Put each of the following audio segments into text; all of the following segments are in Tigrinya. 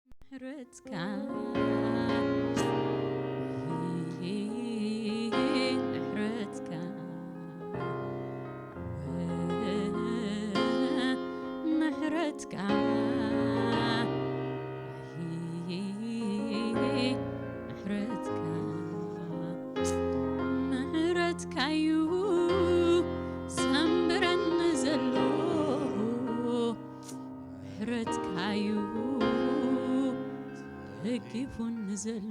ምሕረትካ፣ ምሕረትካ፣ ምሕረትካ፣ ምሕረትካ፣ ምሕረትካዩ ዘንብረኒ ዘሎ። ምሕረትካዩ ደጊፉኒ ዘሎ።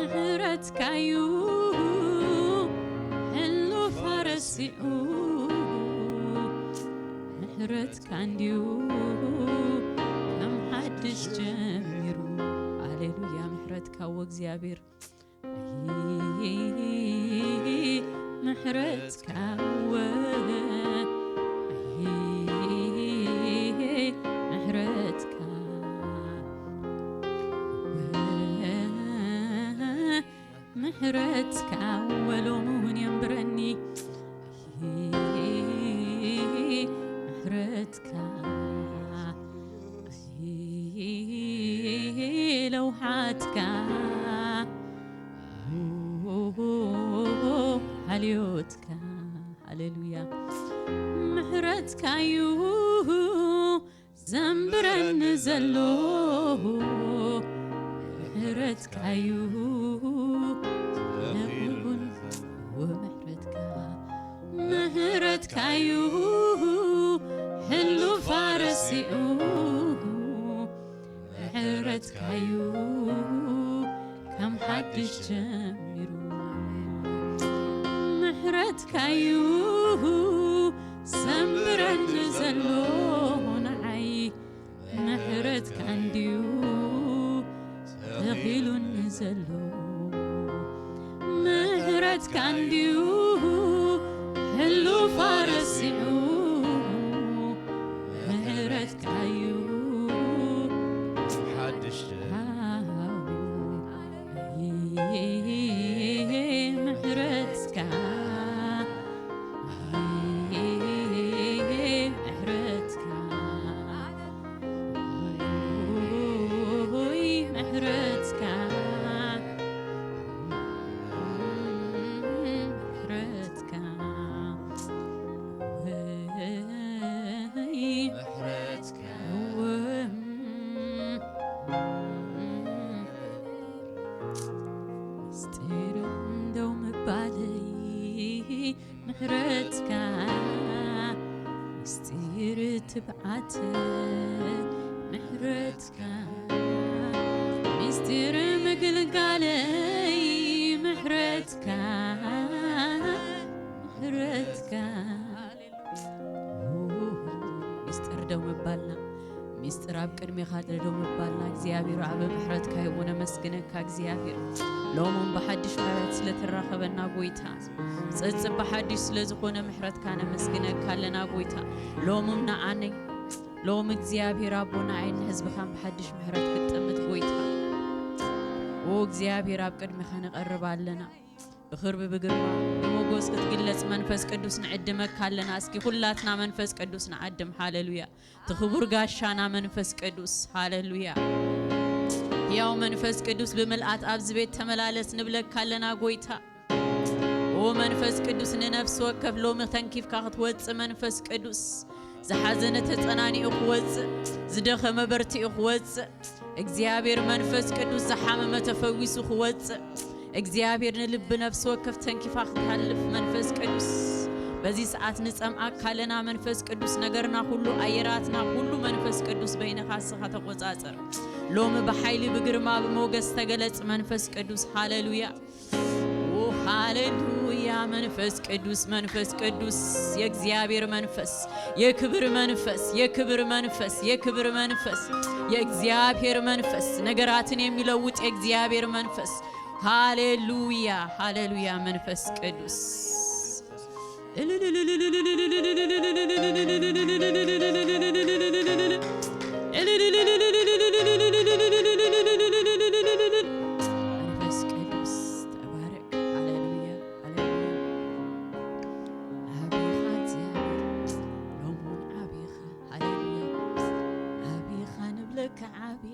ምሕረትካዩ ሕሉፍ ኣረሲዑ። ምሕረትካ እንድዩ ከም ሓድሽ ጀሚሩ። ሃሌሉያ። ምሕረትካ ወእግዚኣብሔር። ምሕረትካ ወ-፣ ምሕረትካ ወ-፣ ምሕረትካ ወሎምውን የንብረኒ። ምሕረትካ ለውሓትካ ሓልዮትካ። ሃሌሉያ። ምሕረትካዩ ዘንብረኒ ዘሎ። ምሕረትካዩ ለውውን ወምሕረትካ። ምሕረትካዩ ሕሉፍ ኣረሲዑ። ምሕረትካዩ ከም ሓድሽ ጀሚሩ። ምሕረትካዩ ዘንብረኒ ዘሎ ንዓይ። ምሕረትካ እንድዩ ተኺሉኒ ዘሎ። ምሕረትካ እንድዩ ሕሉፍ ኣረሲዑ። ምሕረትካዩ ሓድሽ ምሕረትካ፣ ምሕረትካ፣ ኦይ ምሕረትካ፣ ምሕረትካ፣ ወይ ምሕረትካ። ምስጢር እንደው ምባለይ ምሕረትካ፣ ምስጢር ትብዓተ ምሕረትካ፣ ምስጢር ምግልጋለይ ምሕረትካ፣ ምሕረትካ። ሚስጥር ደው ምባልና፣ ሚስጥር ኣብ ቅድሜኻ ደው ምባልና፣ እግዚኣብሔር ኣብ ምሕረትካ ይኹን። ነመስግነካ እግዚኣብሔር፣ ሎሙን ብሓድሽ ምሕረት ስለተራኸበና ጎይታ፣ ጸጽብ ብሓድሽ ስለዝኾነ ምሕረትካ ነመስግነካ ኣለና ጎይታ። ሎሙን ንዓነይ፣ ሎሚ እግዚኣብሔር ኣቦ ንዓይን ንህዝብኻን ብሓድሽ ምሕረት ክትጥምት ጎይታ። ኦ እግዚኣብሔር ኣብ ቅድሜኻ ንቐርብ ኣለና። ብኽርቢ ብግርማ ብሞጎስ ክትግለጽ መንፈስ ቅዱስ ንዕድመካ ኣለና። እስኪ ኩላትና መንፈስ ቅዱስ ንዓድም። ሃሌሉያ። እቲ ክቡር ጋሻና መንፈስ ቅዱስ። ሃሌሉያ። ሕያው መንፈስ ቅዱስ ብምልኣት ኣብዚ ቤት ተመላለስ ንብለካ ኣለና ጎይታ። ኦ መንፈስ ቅዱስ ንነፍሲ ወከፍ ሎሚ ተንኪፍካ ክትወጽእ መንፈስ ቅዱስ። ዝሓዘነ ተጸናኒኡ ክወጽእ፣ ዝደኸመ በርቲኡ ክወጽእ፣ እግዚኣብሔር መንፈስ ቅዱስ ዝሓመመ ተፈዊሱ ክወጽእ፣ እግዚኣብሔር ንልቢ ነፍሲ ወከፍ ተንኪፋ ክትሃልፍ መንፈስ ቅዱስ በዚ ሰዓት ንጸምኣካ ኣለና። መንፈስ ቅዱስ ነገርና ኩሉ፣ ኣየራትና ኩሉ መንፈስ ቅዱስ በይንኻ እስኻ ተቆጻጸር። ሎሚ ብሓይሊ ብግርማ ብሞገስ ተገለጽ መንፈስ ቅዱስ። ሃሌሉያ። ኦ፣ ሃሌሉያ። መንፈስ ቅዱስ፣ መንፈስ ቅዱስ፣ የእግዚኣብሔር መንፈስ፣ የክብር መንፈስ፣ የክብር መንፈስ፣ የክብር መንፈስ፣ የእግዚኣብሔር መንፈስ፣ ነገራትን የሚለውጥ የእግዚኣብሔር መንፈስ። ሃሌሉያ፣ ሃሌሉያ። መንፈስ ቅዱስ።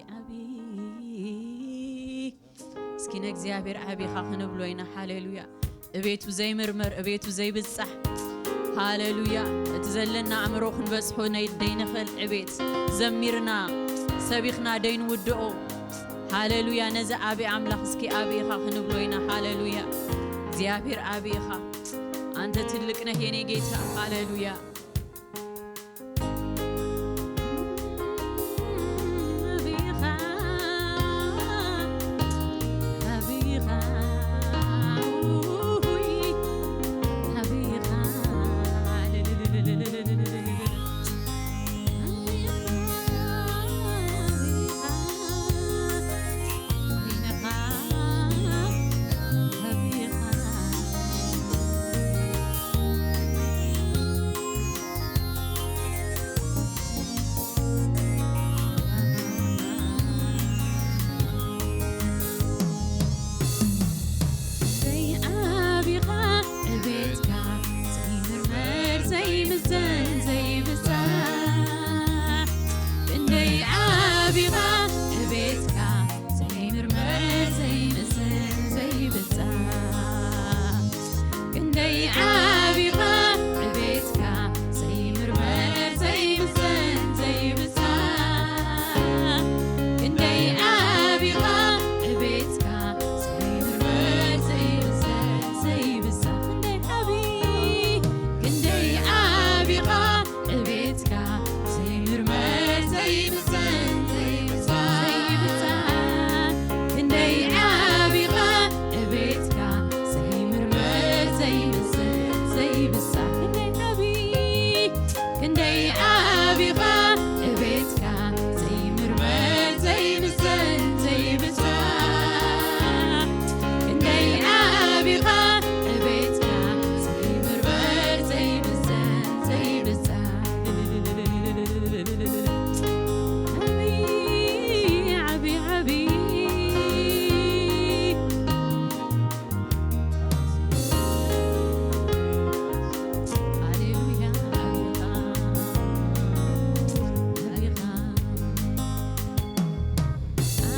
ዓቢ። እስኪ ንእግዚኣብሔር ዓቢ ኢኻ ክንብሎ ኢና። ሃሌሉያ። እቤቱ ዘይምርመር፣ እቤቱ ዘይብጻሕ። ሃሌሉያ። እቲ ዘለና ኣእምሮ ክንበጽሖ ናይ ደይንኽእል ዕቤት ዘሚርና ሰቢኽና ደይንውድኦ። ሃሌሉያ። ነዚ ዓቢ ኣምላኽ እስኪ ዓቢ ኢኻ ክንብሎ ኢና። ሃሌሉያ። እግዚኣብሔር ዓቢ ኢኻ። አንተ ትልቅ ነህ የኔ ጌታ። ሃሌሉያ። ዘይዓቢኻ ዕቤትካ ዘይምርመር ዘይምዘን ዘይብጻሕ። ክንደይ ዓቢኻ ዕቤትካ ዘይምርመር ዘይምዘን ዘይብጻሕ። ክንደይ ዓቢኻ ዕቤትካ ዘይምርመር ዘይምዘን ዘይብጻሕ። ክንደይ ዓቢኻ ዕቤትካ ዘይምርመር ዘይምዘን ዘይብጻሕ። ክንደይ ዓቢ ክንደይ ዓቢኻ ዕቤትካ ዘይምርመር ዘይምዘን ዘይብጻሕ። ዘይብጻሕ። ክንደይ ዓቢኻ ዕቤትካ ዘይምርመር ዘይምዘን ዘይብጻሕ። ክንደይ ዓቢ ክንደይ ዓቢኻ ዕቤትካ ዘይምርመር ዘይምዘን ዘይብጻሕ። ክንደይ ዓቢኻ ዕቤትካ ዘይምርመር ዘይምዘን ዘይብጻሕ። ዓቢ፣ ዓቢ፣ ዓቢ። ሃሌሉያ፣ ዓቢኻ፣ ዓቢኻ።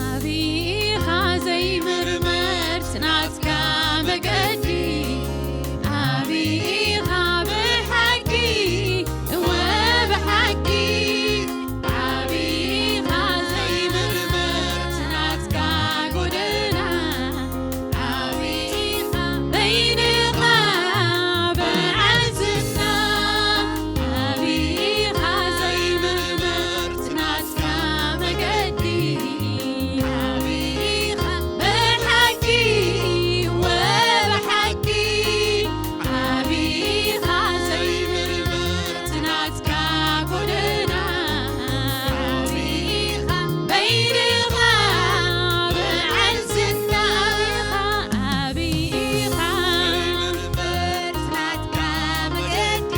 ዓቢኻ ዘይምርመር ናትካ መገዲ፣ ዓቢኻ ብሓቂ እወ ብሓቂ። ዓቢኻ ዘይምርመር ናትካ ጎደና፣ ዓቢኻ በይንኻ በዓል ዝና። ዓቢኻ ዘይምርመር ናትካ መገዲ፣ ዓቢኻ ብሓቂ ወብሓቂ። ዓቢኻ ዘይምርመር ናትካ ጎደና፣ ዓቢኻ በይንኻ በዓል ዝና። ዓቢኻ ዘይምርመር ናትካ መገዲ፣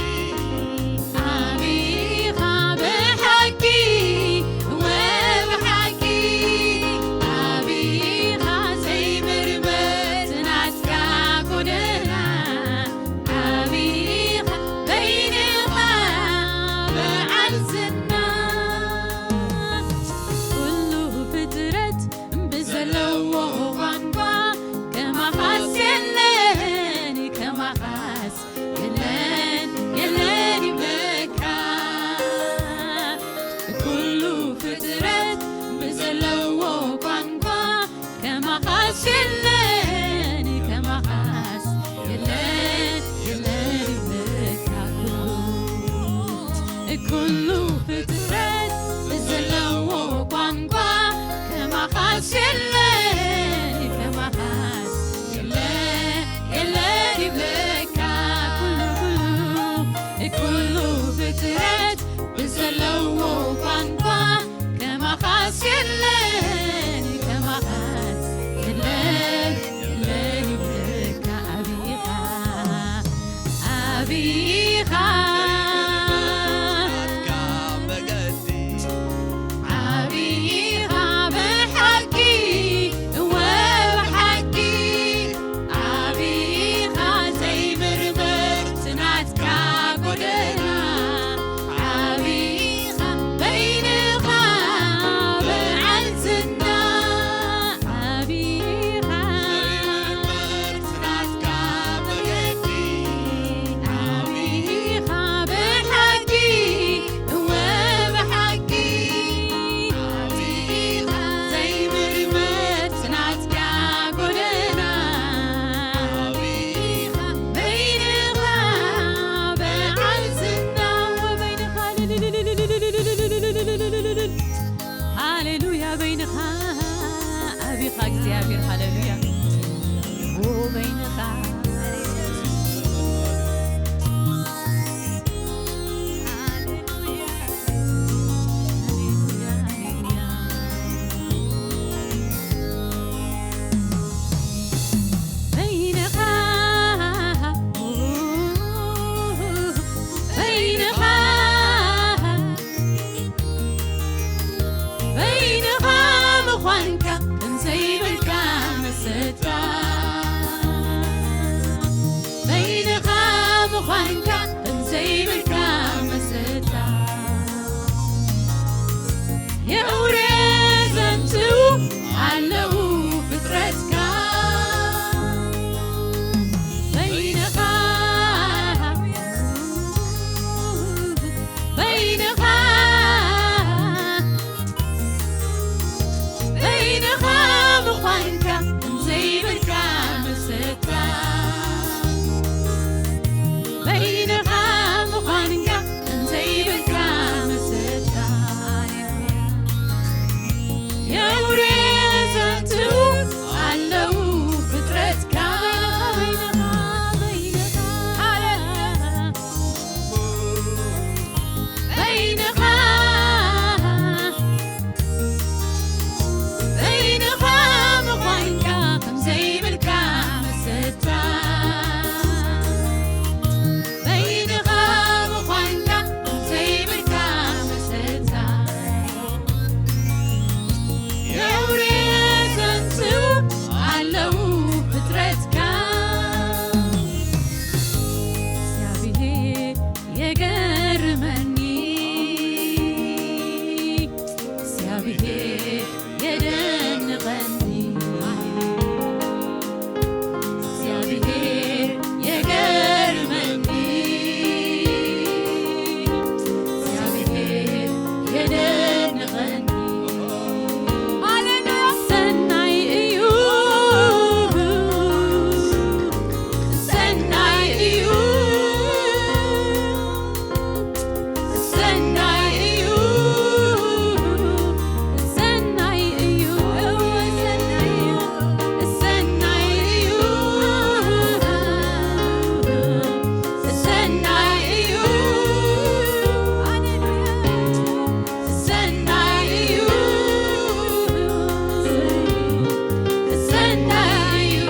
ዓቢኻ ብሓቂ ወብሓቂ። ዓቢኻ ዘይምርመር ናትካ ጎደና፣ ዓቢኻ በይንኻ በዓል ዝና። ኩሉ ፍጥረት ብዘለዎ ቋንቋ ከማኻስ የለን፣ ከማኻስ የለን፣ የለን ይብለካ። ኩሉ ፍጥረት ብዘለዎ ቋንቋ ከማኻስ የለን፣ ከማኻስ የለን፣ የለን ይብለካ። ኩሉ ፍጥረት ብዘለዎ ቋንቋ ከማኻስ የለን፣ ከማኻስ የለን፣ የለን ይብለካ። ኩሉ፣ ኩሉ፣ ኩሉ ፍጥረት ብዘለዎ ቋንቋ ከማኻስ የለን፣ ከማኻስ የለን፣ የለን ይብለካ። ዓቢኻ፣ ዓቢኻ፣ ኢኻ እግዚኣብሔር። ሃሌሉያ። ኦ በይንኻ። በይንኻ፣ በይንኻ፣ በይንኻ ምዃንካ እንዘይብልካ መሰታ፣ በይንኻ ምዃንካ እንዘይብልካ መሰታ። የውሬ ዘንቱ ኣለዉ ፍጥረትካ። በይንኻ፣ በይንኻ፣ በይንኻ ምዃንካ እንዘይብልካ መሰታ። በይንኻ ምዃንካ እንዘይብልካ መሰታ። የውሬ ዘንቱ ኣለዉ ፍጥረትካ። በይንኻ፣ በይንኻ፣ በይንኻ፣ በይንኻ ምዃንካ ከምዘይብልካ መሰታ። በይንኻ ምዃንካ ከምዘይብልካ መሰታ። የውሬ ዘንቱ ኣለዉ ፍጥረትካ። እግዚኣብሔር የገርመኒ፣ እግዚኣብሔር የደንቐኒ፣ እግዚኣብሔር የገርመኒ፣ እግዚኣብሔር የደንቐኒ። ሃሌሉያ። ሰናይ እዩ፣ ሰናይ እዩ፣ ሰናይ እዩ፣ ሰናይ እዩ፣ ሰናይ እዩ፣ ሰናይ እዩ፣ ሰናይ እዩ። ሃሌሉያ። ሰናይ እዩ፣ ሰናይ እዩ።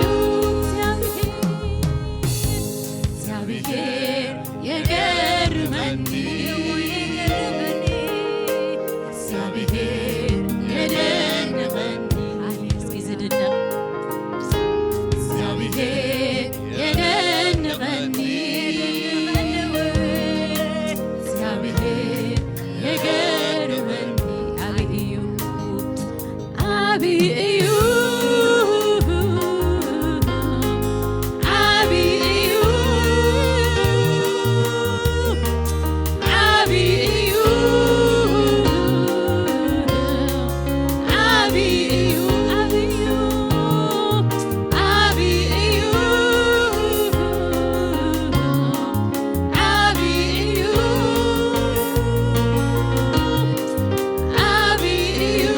እግዚኣብሔር የገርመኒ፣ እግዚኣብሔር የደንቐኒ። እስኪ ዝድነቕ እግዚኣብሔር የደንቐኒ፣ እግዚኣብሔር የገርመኒ። ዓቢ እዩ፣ ዓቢ እዩ፣ ዓቢ እዩ፣ ዓቢ እዩ፣ ዓቢ እዩ፣ ዓቢ እዩ፣ ዓቢ እዩ፣ ዓቢ እዩ፣ ዓቢ እዩ፣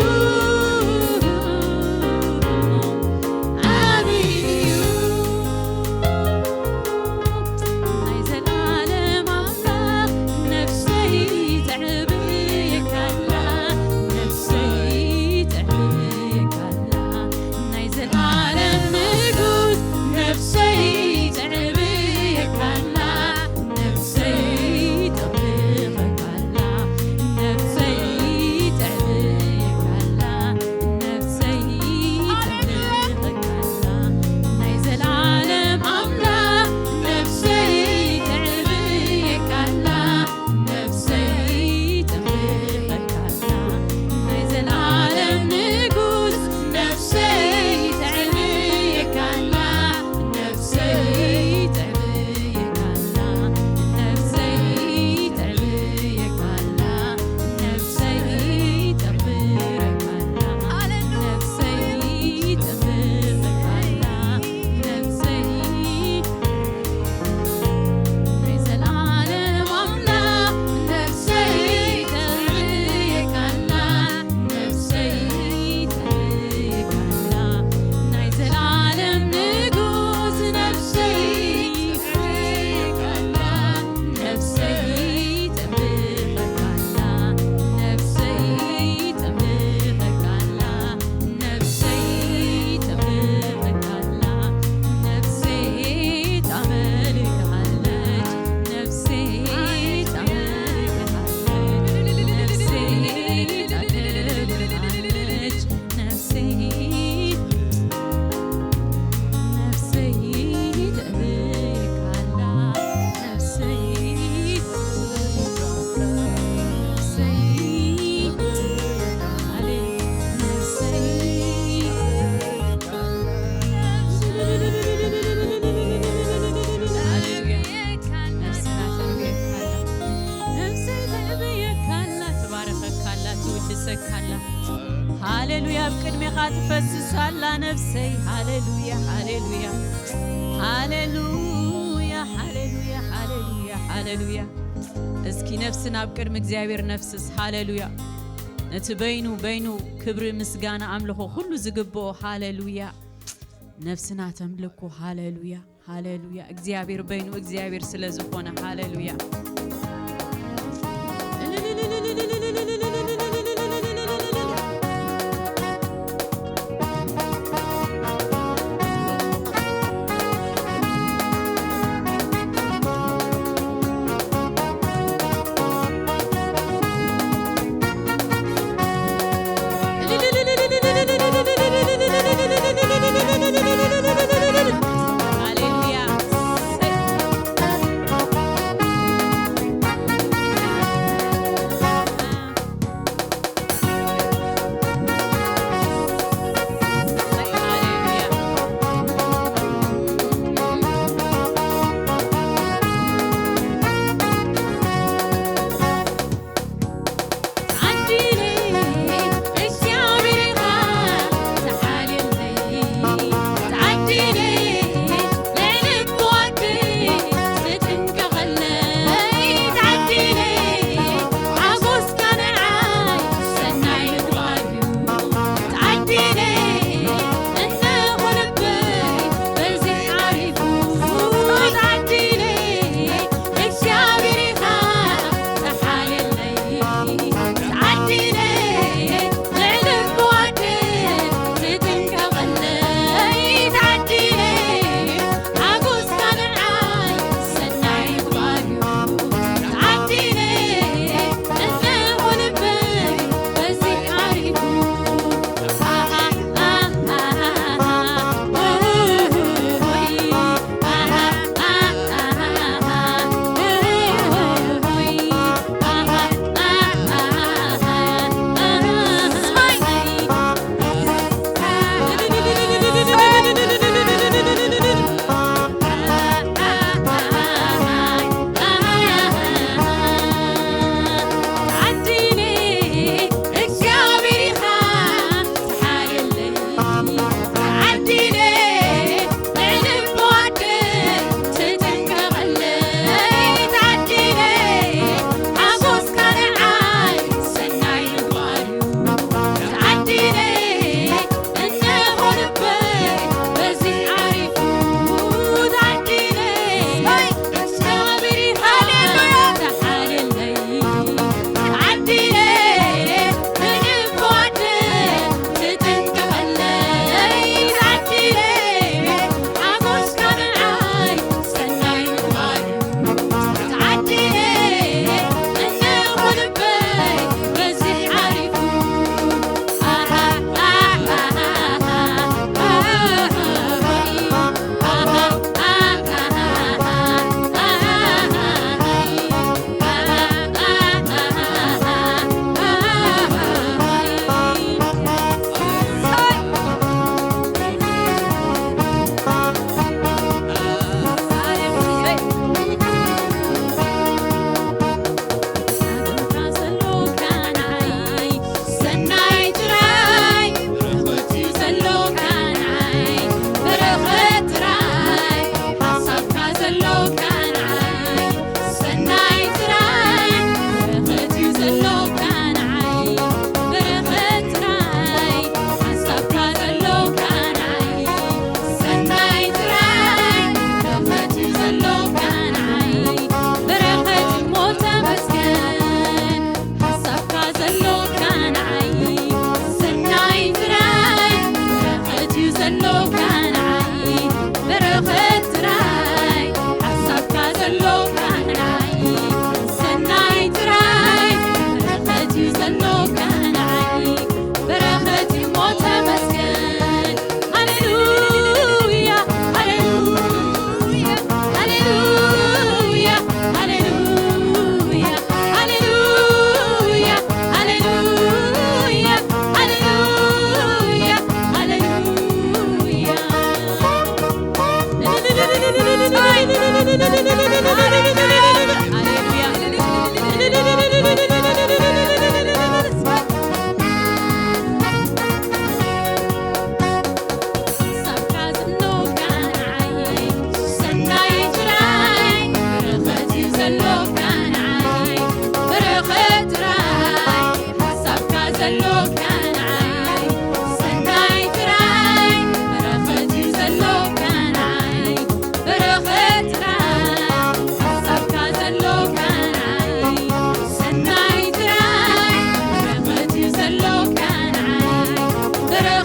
ፈስሳላ ነፍሰይ። ሃሌሉያ፣ ሃሌሉያ፣ ሃሌሉያ፣ ሃሌሉያ፣ ሃሌሉያ፣ ሃሌሉያ። እስኪ ነፍስና ኣብ ቅድሚ እግዚኣብሔር ነፍስስ። ሃሌሉያ። ነቲ በይኑ፣ በይኑ ክብሪ፣ ምስጋና፣ ኣምልኾ ኩሉ ዝግብኦ። ሃሌሉያ። ነፍስና ተምልኮ። ሃሌሉያ፣ ሃሌሉያ። እግዚኣብሔር በይኑ እግዚኣብሔር ስለ ዝኾነ። ሃሌሉያ። ሃሌሉያ።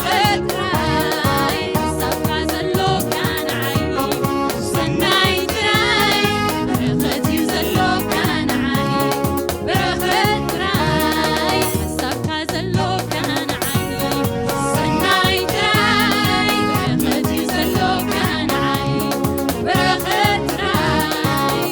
ጥራይ ሓሳብካ ዘሎካ ንዓይ፣ ሰናይ ጥራይ በረኸት እዩ ዘሎካ ንዓይ፣ በረኸት ጥራይ ሓሳብካ ዘሎካ ንዓይ፣ ሰናይ ጥራይ በረኸት እዩ ዘሎካ ንዓይ፣ በረኸት ጥራይ።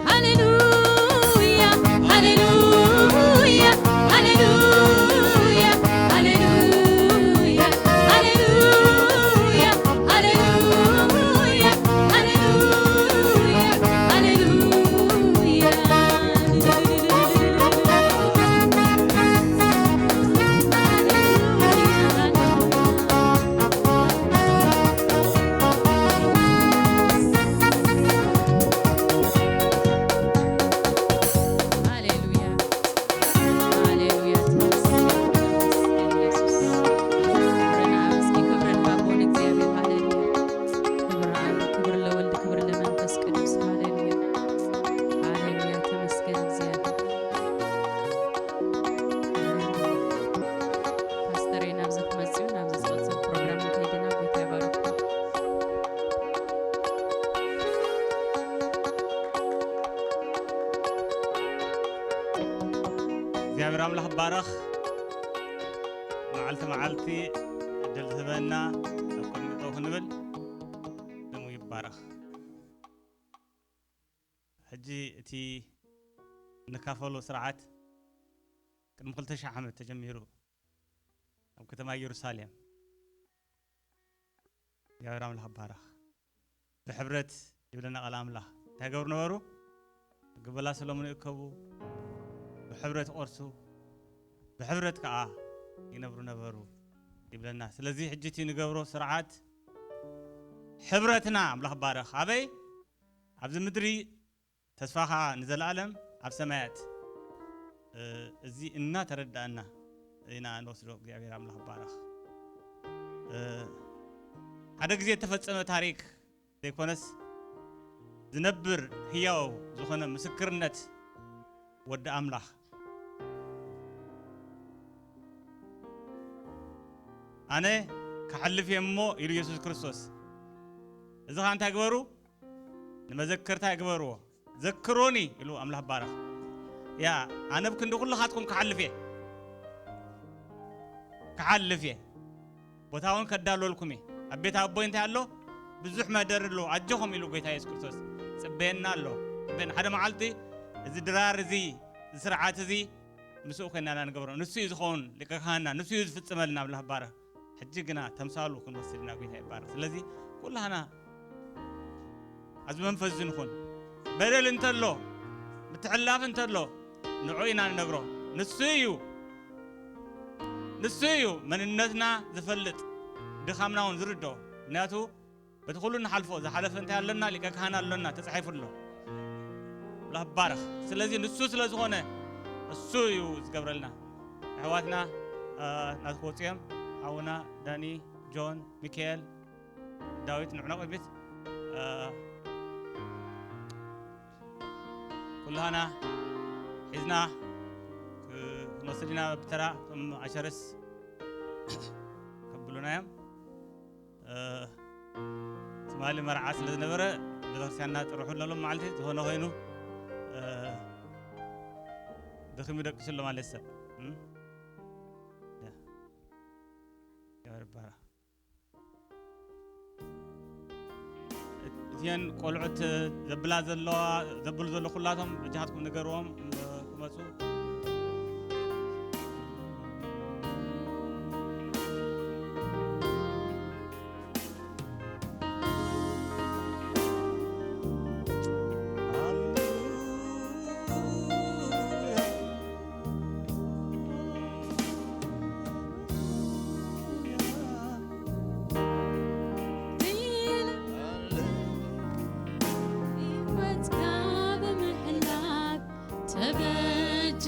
ሃሌሉያ፣ ሃሌሉያ፣ ሃሌሉያ፣ ሃሌሉያ፣ ሃሌሉያ፣ ሃሌሉያ፣ ሃሌሉያ፣ ሃሌሉያ። ሃሌሉያ፣ ሃሌሉያ። ተመስገን፣ ተመስገን ኢየሱስ። ክብሪ ንኣብ፣ እስኪ ክብሪ ንኣብ ወልድ እግዚኣብሔር። ሃሌሉያ። ክብሪ ኣብ፣ ክብሪ ለወልድ፣ ክብሪ ለመንፈስ ቅዱስ። ሃሌሉያ፣ ሃሌሉያ። ተመስገን እግዚኣብሔር። ሃሌሉያ። ፓስተረይ ናብዚ ክመጽኡ፣ ናብዚ ዝቕጽል ፕሮግራም ከይድና፣ ጎይታ ይባርኩም። እግዚኣብሔር ኣምላኽ ባረኽ። መዓልቲ መዓልቲ ዕድል ዝህበና፣ ኣብ ቅድሚኡ ጠው ክንብል ስሙ ይባረኽ። ሕጂ እቲ እንካፈሎ ስርዓት ቅድሚ ክልተ ሺሕ ዓመት ተጀሚሩ ኣብ ከተማ ኢየሩሳሌም። እግዚኣብሔር ኣምላኽ ይባረኽ። ብሕብረት ይብለና ቃል ኣምላኽ። እንታይ ገብሩ ነበሩ? ገበላ ሰሎሞን ይእከቡ፣ ብሕብረት ይቖርሱ፣ ብሕብረት ከኣ ይነብሩ ነበሩ ይብለና። ስለዚ ሕጂ እቲ ንገብሮ ስርዓት ሕብረትና ኣምላኽ ባረኽ። ኣበይ? ኣብዚ ምድሪ፣ ተስፋኻ ንዘለኣለም ኣብ ሰማያት። እ፣ እዚ እናተረዳእና ኢና ንወስዶ። እግዚኣብሔር ኣምላኽ ይባረኽ። እ፣ ሓደ ግዜ እተፈጸመ ታሪክ ዘይኮነስ፣ ዝነብር ህያው ዝኾነ ምስክርነት ወዲ ኣምላኽ። ኣነ ክሓልፍ እየ እሞ፣ ኢሉ የሱስ ክርስቶስ። እዚ ኸኣ እንታይ ግበሩ? ንመዘከርታ ግበርዎ። ዘክሮኒ ኢሉ ኣምላኽ ባረኽ። ያ፣ ኣነ ብክንዲ ኩልኻትኩም ክሓልፍ እየ። ክሓልፍ እየ። ቦታ እውን ከዳልወልኩም እየ። ኣብ ቤት ኣቦይ እንታይ ኣሎ? ብዙሕ መደር ኣሎ። ኣጆኹም ኢሉ ጎይታ የሱስ ክርስቶስ ጽበየና ኣሎ። ጽበየና። ሓደ መዓልቲ እዚ ድራር እዚ፣ እዚ ስርዓት እዚ ምስኡ ኮይና ኢና ንገብሮ። ንሱ እዩ ዝኸውን ሊቀ ካህንና፣ ንሱ እዩ ዝፍጽመልና። ኣምላኽ ባረኽ። ሕጂ ግና ተምሳሉ ክንወስድ ኢና። ጎይታ ይባረኽ። ስለዚ ኩላህና ኣብዚ መንፈስ እዚ ንኹን። በደል እንተሎ፣ ምትሕልላፍ እንተሎ፣ ንዑ ኢና ንነግሮ። ንሱ እዩ፣ ንሱ እዩ መንነትና ዝፈልጥ፣ ድኻምና እውን ዝርድኦ። ምክንያቱ በቲ ኩሉ ንሓልፎ፣ ዝሓለፈ እንታይ ኣሎና? ሊቀ ካህን ኣሎና፣ ተጻሒፉ ኣሎ። ኣምላኽ ባረኽ። ስለዚ ንሱ ስለ ዝኾነ፣ እሱ እዩ ዝገብረልና። ኣሕዋትና፣ እ፣ ናትኩ ወጺኦም፣ ሓውና ዳኒ፣ ጆን፣ ሚካኤል፣ ዳዊት፣ ንዑና ቅድሚት። እ፣ ኩላህና ሒዝና ክ-፣ ክንወስድ ኢና ብተራ። እቶም ኣሸርስ ከብሉና እዮም። እ፣ ትማሊ መርዓ ስለ ዝነበረ፣ ቤተክርስትያንና ጥርሑ ኣሎ ሎም መዓልቲ። ዝኾነ ኮይኑ፣ እ፣ ደኺሙ ደቂሱ ኣሎ ማለት ሰብ። እም? ያ። እግዚኣብሔር ይባረኽ። እተን ቆልዑት ዘብላ ዘለዋ፣ ዘብሉ ዘሎ ኩላቶም በጃኻትኩም ንገርዎም፣ እ፣ ክመጹ። ህይወትካ ብምሕላፍ ተበጅ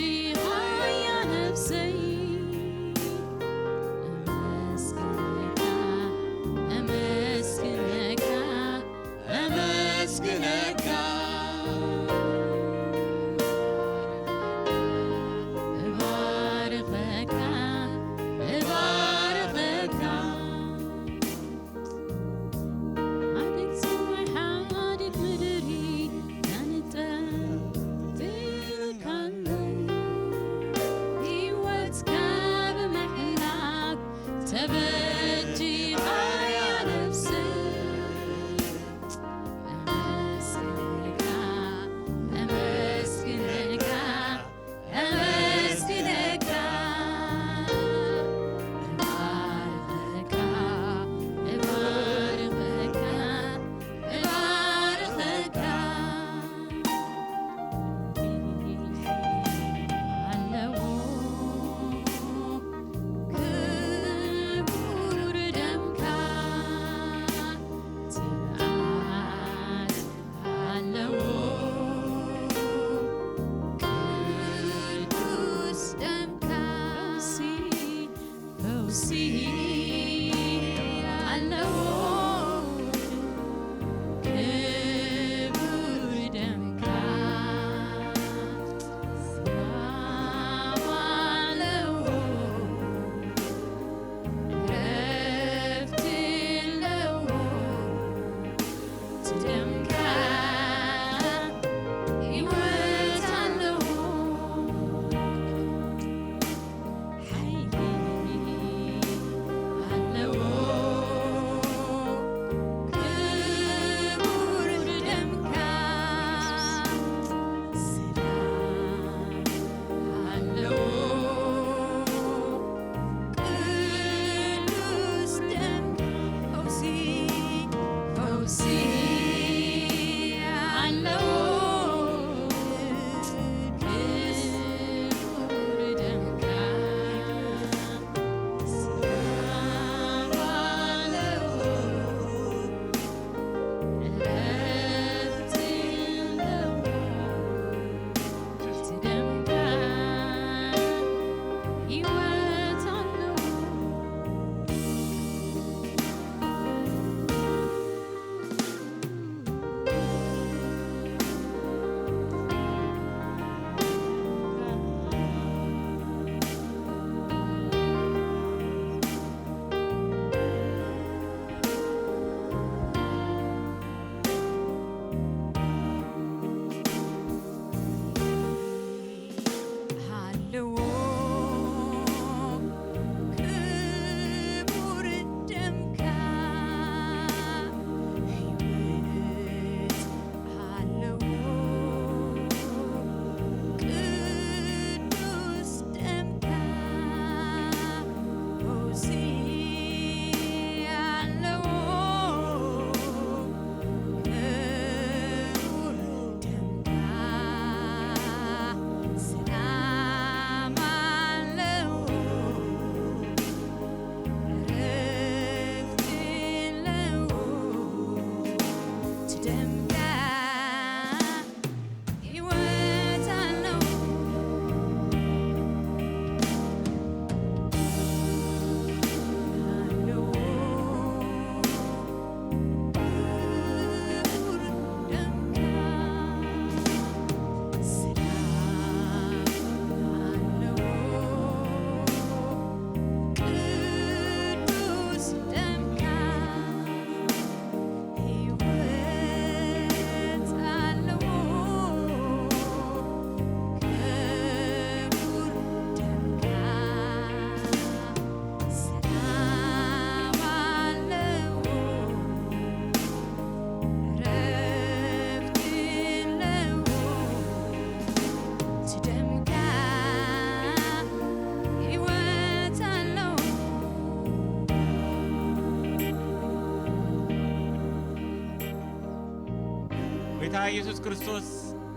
ኢየሱስ ክርስቶስ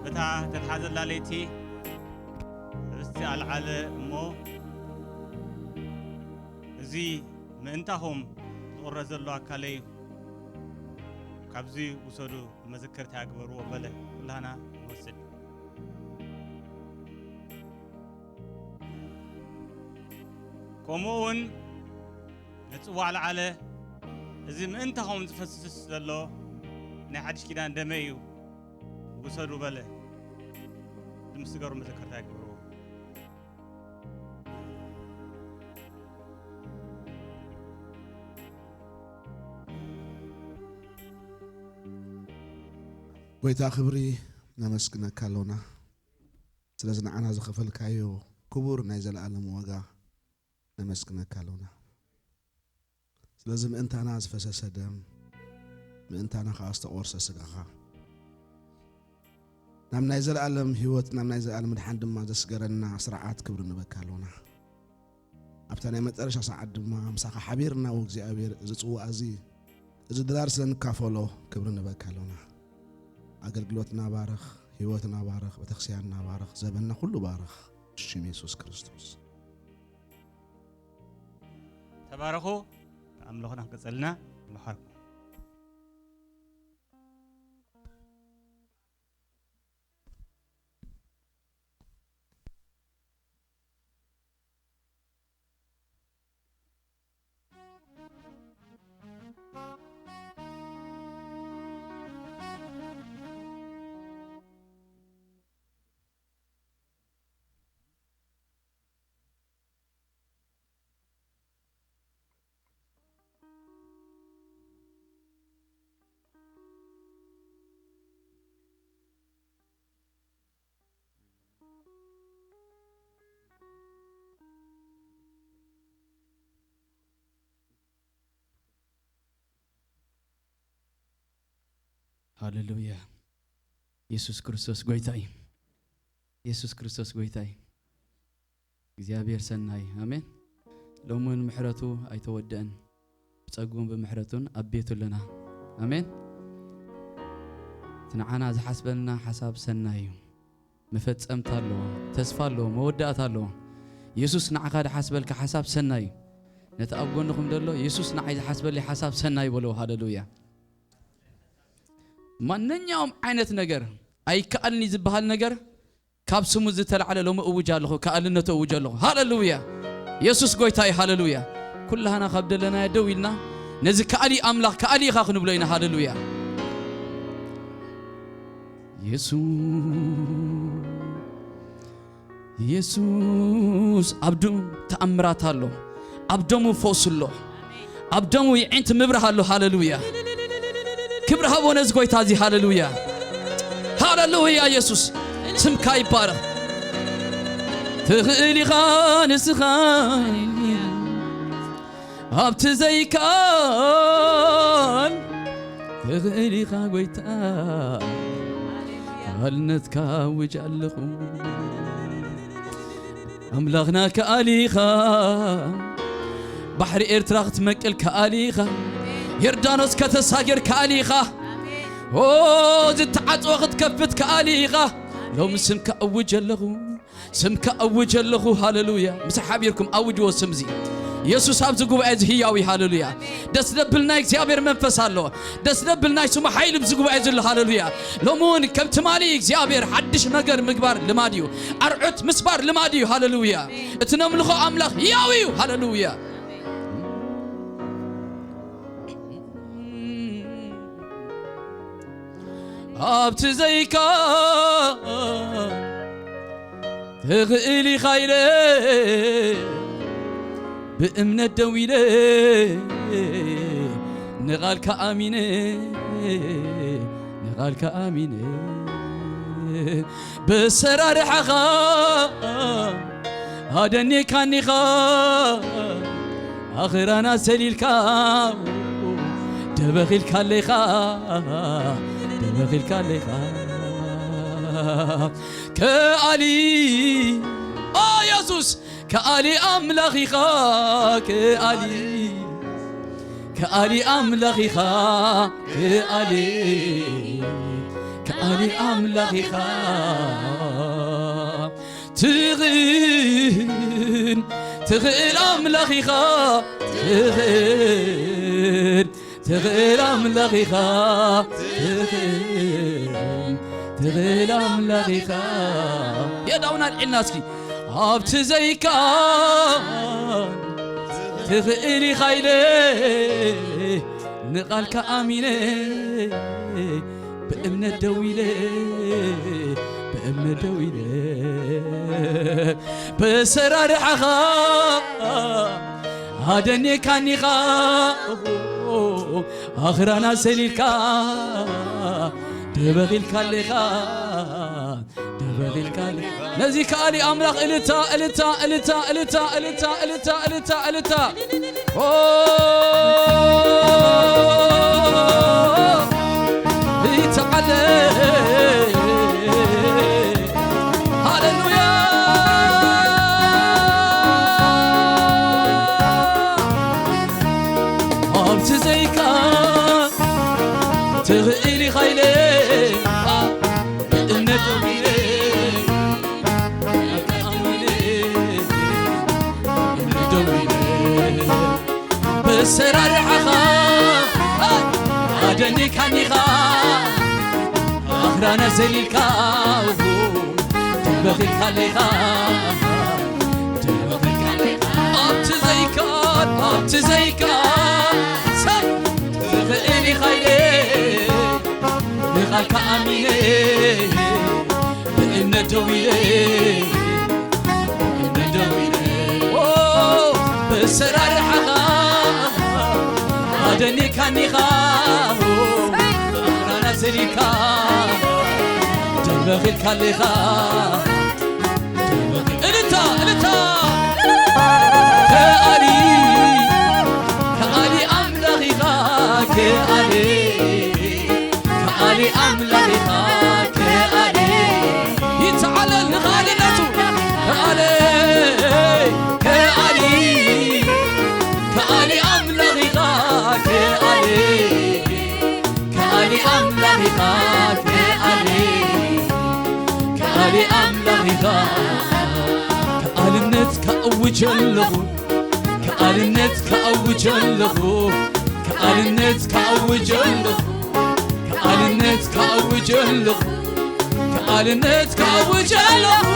በታ ተትሓዘላ ለይቲ ህብስቲ ኣልዓለ እሞ፣ እዚ ምእንታኹም ዝቑረስ ዘሎ ኣካለይ እዩ፣ ካብዚ ውሰዱ መዘከርታ ግበርዎ በለ። ኩላህና ንወስድ። ከምኡ እውን ንጽዋዕ ለዓለ፣ እዚ ምእንታኹም ዝፈስስ ዘሎ ናይ ሓድሽ ኪዳን ደመይ እዩ፣ ውሰዱ በለ። እዚ ምስ ትገብሩ መዘከርታ ግበርዎ። ጎይታ ክብሪ ነመስግነካ ኣሎና። ስለዚ ንዓና ዝኸፈልካዮ ክቡር ናይ ዘለኣለም ዋጋ ነመስግነካ ኣሎና። ስለዚ ምእንታና ዝፈሰሰ ደም፣ ምእንታና ከኣ ዝተቖርሰ ስጋኻ፣ ናብ ናይ ዘለኣለም ህይወት፣ ናብ ናይ ዘለኣለም ምድሓን ድማ ዘስገረና ስርዓት ክብሪ ንበካ ኣሎና። ኣብታ ናይ መጨረሻ ሰዓት ድማ ምሳኻ ሓቢርና እግዚኣብሔር እዚ ጽዋእ እዚ፣ እዚ ድራር ስለ ንካፈሎ ክብሪ ንበካ ኣሎና። ኣገልግሎትና ባርኽ፣ ህይወትና ባርኽ፣ ቤተክርስትያንና ባርኽ፣ ዘበንና ኩሉ ባርኽ። ብሽም የሱስ ክርስቶስ። ተባረኹ። ኣምልኾና ክንቅጽልና ይምሓርኩም። ሃሌሉያ። የሱስ ክርስቶስ ጎይታ እዩ። የሱስ ክርስቶስ ጎይታ እዩ። እግዚኣብሔር ሰናይ። ኣሜን። ሎሚ እውን ምሕረቱ ኣይተወደአን። ብጸግኡን ብምሕረቱን ኣብ ቤቱ ኣለና። ኣሜን። እቲ ንዓና ዝሓስበልና ሓሳብ ሰናይ እዩ። መፈጸምታ ኣለዎ። ተስፋ ኣለዎ። መወዳእታ ኣለዎ። የሱስ ንዓኻ ዝሓስበልካ ሓሳብ ሰናይ እዩ። ነቲ ኣብ ጎንኹም ዘሎ የሱስ ንዓይ ዝሓስበለይ ሓሳብ ሰናይ በልዎ። ሃሌሉያ። ማንኛውም ዓይነት ነገር ኣይከኣልን እዩ ዝበሃል ነገር ካብ ስሙ ዝተላዕለ ሎሚ እውጅ ኣለኹ፣ ከኣልነቱ እውጅ ኣለኹ። ሃሌሉያ! የሱስ ጎይታ እዩ። ሃሌሉያ! ኩላህና ካብ ደለናዮ ደው ኢልና ነዚ ከኣሊ ኣምላኽ ከኣሊ ኢኻ ክንብሎ ኢና። ሃሌሉያ! የሱስ የሱስ ኣብ ደሙ ተኣምራት ኣሎ። ኣብ ደሙ ፈውሲ ኣሎ። ኣብ ደሙ የዒንቲ ምብራህ ኣሎ። ሃሌሉያ! ክብሪ ሃቦ ነዚ ጎይታ እዚ። ሃሌሉያ! ሃሌሉያ! የሱስ ስምካ ይባረኽ። ትኽእል ኢኻ ንስኻ ኣብቲ ዘይከኣል ትኽእል ኢኻ ጎይታ፣ ከኣልነትካ ኣውጅ ኣለኹ። ኣምላኽና ከኣል ኢኻ፣ ባሕሪ ኤርትራ ክትመቅል ከኣል ኢኻ፣ ዮርዳኖስ ከተሳግር ከኣል ኢኻ፣ ኦ ዝተዓጽወ ክትከፍት ከኣል ኢኻ። ሎሚ ስምካ እውጅ ኣለኹ። ስምካ እውጅ ኣለኹ። ሃሌሉያ። ምስ ሓቢርኩም ኣውጅዎ ስም እዚ። የሱስ ኣብዚ ጉባኤ እዚ ህያው እዩ። ሃሌሉያ። ደስ ደብል ናይ እግዚኣብሔር መንፈስ ኣሎ። ደስ ደብል ናይ ስሙ ሓይሊ ኣብዚ ጉባኤ ዘሎ። ሃሌሉያ። ሎሚ እውን ከም ትማሊ እግዚኣብሔር ሓድሽ ነገር ምግባር ልማድ እዩ። ኣርዑት ምስባር ልማድ እዩ። ሃሌሉያ። እቲ ነምልኾ ኣምላኽ ህያው እዩ። ሃሌሉያ። ኣብቲ ዘይካ ትኽእል ኢኻ ኢለ ብእምነት ደው ኢለ ንቓልካ ኣሚነ ንቓልካ ኣሚነ ብሰራርሓኻ ኣደኒካኒኻ ኣኽራና ሰሊልካ ደበኺልካ ኣለኻ ደበኺልካ ኣለኻ ከኣሊ ኦ የሱስ ከኣሊ ኣምላኽ ኢኻ ከኣሊ ከኣሊ ኣምላኽ ኢኻ ከኣሊ ኣሊ ኣምላኽ ኢኻ ትኽእል፣ ትኽእል ኣምላኽ ኢኻ ትኽእል፣ ትኽእል ኣምላኽ ኢኻ ትኽእል፣ ትኽእል ኣምላኽ ኢኻ። የዳውና ኣልዒልና እስኪ ኣብቲ ዘይከኣል ትኽእል ኢኻ ኢለ ንቓልካ ኣሚነ ብእምነት ደው ኢለ ብእምነት ደው ኢለ ብሰራርሓኻ ኣደኒካኒኻ ኣኽራና ሰሊልካ ደበኺልካ ኣለኻ ደበኺልካ ኣለኻ። ነዚ ከኣሊ ኣምላኽ እልታ እልታ እልታ እልታ እልታ እልታ እልታ እልታ እልታ ኦ ይተዓለ ሃሌሉያ ኣብቲ ዘይካ ትኽእል ኢኻ ኢለ ብእምነት ደው ኢለ ብእምነት ደው ኢለ ብሰራርሓኻ ኣደኒካኒኻ ኣኽራና ዘሊልካ ደበኺልካ ኣለኻ ደበኺልካ ኣለኻ ኣብቲ ዘይከኣል ኣብቲ ዘይከኣል ሰብ ትኽእል ኢኻ ኢለ ንቓልካ ኣሚነ ብእምነት ደው ኢለ ብእምነት ደው ኢለ ኦ ብሰራርሓኻ ኣደኒካኒኻ ኣኽራና ዘሊልካ ደበኺልካ ኣለኻ እልልታ እልልታ ከኣሊ ከኣሊ ኣምላኽ ኢኻ ከኣሊ ከኣሊ ኣምላኽ ኢኻ ከኣሊ ይተዓለል ንኸኣልነቱ ከኣሊ ከኣሊ ከኣሊ ኣምላኽ ኢኻ ከኣሊ ከኣሊ ኣምላኽ ኢኻ ከኣሊ ከኣሊ ኣምላኽ ኢኻ ከኣልነት ከእውጅ ኣለኹ ከኣልነት ከእውጅ ኣለኹ ከኣልነት ከእውጅ ኣለኹ ከኣልነት ከእውጅ ኣለኹ ከኣልነት ከእውጅ ኣለኹ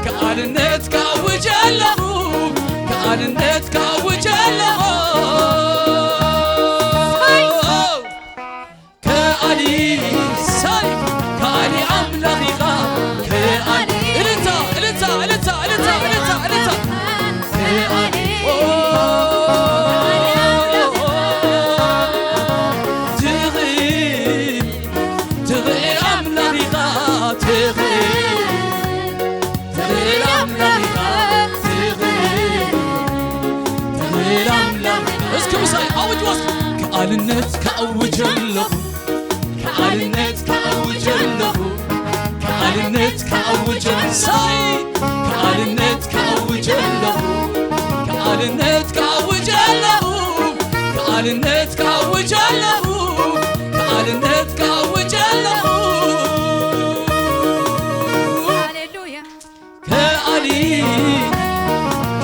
ከኣልነት ከእውጅ ኣለኹ ከኣልነት ከእውጅ ኣለኹ ከኣሊ ሳይ ከኣሊ ኣምላኽ ኢኻ ከኣሊ እልልታ እልልታ እልልታ እልልታ እልልታ እልልታ ከኣሊ ኦ ትኽእል ትኽእል ኣምላኽ ኢኻ ትኽእል ትኽእል ኣምላኽ ኢኻ ትኽእል ትኽእል ኣምላኽ እስኪ ምሳይ ኣውጅ ወስኪ ከኣልነት ከኣውጅ ኣለኹ ከኣልነት ከኣውጅ ኣለኹ ከኣልነት ከኣውጅ ሳይ ከኣልነት ከኣውጅ ኣለኹ ከኣልነት ከኣውጅ ኣለኹ ከኣልነት ከኣውጅ ኣለኹ ከኣልነት ከኣውጅ ኣለኹ ሃሌሉያ ከኣሊ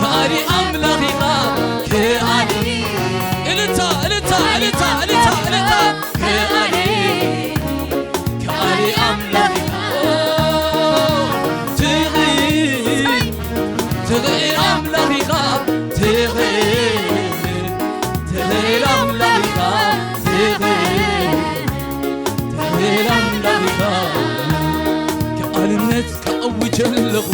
ከኣሊ ኣምላኽ ኢኻ ከኣሊ እልልታ እልልታ እልልታ እልልታ እልልታ ከኣሊ ከኣሊ ኣምላኽ ኢኻ ትኽእል ትኽእል ኣምላኽ ኢኻ ትኽእል ትኽእል ኣምላኽ ኢኻ ትኽእል ትኽእል ኣምላኽ ኢኻ ከኣልነት ከእውጅ ኣለኹ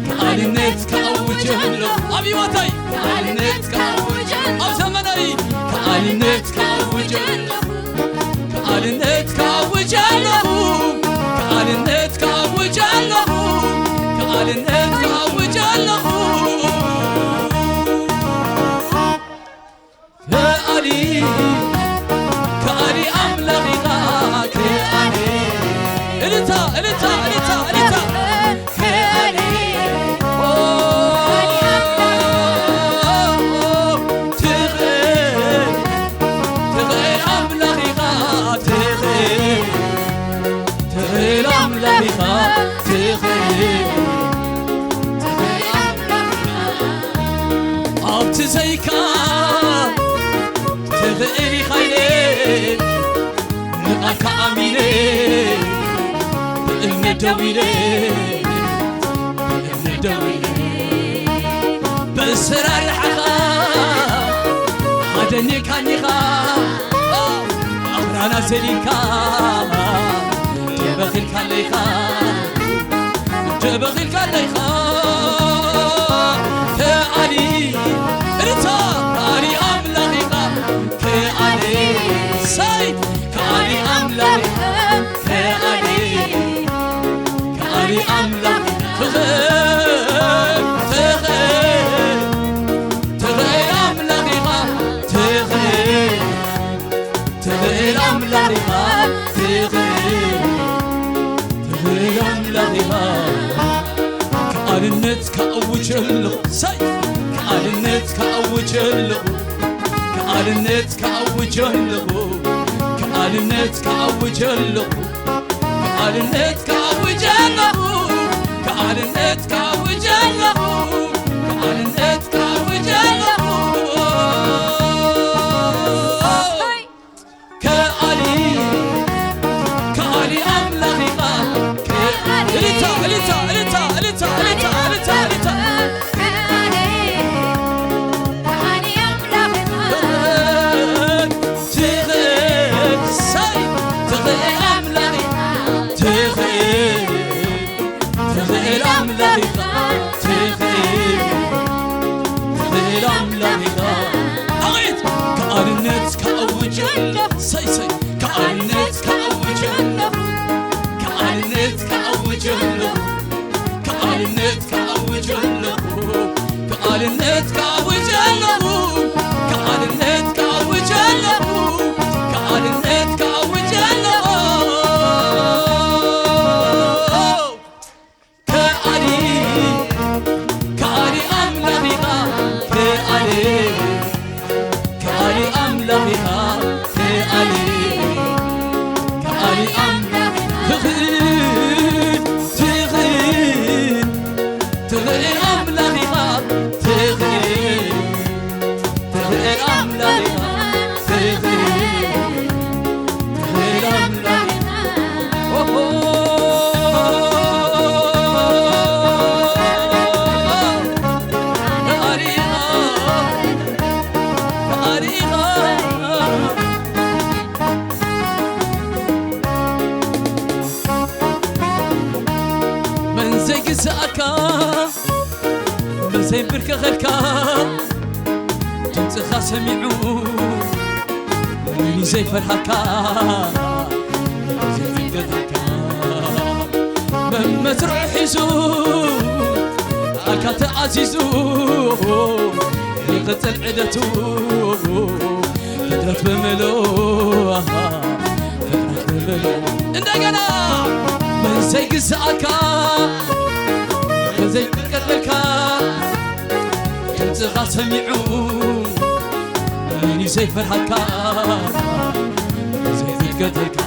ከኣልነት ከእውጅ ኣለኹ ኣብ ህይወተይ ከኣልነት ከእውጅ ኣብ ዘመነይ ከኣልነት ከእውጅ ኣለኹ ከኣልነት ከእውጅ ኣለኹ ከኣልነት ከእውጅ ኣለኹ ከኣልነት ከእውጅ ኣለኹ ከኣሊ ከኣሊ ኣምላኽ ኢኻ ከኣሊ እልልታ እልልታ እልልታ እልልታ ከኣሊ ኦ ትኽእል ትኽእል ኣምላኽ ኢኻ ትኽእል ኣምላኽ ኢኻ ትኽእል፣ ትኽእል ኣምላኽ ኢኻ። ኣብቲ ዘይከኣል ትኽእል ኢኻ ኢለ፣ ንቓልካ ኣሚነ፣ ብእምነት ደው ኢለ፣ ብእምነት ደው ኢለ። ብኣሰራርሓኻ ኣደኒኻኒኻ፣ ኣኽራናት ሰሊልካ፣ ደበኽ ኢልካ ኣለኻ፣ ደበኽ ኢልካ ኣለኻ። ከኣሊ፣ እታ ከኣሊ ኣምላኽ ኢኻ፣ ከኣሊ፣ ሳይ፣ ከኣሊ ኣምላኽ ኢኻ፣ ከኣሊ፣ ከኣሊ ኣምላኽ ትኽእል፣ ትኽእል፣ ትኽእል ኣምላኽ ኢኻ፣ ትኽእል፣ ትኽእል ኣምላኽ ኢኻ፣ ትኽእል፣ ትኽእል ኣምላኽ ኢኻ። ከኣልነት ከኣውጅ ኣለኹ፣ ሳይ፣ ከኣልነት ከኣውጅ ኣለኹ፣ ከኣልነት ከኣውጅ ኣለኹ፣ ከኣልነት ከኣውጅ ኣለኹ። ከኣልነት ከኣውጅ ኣለኹ፣ ከኣልነት ከኣውጅ ኣለኹ፣ ከኣልነት ከኣውጅ ኣለኹ። ከኣሊ፣ ከኣሊ ኣምላኽ ኢኻ። እልልታ፣ እልልታ፣ እልልታ፣ እልልታ፣ እልልታ፣ እልልታ፣ እልልታ። ትኽእል፣ ሳይ፣ ትኽእል ኣምላኽ ኢኻ። ትኽእል፣ ትኽእል ኣምላኽ ኢኻ። ትኽእል፣ ትኽእል ኣምላኽ ኢኻ። ኣቤት! ከኣልነት ከኣውጅ ኣለኹ። ሳይ፣ ሳይ፣ ከኣልነት ከኣውጅ ኣለኹ። ከኣልነት ከኣውጅ ኣለኹ። ከኣልነት ከኣውጅ ኣለኹ፣ ከኣልነት ከኣውጅ ኣለኹ፣ ከኣልነት ከኣውጅ ኣለኹ፣ ከኣልነት ከኣውጅ ኣለኹ። ከኣሊ፣ ከኣሊ ኣምላኽ ኢኻ፣ ከኣሊ። ከኣሊ ኣምላኽ ኢኻ፣ ከኣሊ፣ ከኣሊ ኣምላኽ ኢኻ። ትኽእል፣ ትኽእል፣ ትኽእል ኣምላኽ ኢኻ፣ ትኽእል፣ ትኽእል ኣምላኽ ኢኻ፣ ትኽእል፣ ትኽእል ኣምላኽ ኢኻ። ኦሆ። መን ዘይግዛእካ፣ መን ዘይብርከኸልካ፣ ድምፅኻ ሰሚዑ መን እዩ ዘይፈርሃካ፣ መን እዩ ዘይፍቅረካ? መመስርዑ ሒዙ ኣልካ ተኣዚዙ ይቕጽል ዕደቱ ፍጥረት ብምልኡ ፍጥረት ብምልኡ እንደገና መን ዘይግዛእካ መን ዘይፍቅረካ ድምፅኻ ሰሚዑ መን እዩ ዘይፈርሃካ ዘይፍቀደልካ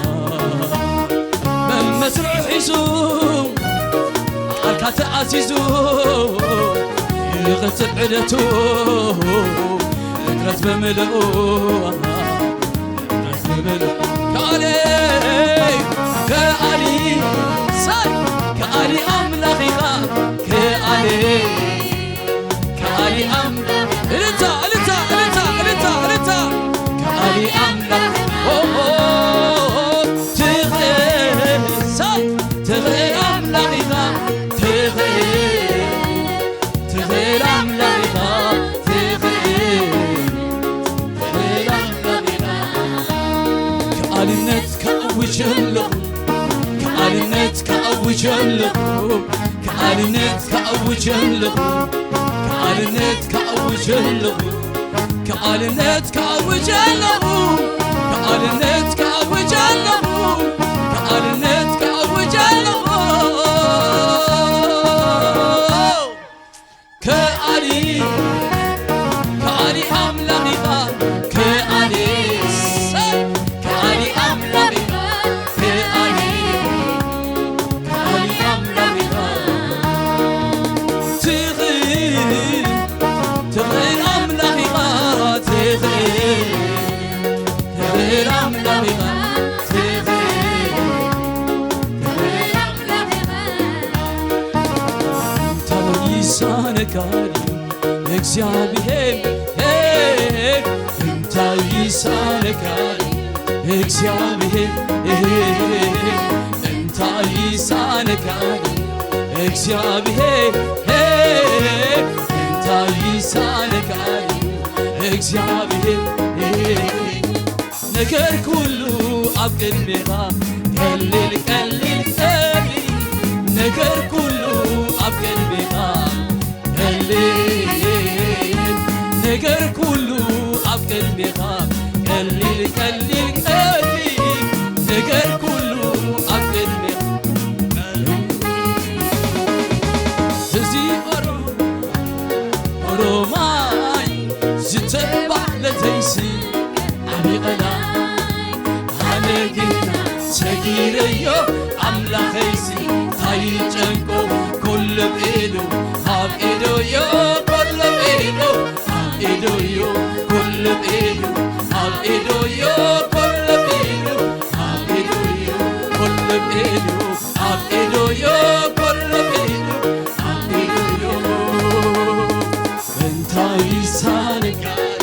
መመስርዑ ሒዙ ቃልካ ተኣዚዙ ይቕጽል ዕደቱ ፍጥረት ብምልኡ ፍጥረት ብምልኡ ከኣሊ ከኣሊ ሳይ ከኣሊ ኣምላኽ ኢኻ ከኣሊ ከኣሊ ኣምላኽ እልልታ እልልታ እልልታ እልልታ እልልታ ከኣሊ ኣምላኽ ኦሆ ትኽእል ሳይ ትኽእል ኣምላኽ ኢኻ ትኽእል ትኽእል ኣምላኽ ኢኻ ትኽእል ትኽእል ኣምላኽ ኢኻ ከኣልነት ከእውጅ ኣለኹ ከኣልነት ከእውጅ ኣለኹ ከኣልነት ከእውጅ ኣለኹ ከኣልነት ከእውጅ ኣለኹ ከኣልነት ከእውጅ ኣለኹ ከኣልነት ከእውጅ ኣለኹ ከኣልነት ከእውጅ ኣለኹ ከኣሊ ከኣሊ ኣምላኽ ኢኻ ከኣሊ ከኣሊ ኣምላኽ ኢኻ ከኣሊ ይሳነካል እግዚኣብሔር፣ እንታይ ይሳነካል እግዚኣብሔር፣ እንታይ ይሳነካል እግዚኣብሔር፣ እንታይ ይሳነካል እግዚኣብሔር። ነገር ኩሉ ኣብ ቅድሜኻ ቀሊል፣ ቀሊል፣ ቀሊል። ነገር ኩሉ ኣብ ቅድሜኻ ቀሊል። ነገር ኩሉ ኣብ ቅድሜኻ ቀሊል፣ ቀሊል፣ ቀሊል። ነገር ኩሉ ኣብ ቅድሜኻ እዚ ኦሮማይ ዝተባህለ ዘይስ ዓቢ ቀላይ ኣነ ግና ሰጊረዮ ኣምላኸይሲ ታይጨንቆ ኩሉ ኢዱ ኣብ ኢዱዮ ኩሉ ኢዱ ኣብ ኢዱዮ ኩሉ ኢዱ ኣብ ኢዱዮ ኩሉ ኢዱ ኣብ ኢዱዮ ኩሉ ኢዱ ኣብ ኢዱዮ ኩሉ ኢዱ ኣብ ኢዱዮ እንታይ ይሳነካል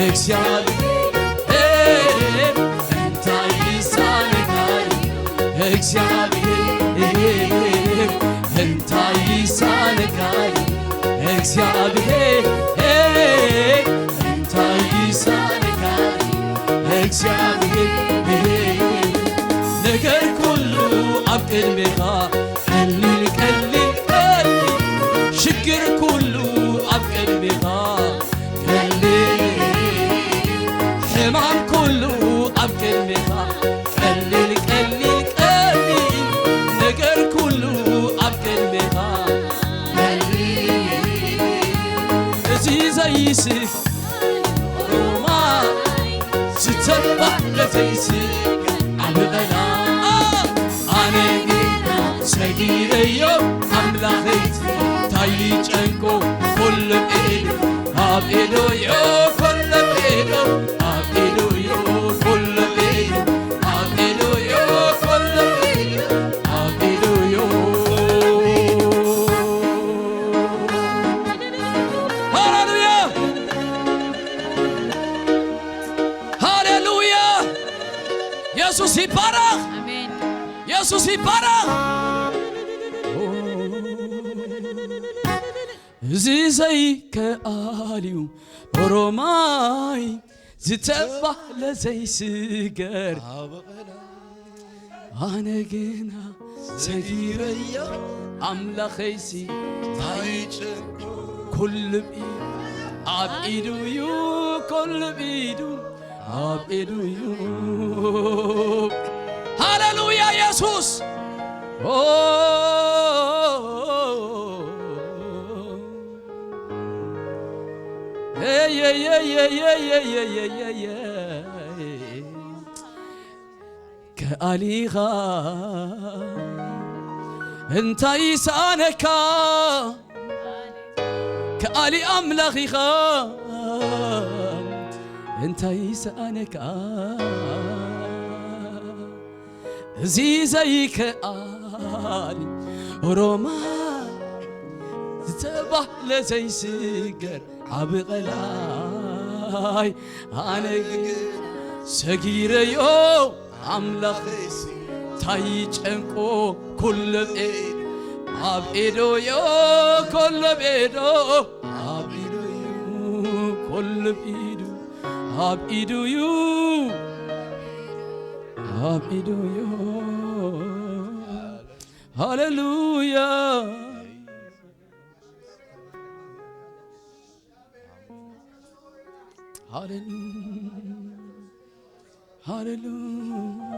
እግዚኣብሔር እንታይ ይሳነካል እግዚኣብሔር እንታይ ይሳነካል እግዚኣብሔር እንታይ ይሳነካል እግዚኣብሔር ነገር ኩሉ ኣብ ቅድሜኻ ቀሊል ቀሊል ቀሊል ሽግር ኩሉ ኣብ ቅድሜኻ ቀሊል ሕማም ኩሉ ኣብ ቅድሜኻ ቀሊል ቀሊል ቀሊል ነገር ኩሉ ኣብ ቅድሜኻ ቀሊል እዚ ዘይስህ ሮማይ ዝተባህለ ዘይስህ ዓቢ ቀላይ ኣነ ግና ሰጊረዮ ኣምላኸይ ታይጨንቆ ኩሉ ኢዱ ኣብ ኢዱዮ ኩሉ ኢዱ ኣብ ኢዱዮ ኩሉ ኢዱ ኣብ ኢዱዮ ኩሉ ኢዱ ኣብ ኢዱዮ ሃሌሉያ ሃሌሉያ ኢየሱስ ይባረኽ ኣሜን ኢየሱስ ይባረኽ እዚ ዘይከኣል እዩ ኦሮማይ ዝተባህለ ዘይስገር ኣነ ግና ሰጊረዮ ኣምላኸይሲ ኩልብ ኢዱ ኣብ ኢዱ እዩ ኩልብ ኢዱ ኣብ ኢዱ እዩ ሃሌሉያ ኢየሱስ ከኣሊኻ እንታይ ይስኣነካ ከኣሊ ኣምላኽ ኢኻ እንታይ ይስኣነካ እዚ ዘይከኣል ሮማ ዝተባህለ ዘይስገር ዓብ ቐላይ ኣነ ግን ሰጊረዮ ኣምላኽ ታይ ጨንቆ ኩለብ ኤዶ ኣብ ኤዶዮ ኮለብ ኤዶ ኣብ ኢዱዩ ኮለብ ኢዱ ኣብ ኢዱዩ ኣብ ኢዱዩ ሃሌሉያ ሃሌሉያ ሃሌሉያ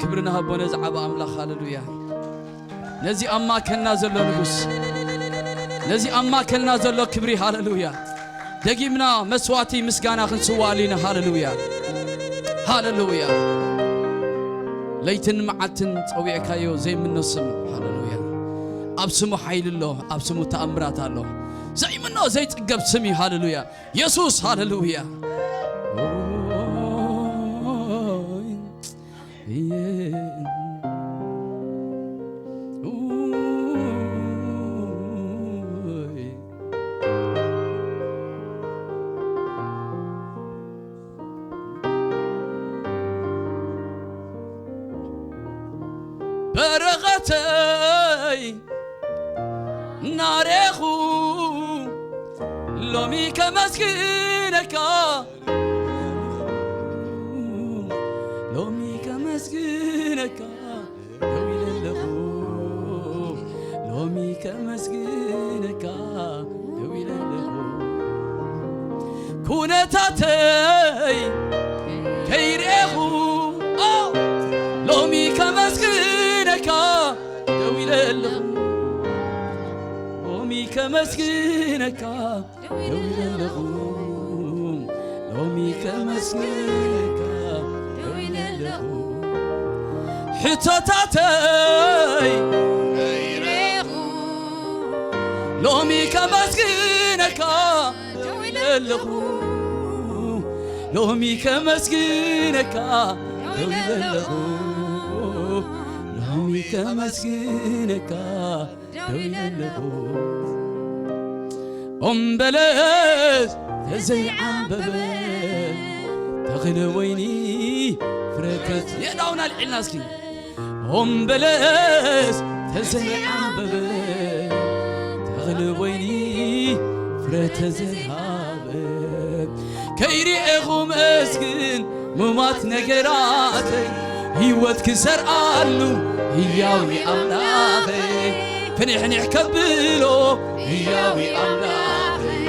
ክብሪ ንሃቦ ነዚ ዓብ ኣምላኽ ሃሌሉያ ነዚ ኣብ ማእከልና ዘሎ ንጉስ ነዚ ኣብ ማእከልና ዘሎ ክብሪ ሃሌሉያ ደጊምና መስዋእቲ ምስጋና ክንስዋኣሉ ኢና ሃሌሉያ ሃሌሉያ ለይትን መዓልትን ጸዊዕካዮ ዘይምኖ ስም ሃሌሉያ ኣብ ስሙ ሓይሊ ኣሎ ኣብ ስሙ ተኣምራት ኣሎ ዘይምኖ ዘይጽገብ ስም እዩ ሃሌሉያ የሱስ ሃሌሉያ ተይ እናሬኹ ሎሚ ከመስግነካ፣ ሎሚ ከመስግነካ ደው ኢለ ኣለኹ፣ ሎሚ ከመስግነካ ደው ኢለ ኣለኹ። ኩነታተይ ከይርኤኹ፣ ኦ፣ ሎሚ ከመስግነካ ደው ኢለ ኣለኹ፣ ሎሚ ከመስግነካ ደው ኢለ ኣለኹ፣ ሎሚ ከመስግነካ ደው ኢለ ኣለኹ። ሕቶታተይ ከይርኤኹ፣ ሎሚ ከመስግነካ ደው ኢለ ኣለኹ፣ ሎሚ ከመስግነካ ደው ኢለ ኣለኹ፣ ሎሚ ከመስግነካ ደው ኢለ ኣለኹ። ኦም በለስ ተዘይዓምበበ፣ ተኽሊ ወይኒ ፍረ ተዝ-፣ የእዳውና ኣልዒልና እስኪ። ኦም በለስ ተዘይዓምበበ፣ ተኽሊ ወይኒ ፍረ ተዘይሃበ፣ ከይርኤኹ መስግን ሙማት ነገራተይ ህይወት ክዘርኣሉ ህያዊ ኣምላኸይ፣ ፍንሕንሕ ከብሎ ህያዊ ኣምላኸይ፣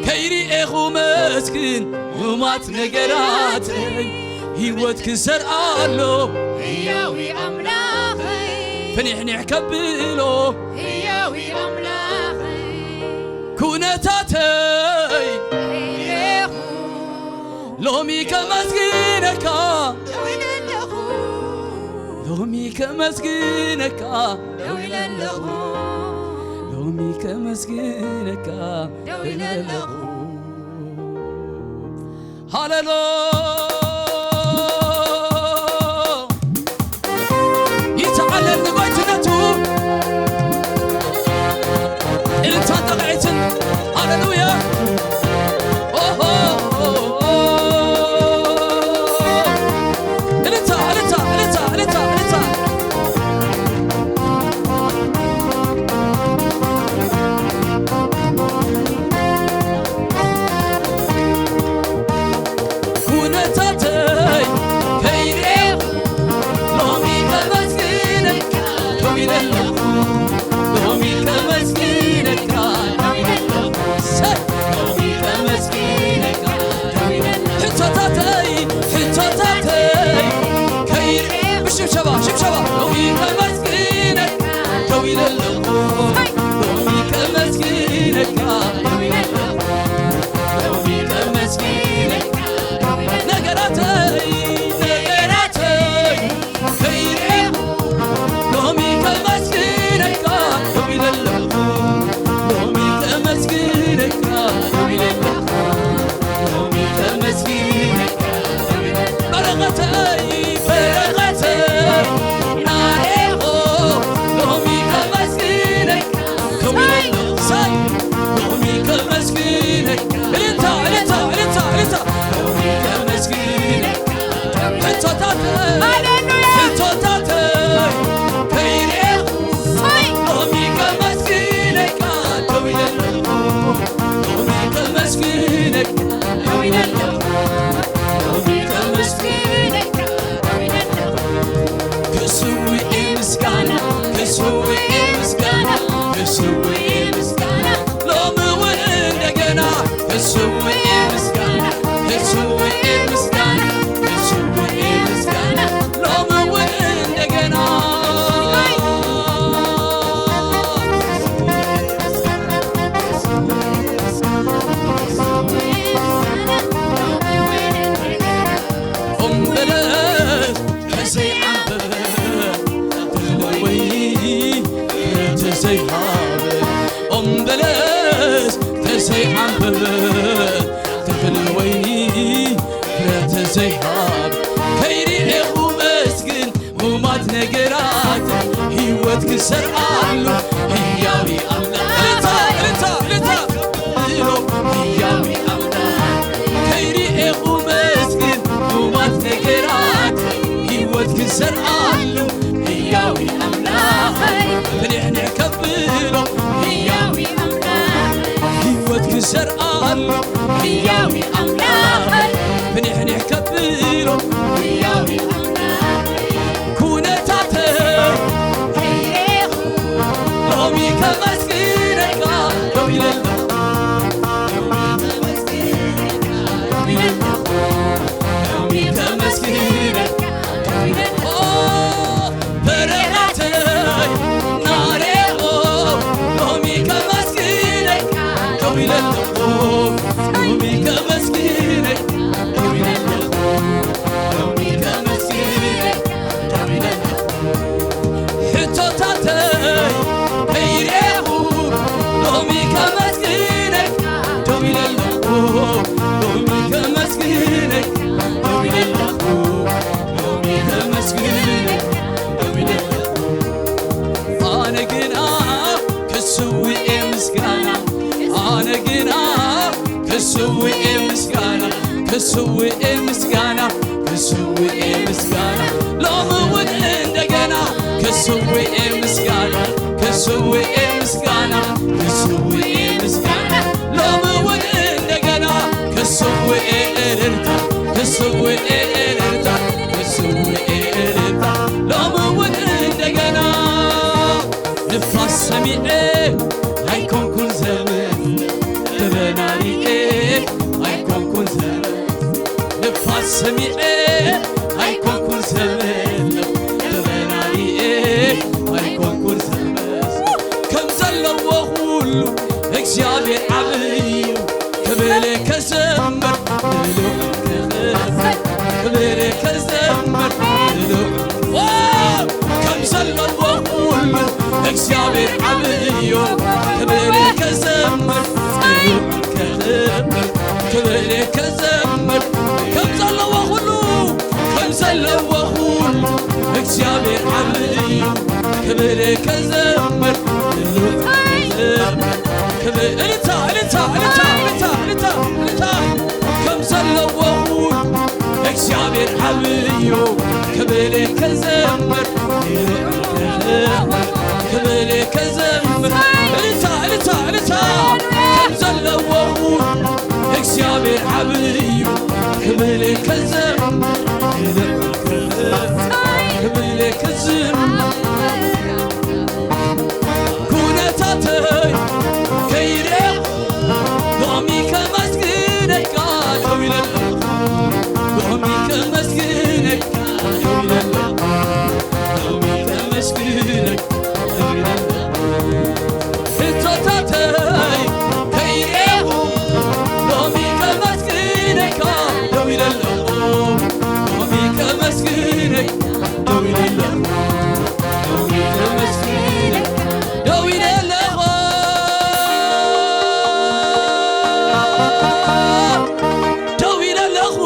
ከይርኤኹ መስግን ሙማት ነገራተይ ህይወት ክዘርኣሎ ህያዊ ኣምላኸይ፣ ፍንሕንሕ ከብሎ ህያዊ ኣምላኸይ፣ ኩነታተይ ከይርኤኹ ሎሚ ከመስግነካ ደው ኢለ ኣለኹ፣ ሎሚ ከመስግነካ ደው ኢለ ኣለኹ፣ ሎሚ ከመስግነካ ደው ኢለ ኣለኹ። ሃሌሉያ። ይተዓለል ንባይትነቱ። እልልታን ጠቕዒትን። ሃሌሉያ። ኦሆ። እልልታ፣ እልልታ፣ እልልታ፣ እልልታ፣ እልልታ። ኩነታተይ ከይርኤኹ ሎሚ ከመስግነካ ደው ኢለ ኣለኹ፣ ሎሚ ከመስግነካ ደው ኢለ ኣለኹ፣ ሰይ ሎሚ ከመስግነካ ደው ኢለ ኣለኹ። ሕቶታተይ፣ ሕቶታተይ ከይርኤ-፣ ብሽብሸባ፣ ሽብሸባ ሎሚ ከመስግነካ ደው ኢለ ኣለኹ፣ ሎሚ ከመስግነካ ደው ኢለ ኣለኹ፣ ሎሚ ከመስግነካ ነገራተይ፣ ነገራተይ ከይርኤኹ ሎሚ ከመስግነካ ደው ኢለ ኣለኹ፣ ሎሚ ከመስግነካ ደው ኢለ ኣለኹ፣ ሎሚ ከመስግነካ ደው ኢለ ኣለኹ። በረኸተይ፣ በረኸተይ ናሬኾ ሎሚ ከመስግነካ ደው ኢለ ኣለኹ። ሳይ ሎሚ ከመስግነካ እልልታ፣ እልልታ፣ እልልታ፣ እልልታ። ሎሚ ከመስግነካ። ሕቶታተይ፣ ሃሌሉያ። ሕቶታተይ ከይርኤኹ፣ ሎሚ ከመስግነካ ደው ኢለ ኣለኹ። ሎሚ ከመስግነካ ደው ኢለ ኣለኹ። ሎሚ ከመስግነካ ደው ኢለ ኣለኹ። ክስውእ ምስጋና፣ ክስውእ ምስጋና፣ ክስውእ ምስጋና ሎሚ እውን እንደገና ክስውእ ምስጋና፣ ክስውእ ምስጋና፣ ክስውእ ምስጋና ሎሚ እውን እንደገና። ኦም በለስ ተዘይዓምበበ፣ ተኽሊ ወይኒ ተዘይሃበ፣ ኦም በለስ ተዘይዓምበበ፣ ተኽሊ ወይኒ ፍረ ተዘይሃብ ከይርኤኹ መስግን ሙማት ነገራት ህይወት ክሰርኣሉ ህያዊ ኣምላኽ። እልልታ፣ እልልታ፣ እልልታ። ብሎ ህያዊ ኣምላኽ ከይርኤኹ መስግን ሙማት ነገራት ህይወት ክሰርኣሉ ህያዊ ኣምላኽ ብሎ ሕያው ኣምላኸይ ኩነታተይ ከይሬኹ ሎሚ ከመስግነካ ደው ኢለ ኣለኹ። ሎሚ ከመስግነካ ደው ኢለ ኣለኹ። ሎሚ ከመስግነካ ደው ኢለ ኣለኹ። በረኻተይ ናሬኦ ሎሚ ከመስግነካ ደው ኢለ ኣለኹ። ሎሚ ከመስግነካ ደው ኢለ ኣለኹ። ሎሚ ከመስግነካ ደው ኢለ ኣለኹ። ሕቶታተይ ከይሬኹ ሎሚ ከመስግነካ ደው ኢለ ኣለኹ። ሎሚ ከመስግነካ ደው ኢለ ኣለኹ። ሎሚ ከመስግነካ ደው ኢለ ኣለኹ። ኣነ ግና ክስውኤ ምስጋና ኣነ ግና ክስውኤ ምስጋና ክስውኤ ምስጋና ክስውኤ ምስጋና ሎሚ እውን እንደገና ክስውኤ ምስጋና ክስውኤ ምስጋና ክስውኤ ምስጋና ሎሚ እውን እንደገና ክስውኤ እልልታ ክስውኤ እልልታ ክስውኤ እልልታ ሎሚ እውን እንደገና ንፋስ ሰሚዐ ኣይኮንኩን ዘመን ተበናኒኤ ኣይኮንኩን ዘመን ንፋስ ሰሚዐ ኣይኮንኩን ዘመን ተበናኒኤ ኣይኮንኩን ዘመን ከም ዘለዎ ኩሉ እግዚኣብሔር ዓብዩ ክብር ከዘምር ክብር ከዘምር ዋው! ከም ዘለዎ ኩሉ እግዚኣብሔር ዓብዩ ክብር ከዘምር ክብር ከዘምር ክብር ከዘምር ከም ዘለዎ ኩሉ ከም ዘለዎ ኩሉ እግዚኣብሔር ዓብዩ ክብር ከዘምር ክብር ከዘምር ክብር እልልታ እልልታ እልልታ እልልታ እልልታ እልልታ ከም ዘለዎ ኩሉ እግዚኣብሔር ዓብዩ ክብር ከዘምር ክብር ከዘምር እልልታ እልልታ እልልታ ከም ዘለዎ ኩሉ እግዚኣብሔር ዓብዩ ክብር ከዘምር ክብር ከዘምር ኩነታተይ ከይሬኹ ሎሚ ከመስግነካ ደው ኢለ ኣለኹ ሎሚ ከመስግነካ ደው ኢለ ኣለኹ ሎሚ ከመስግነካ ደው ኢለ ኣለኹ ሕቶታተይ ከይሬኹ ሎሚ ከመስግነካ ደው ኢለ ኣለኹ ሎሚ ከመስግነካ ደው ኢለ ኣለኹ ሎሚ ከመስግነካ ደው ኢለ ኣለኹ ደው ኢለ ኣለኹ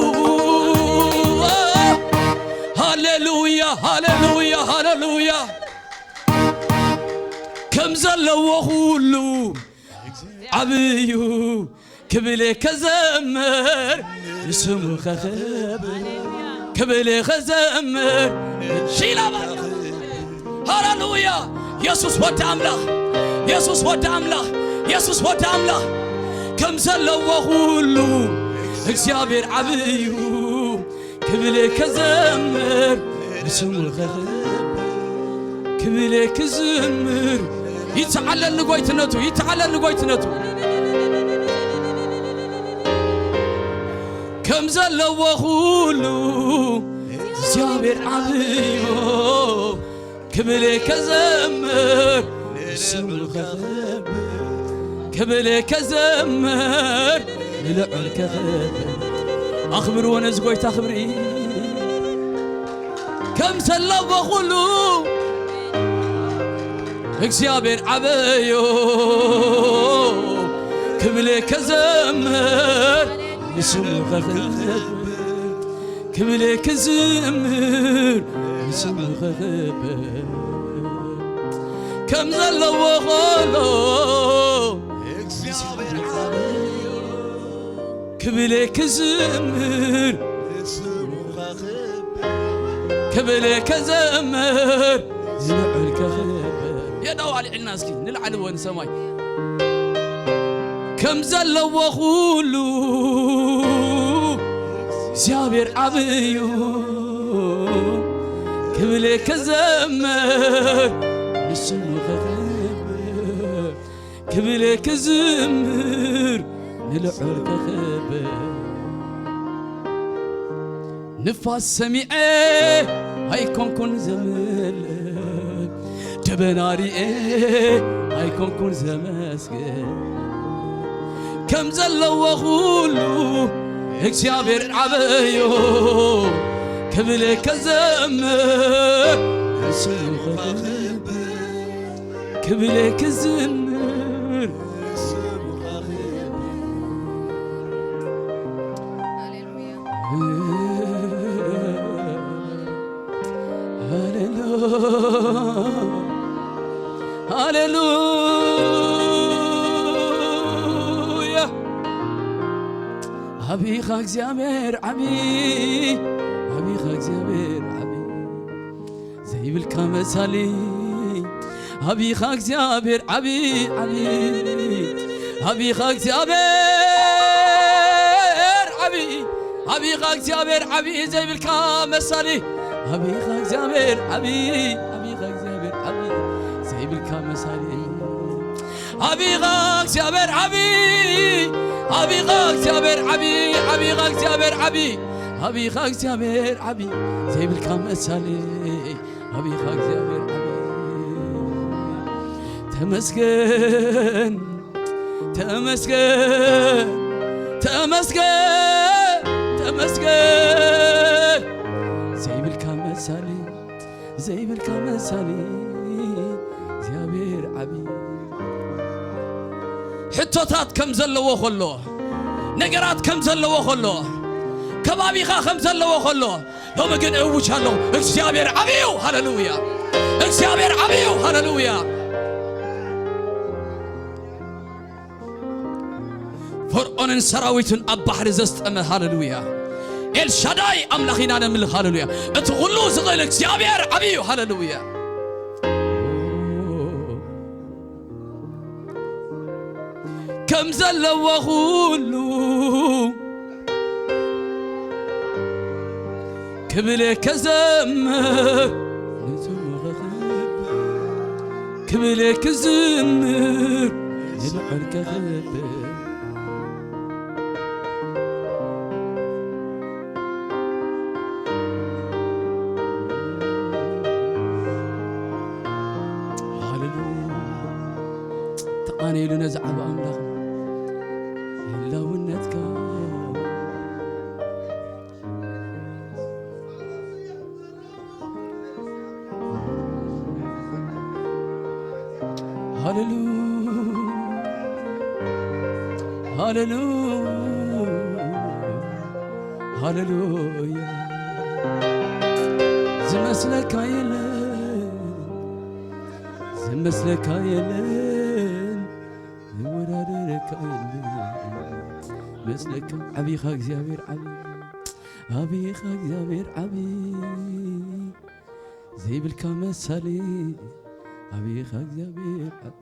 ሃሌሉያ ሃሌሉያ ሃሌሉያ ከም ዘለዎ ኩሉ ዓብዩ ክብለ ከዘምር ንስሙ ከኸብር ክብለ ከዘምር ሺላ ሃሌሉያ የሱስ ወዲ ኣምላኽ የሱስ ወዲ ኣምላኽ የሱስ ወዲ ኣምላኽ ከም ዘለዎ ኩሉ እግዚኣብሔር ዓብዩ ክብለ ከዘምር ንስሙ ከኸብር ክብለ ክዝምር ይተዓለል ንጎይትነቱ ይተዓለል ንጎይትነቱ ከም ዘለዎ ኩሉ እግዚኣብሔር ዓብዮ ክብለ ከዘምር ስሙ ከኸብር ክብለ ከዘምር ንልዑል ከኸብር ኣኽብርዎ ነዚ ጎይታ ክብሪ ከም ዘለዎ ኩሉ እግዚኣብሔር ዓበዮ ክብለ ከዘምር ንስሙ ከኸብር ክብለ ክዝምር ንስሙ ከኸብር ከም ዘለዎ ኾሎ እግዚኣብሔር ዓበዮ ክብለ ክዝምር ክብለ ከዘምር ዝንዕል ከኸብር የዳው ኣልዕልና እስኪ ንልዓልዎ ንሰማይ ከም ዘለዎ ኩሉ እግዚኣብሔር ዓብዩ ክብል ክዘምር ንስሙ ክኽብር ክብል ክዝምር ንልዑል ክኽብር ንፋስ ሰሚዐ ኣይኮንኩን ዘምልእ ደበና ሪኤ ኣይኮንኩን ዘመስግን ከም ዘለዎ ኩሉ እግዚኣብሔር ዓበዮ ክብል ከዘምር ንስሙ ክብል ክዝምር ሃሌሉያ። ሃሌሉያ። ኣቢኻ እግዚኣብሔር ዓቢ ኣቢኻ እግዚኣብሔር ዓቢ ዘይብልካ መሳሊ ኣቢኻ እግዚኣብሔር ዓቢ ዓቢ ኣቢኻ እግዚኣብሔር ዓቢ ኣቢኻ እግዚኣብሔር ዓቢ ዘይብልካ መሳሊ ኣቢኻ እግዚኣብሔር ዓቢ ኣቢኻ እግዚኣብሔር ዓቢ ዘይብልካ መሳሊ ኣቢኻ እግዚኣብሔር ዓቢ ኣቢኻ እግዚኣብሔር ዓቢ ኣቢኻ እግዚኣብሔር ዓቢ ኣቢኻ እግዚኣብሔር ዓቢ ዘይብልካ መሳሊ ኣቢኻ እግዚኣብሔር ዓቢ ተመስገን ተመስገን ተመስገን ተመስገን ዘይብልካ መሳሊ ዘይብልካ መሳሊ እግዚኣብሔር ዓቢ ሕቶታት ከም ዘለዎ ከሎ ነገራት ከም ዘለዎ ከሎ ከባቢኻ ከም ዘለዎ ከሎ ሎሚ ግን እውጅ ኣለኹ እግዚኣብሔር ዓብዩ ሃሌሉያ እግዚኣብሔር ዓብዩ ሃሌሉያ ፈርዖንን ሰራዊቱን ኣብ ባሕሪ ዘስጠመ ሃሌሉያ ኤልሻዳይ ኣምላኽ ኢና ነምልኽ ሃሌሉያ እቲ ኩሉ ዝኽእል እግዚኣብሔር ዓብዩ ሃሌሉያ ከም ዘለዎ ኩሉ ክብል ከዘምር ክብል ክዝምር ንልዑል ከኽብር ሃሌሉያ ተቓነይሉ ነዚ ዓቢ ኣምላኽ ህላውነትካ ሃሌሉያ ሃሌሉያ ሃሌሉያ ዝመስለካ የለን ዝመስለካ የለን ዝወዳደረካ የለን መስለካ ዓቢኻ እግዚኣብሔር ዓቢ ኣቢኻ እግዚኣብሔር ዓቢ ዘይብልካ መሳሊ ኣቢኻ እግዚኣብሔር ዓቢ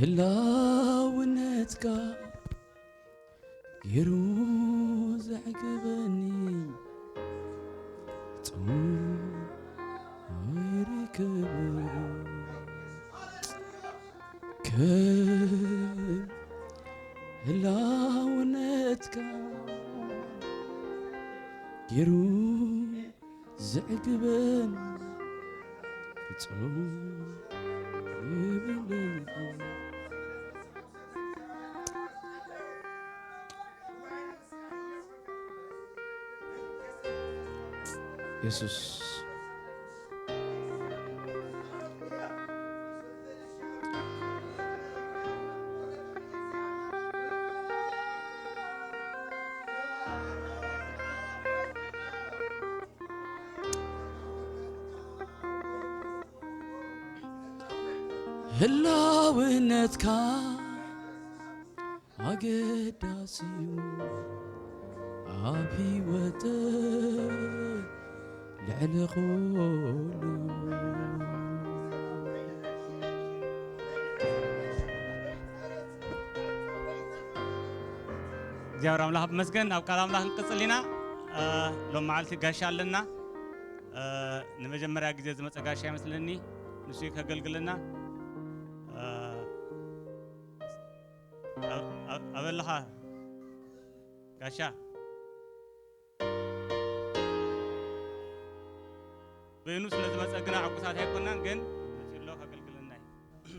ህላውነትካ ገይሩ ዘዕግበኒ ፍጹም ኣይርከብ ከም ህላውነትካ ገይሩ ዘዕግበኒ ፍጹም የብለይን የሱስ ህላውነትካ ኣገዳሲ እዩ ኣብ ህይወተይ ልዕሊ ኩሉ እግዚኣብሔር ኣምላኽ ይመስገን። ኣብ ቃል ኣምላኽ ክንቅጽል ኢና። እ፣ ሎም መዓልቲ ጋሻ ኣለና። እ፣ ንመጀመርያ ግዜ ዝመጸ ጋሻ ይመስለኒ። ንሱ እዩ ከገልግለና። እ፣ ኣብ-፣ ኣብ-፣ ኣበለኻ ጋሻ? በይኑ ስለ ዝመጸ ግና ዕጉሳት ኣይኮናን፣ ግን መጺኡ ኣሎ ከገልግለና እዩ።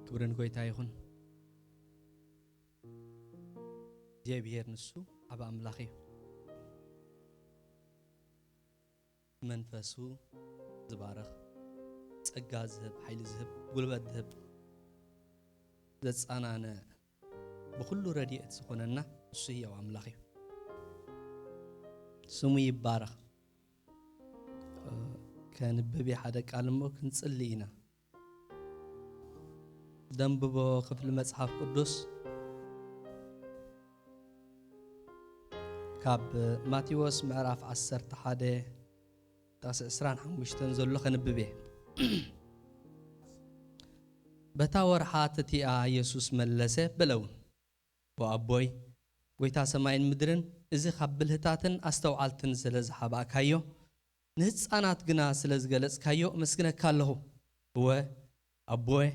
ክብሪ ንጎይታ ይኹን። እግዚኣብሔር ንሱ ዓቢ ኣምላኽ እዩ። መንፈሱ ዝባርኽ፣ ጸጋ ዝህብ፣ ሓይሊ ዝህብ፣ ጉልበት ዝህብ፣ ዘጸናንዕ፣ ብኹሉ ረድኤት ዝኾነና ንሱ ህያው ኣምላኽ እዩ። ስሙ ይባረኽ። ከንብብ ሓደ ቃል እሞ ክንጽሊ ኢና። ደንብቦ ክፍሊ መጽሓፍ ቅዱስ ካብ ማቴዎስ ምዕራፍ ዓሰርተ ሓደ ጥቕሲ ዕስራን ሓሙሽተን ዘሎ ከንብብ እየ። በታ ወርሓት እቲኣ የሱስ መለሰ በለ እውን፣ "ኦ ኣቦይ፣ ጐይታ ሰማይን ምድርን፣ እዚ ካብ ብልህታትን ኣስተውዓልትን ስለ ዝሓባእካዮ፣ ንህጻናት ግና ስለ ዝገለጽካዮ፣ እመስግነካ ኣለኹ። እወ ኣቦይ፣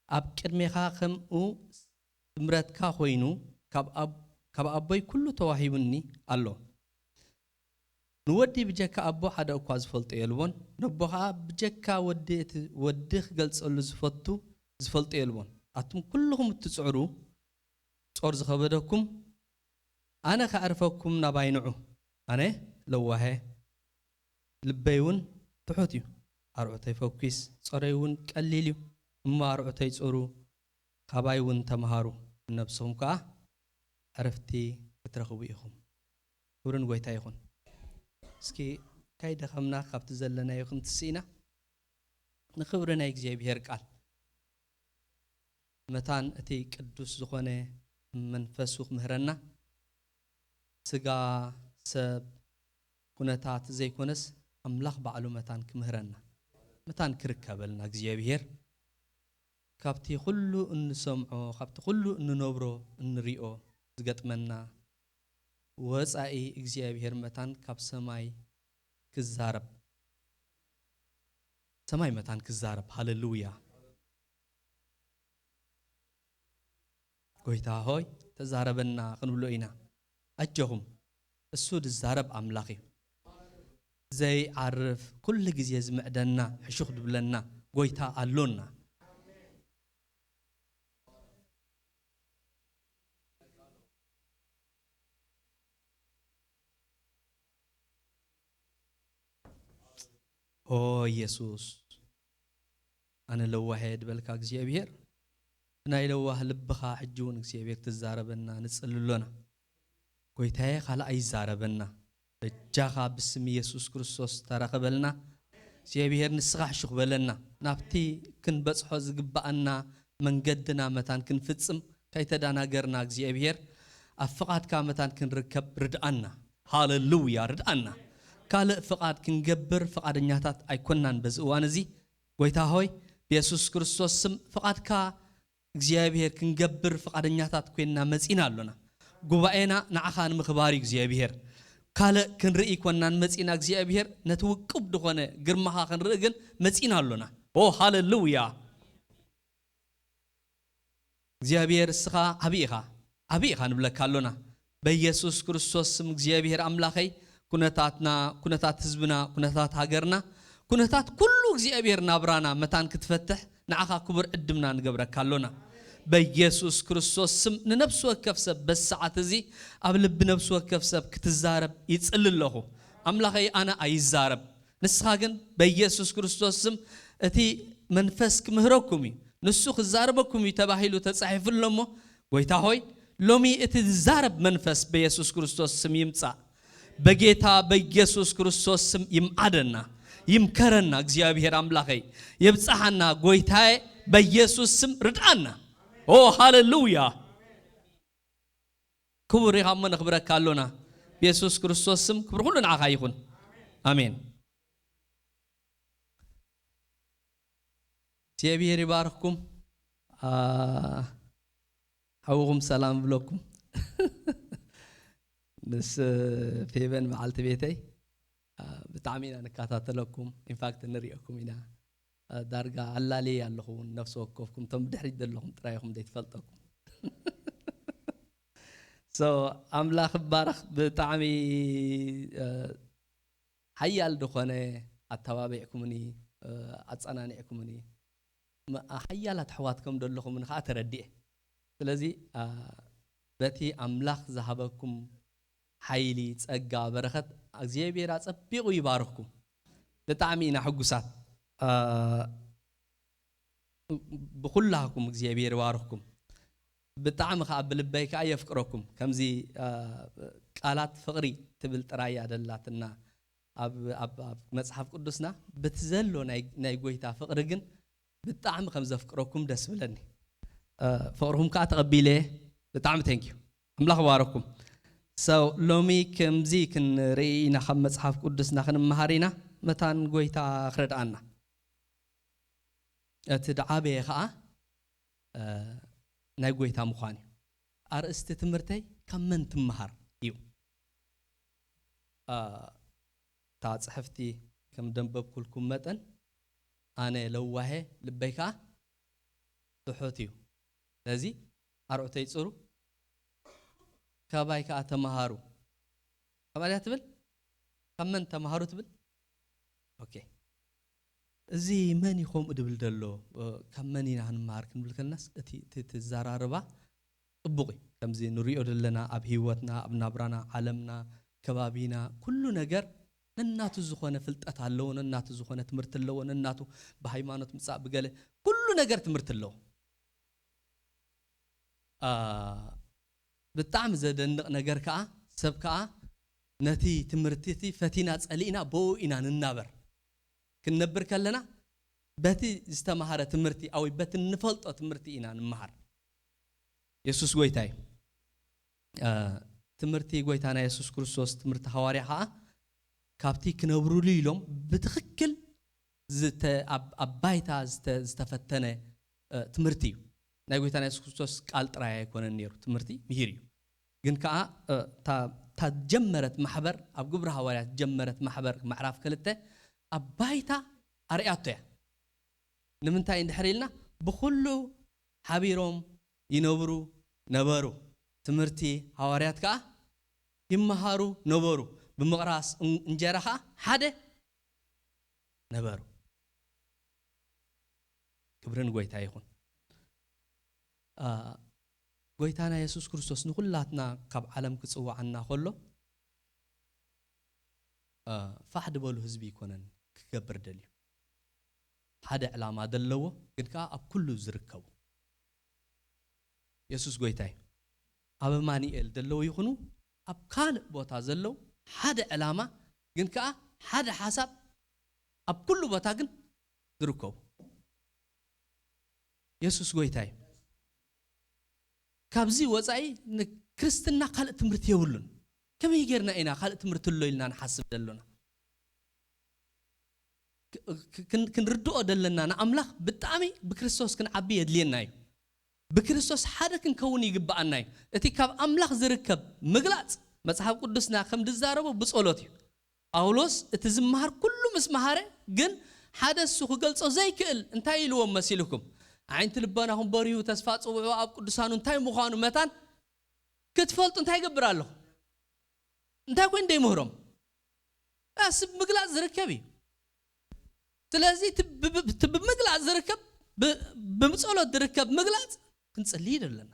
ኣብ ቅድሜኻ ከምኡ ስምረትካ ኾይኑ፣ ካብ ኣብ-፣ ካብ ኣቦይ ኩሉ ተዋሂቡኒ ኣሎ። ንወዲ ብጀካ ኣቦ ሓደ እኳ ዝፈልጦ የልቦን፣ ነቦ ኸኣ ብጀካ ወዲ እቲ ወዲ ክገልጸሉ ዝፈቱ፣ ዝፈልጦ የልቦን። ኣቱም ኩልኹም እትጽዕሩ፣ ጾር ዝኸበደኩም፣ ኣነ ከዕርፈኩም ናባይ ንዑ። ኣነ ለዋሄ፣ ልበይ እውን ትሑት እዩ። ኣርዑተይ ፈኲስ፣ ጾረይ እውን ቀሊል እዩ። እሞ ኣርዑተይ ጹሩ፣ ካባይ እውን ተምሃሩ፣ ንነብስኹም ከኣ ዕረፍቲ ክትረኽቡ ኢኹም።" ክብሪ ንጎይታ ይኹን። እስኪ ካይደኸምና ካብቲ ዘለናዮ ክንትስእ ኢና። ንኽብሪ ናይ እግዚኣብሔር ቃል መታን እቲ ቅዱስ ዝኾነ መንፈሱ ክምህረና፣ ስጋ፣ ሰብ፣ ኩነታት ዘይኮነስ ኣምላኽ ባዕሉ መታን ክምህረና፣ መታን ክርከበልና እግዚኣብሔር ካብቲ ኩሉ እንሰምዖ፣ ካብቲ ኩሉ እንነብሮ፣ እንሪኦ ዝገጥመና ወጻኢ እግዚኣብሔር መታን ካብ ሰማይ ክዛረብ፣ ሰማይ መታን ክዛረብ። ሃሌሉያ። ጎይታ ሆይ ተዛረበና ክንብሎ ኢና። ኣጆኹም፣ እሱ ዝዛረብ ኣምላኽ እዩ። ዘይዓርፍ፣ ኩሉ ግዜ ዝምዕደና፣ ሕሹኽ ዝብለና ጎይታ ኣሎና። ኦ ኢየሱስ፣ ኣነ ለዋህ እየ ድበልካ እግዚኣብሔር፣ ብናይ ለዋህ ልብኻ ሕጂ እውን እግዚኣብሔር ትዛረበና ንጽሊ ኣሎና። ጎይታየ፣ ካልኣይ ይዛረበና። በጃኻ ብስም ኢየሱስ ክርስቶስ ተራኸበልና። እግዚኣብሔር ንስኻ ሕሹኽ በለና። ናብቲ ክንበጽሖ ዝግብኣና መንገድና መታን ክንፍጽም ከይተዳናገርና እግዚኣብሔር ኣብ ፍቓድካ መታን ክንርከብ ርድኣና። ሃሌሉያ፣ ርድኣና። ካልእ ፍቓድ ክንገብር ፍቓደኛታት ኣይኮናን በዚ እዋን እዚ። ጎይታ ሆይ፣ ብየሱስ ክርስቶስ ስም ፍቓድካ እግዚኣብሔር ክንገብር ፍቓደኛታት ኮይንና መጺና ኣሎና። ጉባኤና ንዓኻ ንምኽባር እዩ እግዚኣብሔር። ካልእ ክንርኢ ኣይኮናን መጺና እግዚኣብሔር፣ ነቲ ውቁብ ዝኾነ ግርማኻ ክንርኢ ግን መጺና ኣሎና። ኦ ሃሌሉያ። እግዚኣብሔር እስኻ ዓቢ ኢኻ፣ ዓቢ ኢኻ ንብለካ ኣሎና። በኢየሱስ ክርስቶስ ስም እግዚኣብሔር ኣምላኸይ፣ ኩነታትና፣ ኩነታት ህዝብና፣ ኩነታት ሃገርና፣ ኩነታት ኩሉ እግዚኣብሔር ናብራና መታን ክትፈትሕ ንዓኻ ክቡር ዕድምና ንገብረካ ኣሎና። በኢየሱስ ክርስቶስ ስም ንነፍሲ ወከፍ ሰብ በዚ ሰዓት እዚ ኣብ ልቢ ነፍሲ ወከፍ ሰብ ክትዛረብ ይጽሊ ኣለኹ። ኣምላኸይ ኣነ ኣይዛረብ፣ ንስኻ ግን በኢየሱስ ክርስቶስ ስም እቲ መንፈስ ክምህረኩም እዩ፣ ንሱ ክዛረበኩም እዩ ተባሂሉ ተጻሒፉ ኣሎ እሞ፣ ጎይታ ሆይ፣ ሎሚ እቲ ዝዛረብ መንፈስ በኢየሱስ ክርስቶስ ስም ይምጻእ። በጌታ በኢየሱስ ክርስቶስ ስም ይምዓደና፣ ይምከረና። እግዚኣብሔር ኣምላኸይ የብጽሓና። ጎይታዬ በኢየሱስ ስም ርድኣና። ኦ ሃሌሉያ! ክቡር ኢኻ እሞ ነኽብረካ ኣሎና። ብየሱስ ክርስቶስ ስም ክብሪ ኩሉ ንዓኻ ይኹን። ኣሜን። እግዚኣብሔር ይባርኽኩም። አ፣ ሓውኹም ሰላም ብለኩም። ምስ ፌበን በዓልቲ ቤተይ፣ አ፣ ብጣዕሚ ኢና ንከታተለኩም። ኢንፋክት ንሪኦኩም ኢና። አ፣ ዳርጋ ኣላልየ ኣለኹ እውን ነፍሲ ወከፍኩም። እቶም ብድሕሪት ዘለኹም ጥራይ ኢኹም ዘይትፈልጠኩም። So፣ ኣምላኽ ይባረኽ። ብጣዕሚ፣ አ፣ ሓያል ዝኾነ ኣተባቢዕኩምኒ፣ እ፣ ኣጸናኒዕኩምኒ፣ ም-፣ ሓያላት ኣሕዋት ከም ዘለኹምኒ ከኣ ተረዲኤ። ስለዚ፣ እ፣ በቲ ኣምላኽ ዝሃበኩም ሓይሊ፣ ጸጋ፣ በረኸት እግዚኣብሔር ኣጸቢቑ ይባርኽኩም። ብጣዕሚ ኢና ሕጉሳት። እ፣ ብኹላህኩም እግዚኣብሔር ይባርኽኩም። ብጣዕሚ ከኣ ብልበይ ከኣ የፍቅረኩም። ከምዚ፣ እ፣ ቃላት ፍቕሪ ትብል ጥራይ እያ ደላትና። ኣብ፣ ኣብ፣ ኣብ መጽሓፍ ቅዱስና በቲ ዘሎ ናይ፣ ናይ ጎይታ ፍቕሪ ግን ብጣዕሚ ከም ዘፍቅረኩም ደስ ብለኒ። እ፣ ፍቕርኹም ከኣ ተቐቢለ። ብጣዕሚ thank you። ኣምላኽ ይባረኩም። So፣ ሎሚ ከምዚ ክንርኢ ኢና፣ ካብ መጽሓፍ ቅዱስና ክንመሃር ኢና። መታን ጎይታ ክረድኣና። እቲ ዝዓበየ ከኣ፣ እ፣ ናይ ጎይታ ምዃን እዩ። ኣርእስቲ ትምህርተይ ካብ መን ትመሃር እዩ። እ፣ እታ ጽሕፍቲ ከም ደንበብኩልኩም መጠን፣ ኣነ ለዋሄ ልበይ ከኣ ትሑት እዩ። ስለዚ ኣርዑተይ ጽሩ፣ ካባይ ከኣ ተመሃሩ። ካባይ ድያ ትብል? ካብ መን ተመሃሩ ትብል? ኦኬ። እዚ መን እዩ ከምኡ ድብል ዘሎ? እ፣ ካብ መን ኢና ክንመሃር ክንብል ከለናስ፣ እቲ፣ እቲ፣ እቲ ዘራርባ ጽቡቕ እዩ። ከምዚ ንሪኦ ዘለና ኣብ ህይወትና፣ ኣብ ናብራና፣ ዓለምና፣ ከባቢና፣ ኩሉ ነገር ነናቱ ዝኾነ ፍልጠት ኣለዎ፣ ነናቱ ዝኾነ ትምህርቲ ኣለዎ፣ ነናቱ ብሃይማኖት ምጻእ ብገለ፣ ኩሉ ነገር ትምህርቲ ኣለዎ። አ፣ ብጣዕሚ ዘደንቕ ነገር ከኣ፣ ሰብ ከኣ ነቲ ትምህርቲ እቲ ፈቲና ጸሊእና ብኡ ኢና ንናበር። ክንነብር ከለና በቲ ዝተማሃረ ትምህርቲ፣ ኣው በቲ እንፈልጦ ትምህርቲ ኢና ንመሃር። የሱስ ጎይታ እዩ። አ፣ ትምህርቲ ጎይታና የሱስ ክርስቶስ፣ ትምህርቲ ሃዋርያ ከኣ ካብቲ ክነብሩሉ ኢሎም ብትኽክል ዝተ-፣ ኣብ፣ ኣብ ባይታ ዝተ-፣ ዝተፈተነ፣ እ፣ ትምህርቲ እዩ። ናይ ጎይታና የሱስ ክርስቶስ ቃል ጥራይ ኣይኮነን ነይሩ፣ ትምህርቲ ምሂር እዩ። ግን ከኣ፣ እ፣ እታ፣ እታ ጀመረት ማሕበር፣ ኣብ ግብሪ ሃዋርያት ጀመረት ማሕበር ምዕራፍ ክልተ ኣብ ባይታ ኣርያቶ እያ። ንምንታይ እንድሕር ኢልና፣ ብኹሉ ሓቢሮም ይነብሩ ነበሩ። ትምህርቲ ሃዋርያት ከኣ ይመሃሩ ነበሩ። ብምቕራስ እን-፣ እንጀራ ከኣ ሓደ ነበሩ። ክብሪ ንጎይታ ይኹን። አ፣ ጎይታና የሱስ ክርስቶስ ንኹላትና ካብ ዓለም ክጽውዓና ከሎ፣ አ፣ ፋሕ ድበሉ ህዝቢ ይኮነን ክገብር ደልዩ። ሓደ ዕላማ ዘለዎ፣ ግን ከኣ ኣብ ኩሉ ዝርከቡ። የሱስ ጎይታ እዩ። ኣብ ኣማኑኤል ዘለዉ ይኹኑ፣ ኣብ ካልእ ቦታ ዘለዉ፣ ሓደ ዕላማ፣ ግን ከኣ ሓደ ሓሳብ፣ ኣብ ኩሉ ቦታ ግን ዝርከቡ። የሱስ ጎይታ እዩ። ካብዚ ወጻኢ ንክርስትና ካልእ ትምህርቲ የብሉን። ከመይ ጌርና ኢና ካልእ ትምህርቲ ኣሎ ኢልና ንሓስብ ዘሎና? ክ-፣ ክ-፣ ክን-፣ ክንርድኦ ዘለና ንኣምላኽ ብጣዕሚ ብክርስቶስ ክንዓቢ የድልየና እዩ። ብክርስቶስ ሓደ ክንከውን ይግብኣና እዩ። እቲ ካብ ኣምላኽ ዝርከብ ምግላጽ መጽሓፍ ቅዱስና ከም ዝዛረቦ ብጸሎት እዩ። ጳውሎስ እቲ ዝመሃር ኩሉ ምስ መሃረ ግን ሓደ እሱ ክገልጾ ዘይክእል እንታይ ኢልዎም መሲልኩም? ኣዒንቲ ልቦናኹም በሪሁ ተስፋ ጽውዑ ኣብ ቅዱሳኑ እንታይ ምዃኑ መታን ክትፈልጡ እንታይ ይገብር ኣለኹ? እንታይ ኮይኑ ደይምህሮም? ኣስ ምግላጽ ዝርከብ እዩ። ስለዚ እቲ ብ- ብ- እቲ ብምግላጽ ዝርከብ ብ- ብምጸሎት ዝርከብ ምግላጽ ክንጽልይ ደለና።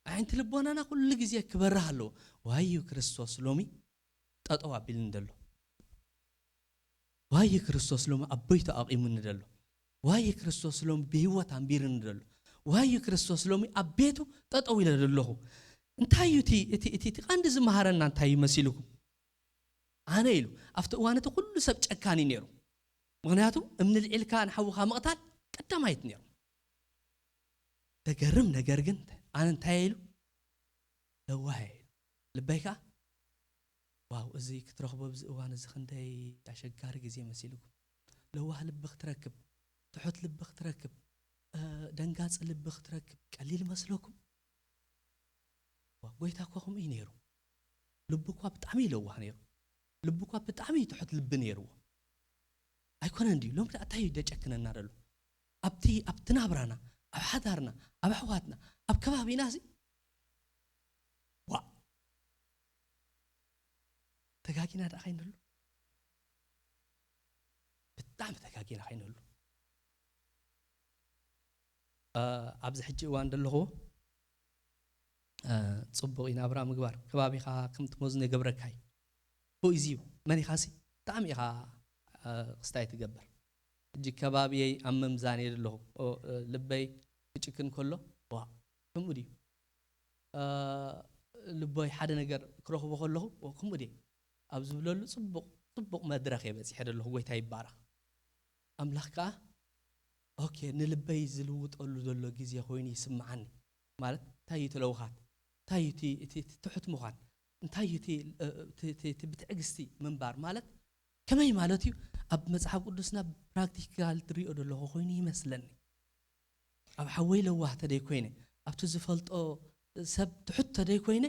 ኣዒንቲ ልቦናና ኩሉ ግዜ ክበርህ ኣለዎ። ዋዩ ክርስቶስ ሎሚ ጠጠው ኣቢልኒ ደሎ። ዋዩ ክርስቶስ ሎሚ ኣብ ቦይቱ ኣቂሙኒ ደሎ። ዋዩ ክርስቶስ ሎሚ ብህይወት ኣንቢርኒ ደሎ። ዋዩ ክርስቶስ ሎሚ ኣብ ቤቱ ጠጠው ኢለ ደለኹ። እንታይ እዩ እቲ እቲ እቲ እቲ ቀንዲ ዝመሃረና እንታይ እዩ መሲልኩም? ኣነ ኢሉ ኣብቲ እዋን እቲ ኩሉ ሰብ ጨካኒ ነይሩ። ምክንያቱ እምኒ ልዒልካ ንሓውኻ ምቕታል ቀዳማይት ነይሩ። ደገርም ነገር ግን ኣነ እንታይ ኢሉ ለዋህ ኢሉ ልበይ ከዓ ዋው እዚ ክትረኽቦ ኣብዚ እዋን እዚ ክንደይ ኣሸጋሪ ግዜ መሲልኩም። ለዋህ ልቢ ክትረክብ፣ ትሑት ልቢ ክትረክብ፣ እ፣ ደንጋፂ ልቢ ክትረክብ ቀሊል መስለኩም? ዋ፣ ጎይታ እኳ ከምኡ እዩ ነይሩ። ልቡ እኳ ብጣዕሚ እዩ ለዋህ ነይሩ። ልቡ እኳ ብጣዕሚ እዩ ትሑት ልቢ ነይርዎ። ኣይኮነን ድዩ? ሎም እንታይ እዩ ደጨክነና ደሎ? ኣብቲ ኣብቲ ናብራና፣ ኣብ ሓዳርና፣ ኣብ ኣሕዋትና፣ ኣብ ከባቢና ሲ ዋ ተጋጊና ደኣ ከይንህሉ፣ ብጣዕሚ ተጋጊና ከይንህሉ። እ፣ ኣብዚ ሕጂ እዋን ዘለኹዎ እ፣ ጽቡቕ እዩ ናብራ ምግባር። ከባቢኻ ከም ትመዝኖ ይገብረካ እዩ። Who is you? መን ኢኻ ሲ? ብጣዕሚ ኢኻ፣ እ፣ ክስታይ ትገብር። ሕጂ ከባብየይ ኣብ ምምዛን እየ ዘለኹ። ኦ፣ እ፣ ልበይ ክጭክን ከሎ፣ ዋ፣ ከምኡ ድዩ? እ፣ ልቦይ ሓደ ነገር ክረኽቦ ከለኹ፣ ኦ፣ ከምኡ ድየ? ኣብ ዝብለሉ ጽቡቕ፣ ጽቡቕ መድረኽ እየ በጺሐ ዘለኹ። ጎይታ ይባረኽ። ኣምላኽ ከኣ፣ ኦኬ፣ ንልበይ ዝልውጠሉ ዘሎ ግዜ ኮይኑ ይስምዓኒ። ማለት፣ እንታይ እዩ እቲ ለውኻት? እንታይ እዩ እቲ፣ እቲ፣ እቲ ትሑት ምዃን? እንታይ እዩ እቲ፣ እ፣ እቲ፣ እቲ፣ እቲ ብትዕግስቲ ምንባር? ማለት፣ ከመይ ማለት እዩ? ኣብ መጽሓፍ ቅዱስና ፕራክቲካል ትሪኦ ዘለኹ ኮይኑ ይመስለኒ። ኣብ ሓወይ ለዋህ ተደይ ኮይነ፣ ኣብቲ ዝፈልጦ ሰብ ትሑት ተደይ ኮይነ፣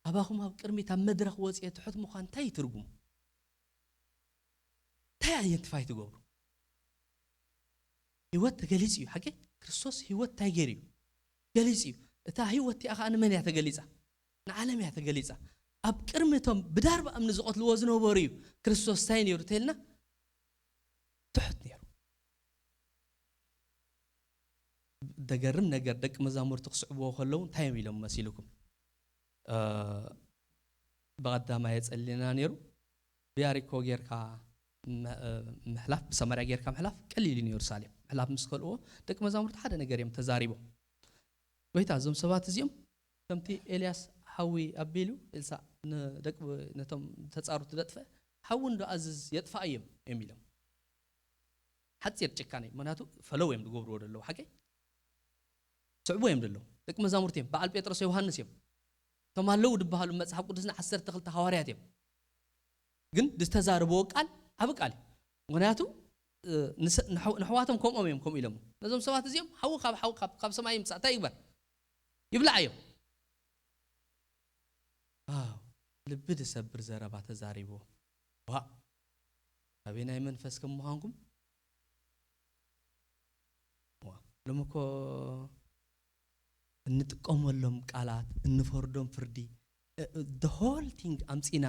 ኣባኹም ኣብ ቅድሚት ኣብ መድረኽ ወጽኤ ትሑት ምዃን እንታይ እዩ ትርጉሙ? እንታይ ኣየንትፋይ ትገብሩ? ህይወት ተገሊጹ እዩ። ሓቂ ክርስቶስ ህይወት እንታይ ገይሩ እዩ? ገሊጹ እዩ። እታ ህይወት እቲኣ ኸኣ ንመን እያ ተገሊጻ? ንዓለም እያ ተገሊጻ። ኣብ ቅድሚ እቶም ብዳርባ እምኒ ዝቐትልዎ ዝነበሩ እዩ ክርስቶስ እንታይ ነይሩ ተልና? ትሑት ነይሩ። ደገርም ነገር ደቂ መዛሙርቲ ክስዕብዎ ከለዉ እንታይ እዮም ኢሎም መሲልኩም? እ፣ ብቐዳማይ የጸልየና ነይሩ። ብያሪኮ ጌርካ መ-፣ እ፣ ምሕላፍ፣ ብሰማርያ ጌርካ ምሕላፍ ቀሊል እዩ ንየሩሳሌም። ምሕላፍ ምስ ከልእዎ ደቂ መዛሙርቲ ሓደ ነገር እዮም ተዛሪቦም። ጎይታ፣ እዞም ሰባት እዚኦም ከምቲ ኤልያስ ሓዊ ኣቢሉ ኤልሳዕ ንደቂ፣ ነቶም ተጻሩቱ ዘጥፍአ ሓዊ እንዶ ኣዝዝ የጥፍኣዮም እዮም ኢሎም። ሓጺር ጭካኔ፣ ምኽንያቱ ፈለው እዮም ዝገብርዎ ዘለዉ፣ ሓቂ? ስዕቡ እዮም ዘለዉ። ደቂ መዛሙርቲ እዮም፣ በዓል ጴጥሮስ ዮሃንስ እዮም። እቶም ኣለዉ ዝበሃሉ መጽሓፍ ቅዱስና ዓሰርተ ክልተ ሃዋርያት እዮም። ግን ዝተዛረብዎ ቃል ዓቢ ቃል እዩ። ምኽንያቱ፣ እ፣ ንሰ-፣ ንኣሕዋ-፣ ንኣሕዋቶም ከምኦም እዮም፣ ከምኡ ኢሎም። ነዞም ሰባት እዚኦም ሓዊ ካብ፣ ሓዊ ካብ፣ ካብ ሰማይ ይምጻእ፣ እንታይ ይግበር? ይብላዕ እዮም። ዋው፣ ልቢ ዝሰብር ዘረባ ተዛሪብዎ። ዋእ፣ ኣበየናይ መንፈስ ከም ምዃንኩም? ዋእ፣ ሎሚ እኮ እንጥቀመሎም ቃላት፣ እንፈርዶም ፍርዲ፣ እ፣ እ፣ the whole thing ኣምጺና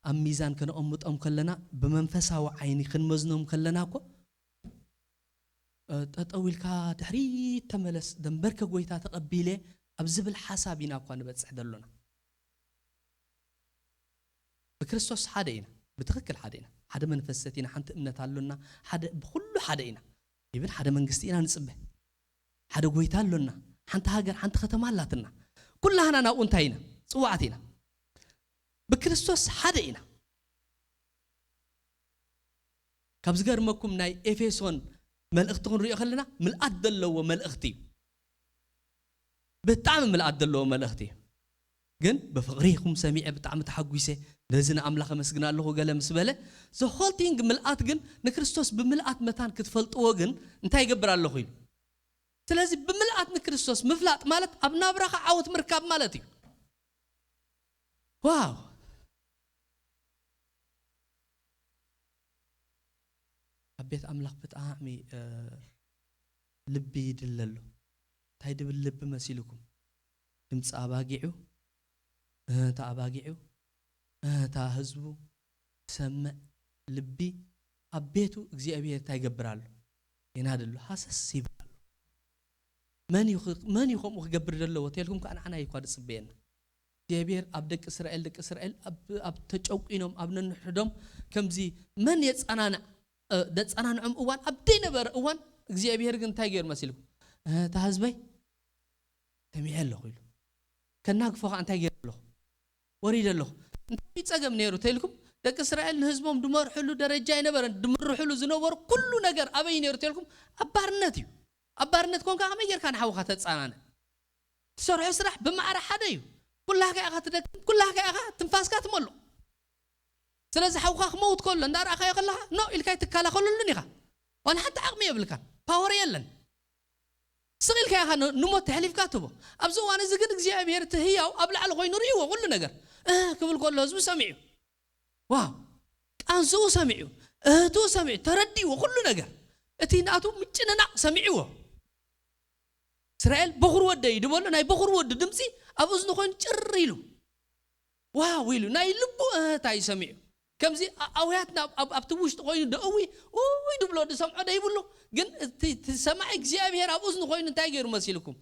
ኣብ ሚዛን ከነቐምጦም ከለና፣ ብመንፈሳዊ ዓይኒ ክንመዝኖም ከለና እኮ፣ እ፣ ጠጠው ኢልካ ድሕሪት ተመለስ፣ ደንበርከ ጎይታ ተቐቢለ ኣብ ዝብል ሓሳብ ኢና እኳ ንበጽሕ ዘሎና። ብክርስቶስ ሓደ ኢና፣ ብትኽክል ሓደ ኢና። ሓደ መንፈስ ሰቲና፣ ሓንቲ እምነት ኣሎና፣ ሓደ፣ ብኹሉ ሓደ ኢና። ኢብን ሓደ መንግስቲ ኢና ንጽበ። ሓደ ጎይታ ኣሎና፣ ሓንቲ ሃገር፣ ሓንቲ ከተማ ኣላትና። ኩላህና ናብኡ እንታይ ኢና? ጽዋዓት ኢና። ብክርስቶስ ሓደ ኢና። ካብ ዝገርመኩም ናይ ኤፌሶን መልእኽቲ ክንሪኦ ከለና ምልኣት ዘለዎ መልእኽቲ እዩ። ብጣዕሚ ምልኣት ዘለዎ መልእኽቲ እዩ። ግን ብፍቕሪ ኢኹም ሰሚዐ ብጣዕሚ ተሓጒሰ፣ ነዚ ንኣምላኽ ኣመስግን ኣለኹ ገለ ምስ በለ፣ the whole thing ምልኣት ግን ንክርስቶስ ብምልኣት መታን ክትፈልጥዎ ግን እንታይ ይገብር ኣለኹ ኢሉ። ስለዚ ብምልኣት ንክርስቶስ ምፍላጥ ማለት ኣብ ናብራኻ ዓወት ምርካብ ማለት እዩ። ዋው! ኣብ ቤት ኣምላኽ ብጣዕሚ፣ እ፣ ልቢ ይድለ ኣሎ። እንታይ ድብል ልቢ መሲልኩም? ድምፂ ኣባጊዑ፣ እህታ ኣባጊዑ፣ እህታ ህዝቡ ትሰምዕ ልቢ ኣብ ቤቱ እግዚኣብሔር እንታይ ይገብር ኣሎ? ይናዲ ኣሎ፣ ሃሰስ ይብል ኣሎ። መን እዩ ኽ-፣ መን እዩ ከምኡ ክገብር ዘለዎ? ተልኩም ከዓ ንዓና እዩ እኳ ዝፅበየና። እግዚኣብሔር ኣብ ደቂ እስራኤል፣ ደቂ እስራኤል ኣብ፣ ኣብ ተጨቂኖም፣ ኣብ ነንሕዶም ከምዚ መን የጸናንዕ፣ እ፣ ዘጸናንዖም እዋን ኣብ ዘይነበረ እዋን እግዚኣብሔር ግን እንታይ ገይሩ መሲልኩም? እህታ ህዝበይ ሰሚዐ ኣለኹ ኢሉ። ከናግፎ ከዓ እንታይ ገይረ ኣለኹ? ወሪደ ኣለኹ። እንታይ ጸገም ነይሩ ተልኩም? ደቂ እስራኤል ንህዝቦም ድመርሕሉ ደረጃ ኣይነበረን። ድምርሕሉ ዝነበሩ ኩሉ ነገር ኣበይ ነይሩ ተልኩም? ኣብ ባርነት እዩ። ኣብ ባርነት ኮንካ ከመይ ጌርካ ንሓውኻ ተጸናንዕ? ትሰርሖ ስራሕ ብማዕረ ሓደ እዩ። ኩላካ ኢኻ ትደክም፣ ኩላካ ኢኻ ትንፋስካ ትመልኦ። ስለዚ ሓውኻ ክመውት ከሎ እንዳረኣኻዮ ከለኻ ኖ ኢልካ ኣይትከላኸለሉን ኢኻ። ዋላ ሓንቲ ዓቕሚ የብልካን፣ ፓወር የለን። ስቕ ኢልካ ኢኻ ን-፣ ንሞት ተሕሊፍካ ትቦ። ኣብዚ እዋን እዚ ግን እግዚኣብሔር እቲ ህያው ኣብ ላዕሊ ኮይኑ ርእይዎ ኩሉ ነገር። እህ ክብል ከሎ ህዝቡ ሰሚዑ። ዋው! ቃንስኡ ሰሚዑ፣ እህቱ ሰሚዑ፣ ተረዲእዎ ኩሉ ነገር። እቲ ናቱ ምጭንናቕ ሰሚዕዎ። እስራኤል በኹር ወደይ ድበሎ ናይ በኹር ወዲ ድምፂ ኣብ እዝኑ ኮይኑ ጭር ኢሉ። ዋው ኢሉ ናይ ልቡ እህታ እዩ ሰሚዑ። ከምዚ ኣ-፣ ኣውያትና ኣብ-፣ ኣብ-፣ ኣብቲ ውሽጢ ኮይኑ ደእዊ ውይ ድብሎ ድሰምዖ ደይብሉ። ግን እቲ፣ እቲ ሰማዒ እግዚኣብሔር ኣብ እዝኑ ኮይኑ እንታይ ገይሩ መሲልኩም?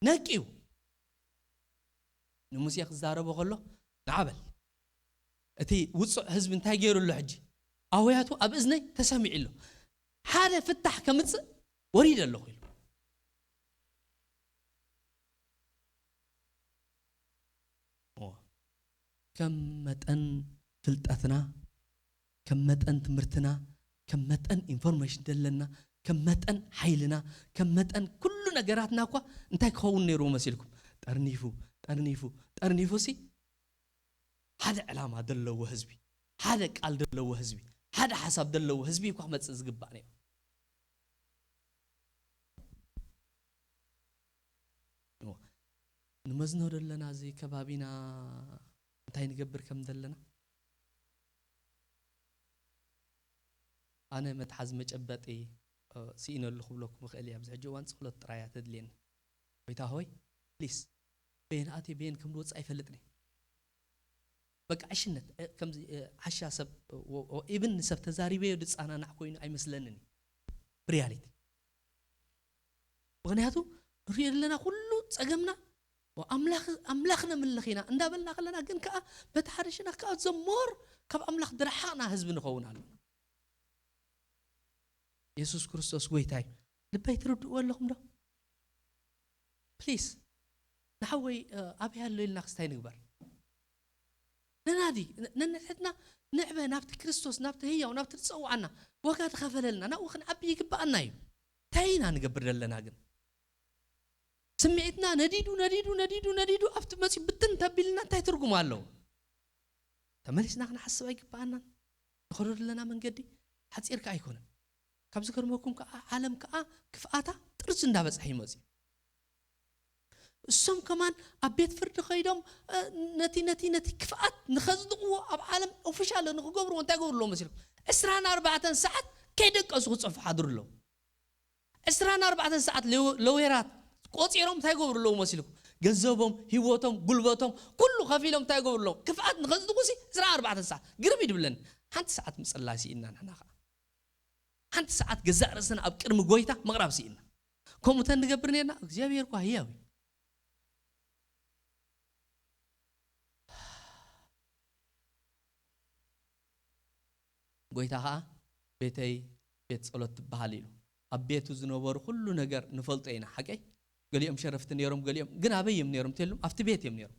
ነቂዩ። ንሙሴ ክዛረቦ ከሎ ንዓ በል። እቲ ውጹዕ ህዝቢ እንታይ ገይሩ ኣሎ ሕጂ? ኣውያቱ ኣብ እዝነይ ተሰሚዑ ኣሎ። ሓደ ፍታሕ ከምጽእ ወሪደ ኣለኹ ኢሉ። እወ። ከም መጠን ፍልጠትና፣ ከም መጠን ትምህርትና፣ ከም መጠን ኢንፎርሜሽን ደለና፣ ከም መጠን ሓይልና፣ ከም መጠን ኩሉ ነገራትና እኳ እንታይ ክኸውን ነይርዎ መሲልኩም? ጠርኒፉ፣ ጠርኒፉ፣ ጠርኒፉ ሲ ሓደ ዕላማ ደለዎ ህዝቢ፣ ሓደ ቃል ደለዎ ህዝቢ፣ ሓደ ሓሳብ ደለዎ ህዝቢ እኳ ክመጽእ ዝግባእ ነይሩ። ንመዝኖ ደለና እዚ ከባቢና እንታይ ንገብር ከም ዘለና። ኣነ መትሓዚ መጨበጢ፣ እ፣ ስኢነሉ ክብለኩም እኽእል እየ። ኣብዚ ሕጂ እዋን ጸሎት ጥራይ እያ ተድልየኒ። ጎይታ ሆይ፣ ፕሊስ፣ በየን ኣትየ በየን ከም ዝወጽእ ኣይፈልጥን እየ። በቃ ዕሽነት፣ እ፣ ከምዚ፣ እ፣ ዓሻ ሰብ፣ እ፣ ወ-፣ ወ-፣ ኢብን ንሰብ ተዛሪበዮ ዝጸናናዕ ኮይኑ ኣይመስለንን እዩ። ብሪያሊቲ። ምኽንያቱ ንሪኦ ዘለና ኩሉ ጸገምና፣ "ኣምላኽ፣ ኣምላኽ ነምልኽ ኢና" እንዳበልና ከለና ግን ከኣ በቲ ሓደ ሽነኽ ከኣ ዘሞር ካብ ኣምላኽ ዝረሓቕና ህዝቢ ንኸውን ኣለና። የሱስ ክርስቶስ ጎይታ እዩ። ልበይ ትርድእዎ ኣለኹም ዶ? ፕሊስ፣ ንሓወይ፣ እ፣ ኣበይ ኣሎ ኢልና ክስታይ ንግበር። ነናዲ፣ ነ-፣ ነንሕድና ንዕበ ናብቲ ክርስቶስ፣ ናብቲ ህያው፣ ናብቲ ዝጸውዓና፣ ዋጋ ዝኸፈለልና፣ ናብኡ ክንዓቢ ይግብኣና እዩ። እንታይ ኢና ንገብር ዘለና ግን? ስምዒትና ነዲዱ፣ ነዲዱ፣ ነዲዱ፣ ነዲዱ፣ ኣብቲ መጺኡ ብትን ተቢልና እንታይ ትርጉም ኣለዎ? ተመሊስና ክንሓስብ ኣይግብኣናን? ንኸዶ ዘለና መንገዲ ሓጺርካ ኣይኮነን። ካብ ዝገርመኩም ከኣ፣ ዓለም ከኣ ክፍኣታ ጥርዚ እንዳበጽሐ ይመጽእ። እሶም ከማን ኣብ ቤት ፍርዲ ከይዶም፣ እ፣ ነቲ፣ ነቲ፣ ነቲ ክፍኣት ንኸጽድቕዎ ኣብ ዓለም ኦፊሻል ንኽገብርዎ እንታይ ገብሩ ኣለዉ መሲልኩም? ዕስራን ኣርባዕተን ሰዓት ከይደቀሱ ክጽሕፉ ሓድሩ ኣለዉ። ዕስራን ኣርባዕተን ሰዓት ሌው-፣ ለዌራት ቆጺሮም እንታይ ገብሩ ኣለዉ መሲልኩም? ገንዘቦም፣ ህይወቶም፣ ጉልበቶም፣ ኩሉ ከፊሎም እንታይ ገብሩ ኣለዉ? ክፍኣት ንኸጽድቑ ሲ ዕስራን ኣርባዕተን ሰዓት። ግርም ይድብለኒ። ሓንቲ ሰዓት ምጽላይ ስኢና ንሕና ኸኣ። ሓንቲ ሰዓት ገዛእ ርእስና ኣብ ቅድሚ ጎይታ ምቕራብ ስኢና። ከምኡ እንተ ንገብር ኔርና፣ እግዚኣብሔር እኳ ህያው እዩ። ጎይታ ኸኣ፣ "ቤተይ ቤት ጸሎት ትበሃል" ኢሉ። ኣብ ቤቱ ዝነበሩ ኩሉ ነገር ንፈልጦ ኢና፣ ሓቀይ? ገሊኦም ሸረፍቲ ነይሮም፣ ገሊኦም ግን ኣበይ እዮም ነይሮም? ተሉም ኣብቲ ቤት እዮም ነይሮም።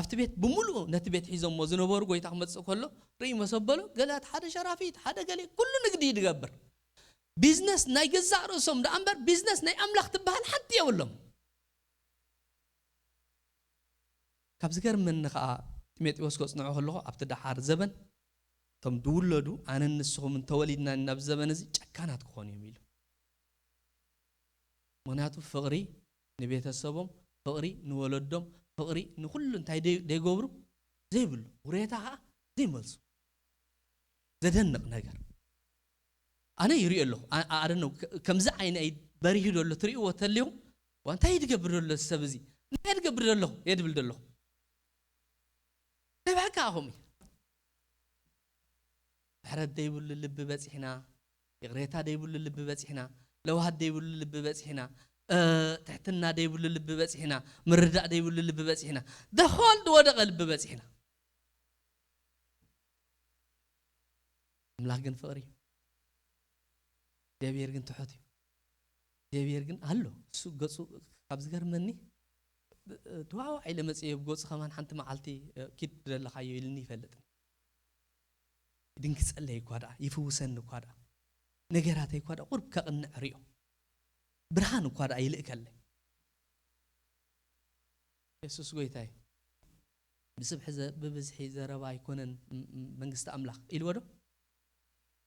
ኣብቲ ቤት ብምሉኡ ነቲ ቤት ሒዞሞ ዝነበሩ፣ ጎይታ ክመጽእ ከሎ ርእዩ መሰበሎ፣ ገለ እቲ ሓደ ሸራፊ፣ እቲ ሓደ ገለ፣ ኩሉ ንግዲ እዩ ዝገብር። ቢዝነስ ናይ ገዛእ ርእሶም ደኣ እምበር፣ ቢዝነስ ናይ ኣምላኽ ትበሃል ሓንቲ የብሎም። ካብ ዝገርመኒ ኸኣ፣ ጢሞቴዎስ ከጽንዖ ከለኹ፣ ኣብቲ ደሓር ዘበን፣ እቶም ዝውለዱ፣ ኣነን ንስኹምን ተወሊድና ናብ ዘበን እዚ ጨካናት ክኾኑ እዮም ኢሉ። ምኽንያቱ ፍቕሪ ንቤተሰቦም፣ ፍቕሪ ንወለዶም፣ ፍቕሪ ንኹሉ እንታይ ደይ-፣ ደይገብሩ ዘይብሉ፣ ውሬታ ኸኣ ዘይመልሱ። ዘደንቕ ነገር። ኣነ ይሪኦ ኣለኹ። ኣ-፣ ኣ-፣ ኣደነው፣ ከ-፣ ከምዚ ዓይነይ በሪሁ ዘሎ ትሪእዎ ተሊኹም፣ "ዋ፣ እንታይ እዩ ዝገብር ዘሎ እዚ ሰብ እዚ? እንታይ ትገብር ዘለኹ? እየ ድብል ዘለኹ። ናይ ብሓቂ ከምኡ እዩ። ምሕረት ዘይብሉ ልቢ በጺሕና፣ ይቕሬታ ዘይብሉ ልቢ በጺሕና፣ ለውሃት ዘይብሉ ልቢ በጺሕና፣ እ፣ ትሕትና ዘይብሉ ልቢ በጺሕና፣ ምርዳእ ዘይብሉ ልቢ በጺሕና፣ ደኾል ዝወደቐ ልቢ በጺሕና። ኣምላኽ ግን ፍቕሪ እዩ። እግዚኣብሔር ግን ትሑት እዩ። እግዚኣብሔር ግን ኣሎ። እሱ ገጹ ካብ ዝገርመኒ፣ ተዋዋዕ ኢለ መጽየ፣ ኣብ ገጹ ከማን ሓንቲ መዓልቲ፣ እ፣ ኪድ ደለኻዮ ኢልኒ ይፈልጥኒ። ይድንግጸለይ እኳ ደኣ፣ ይፍውሰኒ እኳ ደኣ፣ ነገራተይ እኳ ደኣ ቁሩብ ከቕንዕ ሪኦ። ብርሃን እኳ ደኣ ይልእከለይ። የሱስ ጎይታ እዩ። ብስብሒ ዘ-፣ ብብዝሒ ዘረባ ኣይኮነን ም-፣ ም-፣ መንግስቲ ኣምላኽ ኢልዎ ዶ?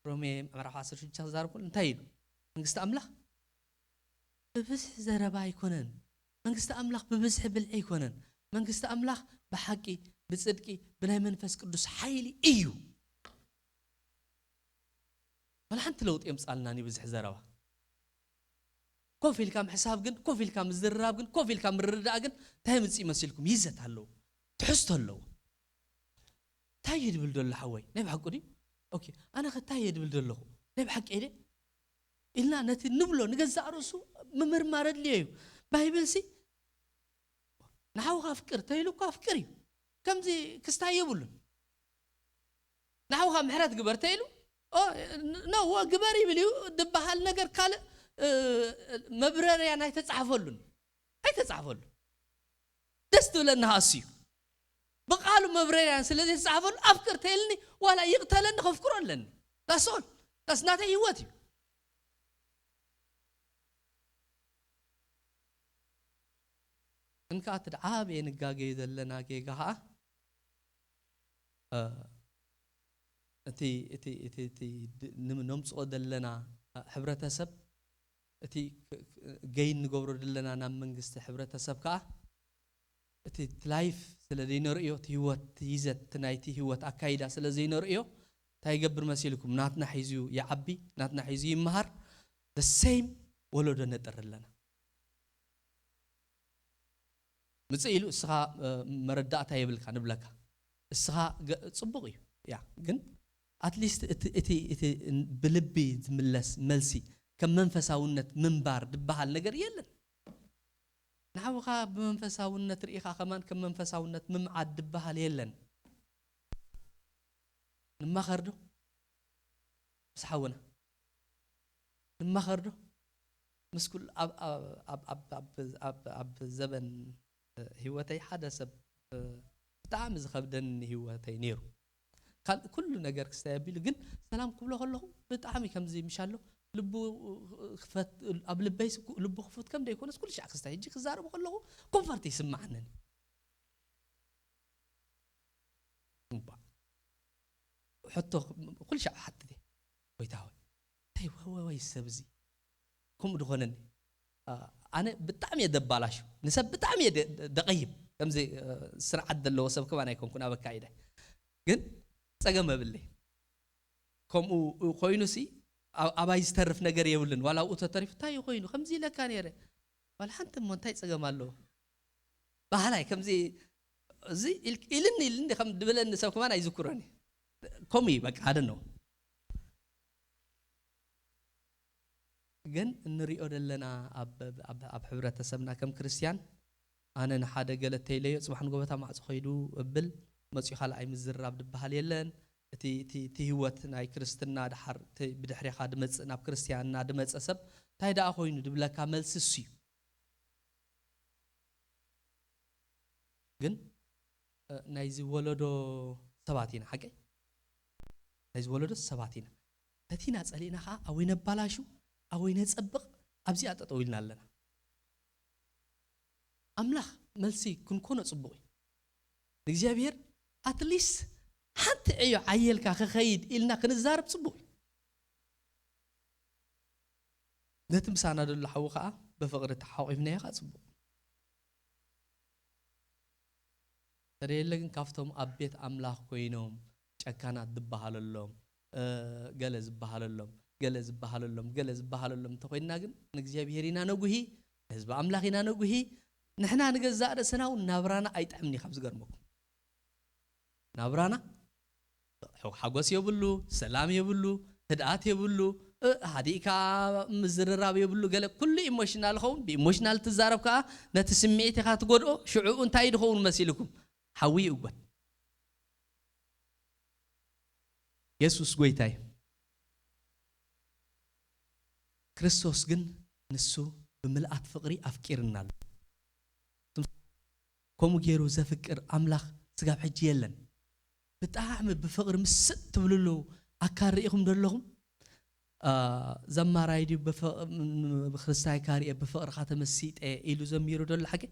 ሮሜ ምዕራፍ ዓሰርተ ሽዱሽተ ክዛረብ ከሎ እንታይ ኢሉ? መንግስቲ ኣምላኽ ብብዝሒ ዘረባ ኣይኮነን። መንግስቲ ኣምላኽ ብብዝሒ ብልዒ ኣይኮነን። መንግስቲ ኣምላኽ ብሓቂ፣ ብጽድቂ፣ ብናይ መንፈስ ቅዱስ ሓይሊ እዩ። ዋላ ሓንቲ ለውጢ የምጻልናን እዩ ብዝሒ ዘረባ። ኮፍ ኢልካ ምሕሳብ ግን፣ ኮፍ ኢልካ ምዝርራብ ግን፣ ኮፍ ኢልካ ምርዳእ ግን እንታይ የምጽእ መሲልኩም? ይዘት ኣለዎ። ትሕዝቶ ኣለዎ። እንታይ እየ ድብል ዘሎ ሓወይ? ናይ ብሓቂ ድዩ? ኦኬ፣ ኣነ ኸ እንታይ እየ ድብል ዘለኹ? ናይ ብሓቂ እየ ድየ? ኢልና ነቲ ንብሎ ንገዛእ ርእሱ ምምርማር ኣድልዮ እዩ። ባይብል ሲ ንሓውኻ ኣፍቅር ተይሉ እኮ ኣፍቅር እዩ። ከምዚ ክስታይ የብሉን። ንሓውኻ ምሕረት ግበር ተይሉ፣ ኦ፣ ን-፣ ኖ፣ ወ-፣ ግበር ይብል እዩ ዝበሃል ነገር ካልእ፣ እ፣ መብረርያ ኣይተጻሕፈሉን። ኣይተጻሕፈሉ። ደስ ትብለኒ ሃሱ እዩ። ብቃሉ መብረርያን ስለ ዘይተጻሕፈሉ ኣፍቅር ተይልኒ፣ ዋላ ይቕተለኒ ከፍቅሮ ኣለኒ። That's all። That's ናተይ ህይወት እዩ። እንካ እቲ ዓብየ ንጋገዩ ዘለና ጌጋ ኸዓ፣ እ፣ እቲ፣ እቲ፣ እቲ፣ እቲ ድ-፣ ንም-፣ ነምጽኦ ዘለና ሕብረተሰብ፣ እቲ ክ-፣ ክ-፣ ገይን ንገብሮ ዘለና ናብ መንግስቲ ሕብረተሰብ ከኣ፣ እቲ፣ እቲ ላይፍ ስለ ዘይነርእዮ፣ እቲ ህይወት፣ እቲ ይዘት፣ እቲ ናይቲ ህይወት ኣካይዳ ስለ ዘይነርእዮ፣ እንታይ ይገብር መሲልኩም? ናትና ሒዙ ይዓቢ፣ ናትና ሒዙ ይመሃር፣ the same ወለዶ ነጥሪ ኣለና። ምጽእ ኢሉ እስኻ፣ እ፣ መረዳእታ የብልካ ንብለካ። እስኻ ገ-፣ ጽቡቕ እዩ። ያ፣ ግን ኣትሊስት እቲ፣ እቲ፣ እቲ ብልቢ ዝምለስ መልሲ፣ ከም መንፈሳውነት ምንባር ዝበሃል ነገር የለን። ንሓውኻ ብመንፈሳውነት ርኢኻ ከማን ከም መንፈሳውነት ምምዓድ ዝበሃል የለን። ንማኸር ዶ? ምስ ሓውና ንማኸር ዶ? ምስ ኩሉ ኣብ፣ ኣብ፣ ኣብ፣ ኣብ፣ ኣብ፣ ኣብ፣ ኣብ ዘበን ህይወተይ ሓደ ሰብ ብጣዕሚ ዝኸብደኒ ህይወተይ ነይሩ። ካልእ ኩሉ ነገር ክስታይ ኣቢሉ፣ ግን ሰላም ክብሎ ከለኹ ብጣዕሚ ከምዚ ምሽ ኣሎ፣ ልቡ ክፈት-፣ ኣብ ልበይ ስ-፣ ልቡ ክፉት ከም ዘይኮነስ ኩሉ ሻዕ ክስታይ። ሕጂ ክዛረቡ ከለኹ ኮንፈርት ይስምዓንን። እባ። ሕቶ ኩሉ ሻዕ ሓትት እየ። ጎይታ ሆይ፣ እንታይ ወ-፣ ወ-፣ ወይ ሰብ እዚ ከምኡ ድኾነኒ? ኣ-፣ ኣነ ብጣዕሚ እየ ደባላሹ። ንሰብ ብጣዕሚ እየ ደ-፣ ደ-፣ ደቐይም። ከምዚ፣ እ፣ ስርዓት ዘለዎ ሰብ ከማን ኣይኮንኩን ኣብ ኣካይደ። ግን ጸገም የብለይ። ከምኡ ኮይኑሲ ኣብ-፣ ኣባይ ዝተርፍ ነገር የብሉን። ዋላ ኣብኡ ተተሪፉ፣ "እንታይ እዩ ኮይኑ? ከምዚ ኢለካ ነይረ። ዋላ ሓንቲ እሞ እንታይ ጸገም ኣለዎ?" በሃላይ ከምዚ፣ እዚ ኢል-፣ ኢልኒ፣ ኢልኒ ከም ድብለኒ ሰብ ከማን ኣይዝክሮን እዩ። ከምኡ እዩ በቃ፣ ሓደ ነው። ግን እንሪኦ ዘለና ኣብ፣ ኣብ፣ ኣብ ሕብረተሰብና ከም ክርስትያን፣ ኣነ ንሓደ ገለ እንተኢለዮ፣ ጽባሕ ንጎበታ ማዕጾ ከይዱ እብል፣ መጺኡ ካልኣይ ምዝርራብ ድበሃል የለን። እቲ፣ እቲ፣ እቲ ህይወት ናይ ክርስትና ድሓር፣ እቲ ብድሕሬኻ ድመጽእ፣ ናብ ክርስትያንና ድመጸ ሰብ፣ እንታይ ደኣ ኮይኑ ድብለካ መልሲ እሱ እዩ። ግን፣ እ፣ ናይዚ ወለዶ ሰባት ኢና፣ ሓቀይ? ናይዚ ወለዶ ሰባት ኢና። ፈቲና ጸሊእና ኸዓ፣ ኣወይ ነባላሹ፣ ኣወይ ነጸብቕ፣ ኣብዚኣ ጠጠው ኢልና ኣለና። ኣምላኽ መልሲ ክንኮኖ ጽቡቕ እዩ። ንእግዚኣብሔር ኣትሊስት ሓንቲ ዕዮ ዓየልካ ክኸይድ ኢልና ክንዛረብ ጽቡቕ እዩ። ነቲ ምሳና ዘሎ ሓዊ ኸዓ ብፍቕሪ ተሓቋቒፍናዮ ኸዓ ጽቡቕ። ተደየለ ግን ካብቶም ኣብ ቤት ኣምላኽ ኮይኖም ጨካናት ዝበሃለሎም፣ እ፣ ገለ ዝበሃለሎም፣ ገለ ዝበሃለሎም፣ ገለ ዝበሃለሎም እንተኾይንና ግን ንእግዚኣብሔር ኢና ነጉሂ፣ ንህዝቢ ኣምላኽ ኢና ነጉሂ፣ ንሕና ንገዛእ ርእስና እውን ናብራና ኣይጥዕምን እዩ። ካብ ዝገርመኩም ናብራና ሓጎስ የብሉ፣ ሰላም የብሉ፣ ህድኣት የብሉ። ሃዲእካ ምዝርራብ የብሉ። ገለ ኩሉ ኢሞሽናል ኸውን። ብኢሞሽናል ትዛረብ ከዓ ነቲ ስምዒት ኢኻ ትጎድኦ። ሽዑኡ እንታይ ድኸውን መሲልኩም? ሓዊ ይእጎድ። የሱስ ጎይታይ። ክርስቶስ ግን ንሱ ብምልኣት ፍቕሪ ኣፍቂርና ኣሎ። ከምኡ ገይሩ ዘፍቅር ኣምላኽ ስጋብ ሕጂ የለን። ብጣዕሚ ብፍቕሪ ምስጥ ትብሉ ኣለዉ። ኣካል ርኢኹም ዶ ኣለኹም? ዘማራይ ድዩ ብፍቕሪ፣ ብክርስታይካ ርየ ብፍቕርኻ ተመሲጠ ኢሉ ዘሚሩ ደሎ ሓቂ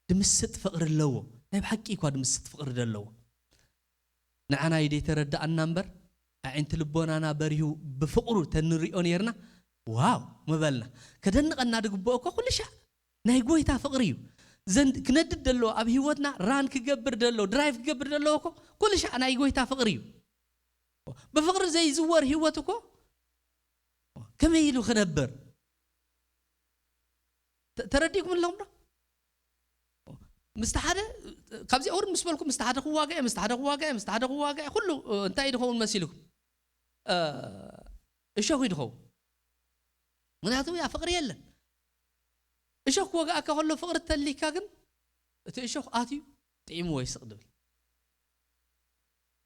ድምስጥ ፍቕሪ ኣለዎ። ናይ ብሓቂ እኳ ድምስጥ ፍቕሪ ደለዎ። ንዓና እዩ ደይተረዳኣና እምበር ኣዒንቲ ልቦናና በሪሁ ብፍቕሩ ተንሪኦ ነርና ዋው ምበልና። ከደንቐና ድግብኦ እኮ ኩሉ ሻዕ ናይ ጎይታ ፍቕሪ እዩ። ዘንድ ክነድድ ደለዎ ኣብ ህይወትና ራን ክገብር ደለዎ ድራይቭ ክገብር ደለዎ እኮ ኩሉ ሻዕ ናይ ጎይታ ፍቕሪ እዩ። ብፍቕሪ ዘይዝወር ህይወት እኮ ከመይ ኢሉ ክነብር? ተረዲእኩም ኣለኹም ዶ? ምስቲ ሓደ ካብዚ ኣውርድ ምስ በልኩ ምስቲ ሓደ ክዋጋ እየ ምስቲ ሓደ ክዋጋ እየ ምስቲ ሓደ ክዋጋ እየ ኩሉ እንታይ ድኸውን መሲልኩም? እሾኽ ይድኸውን። ምክንያቱ ያ ፍቕሪ የለን። እሾኽ ክወግኣካ ከሎ ፍቕሪ ተሊካ ግን እቲ እሾኽ ኣትዩ ጥዒምዎ ይስቕ ድብል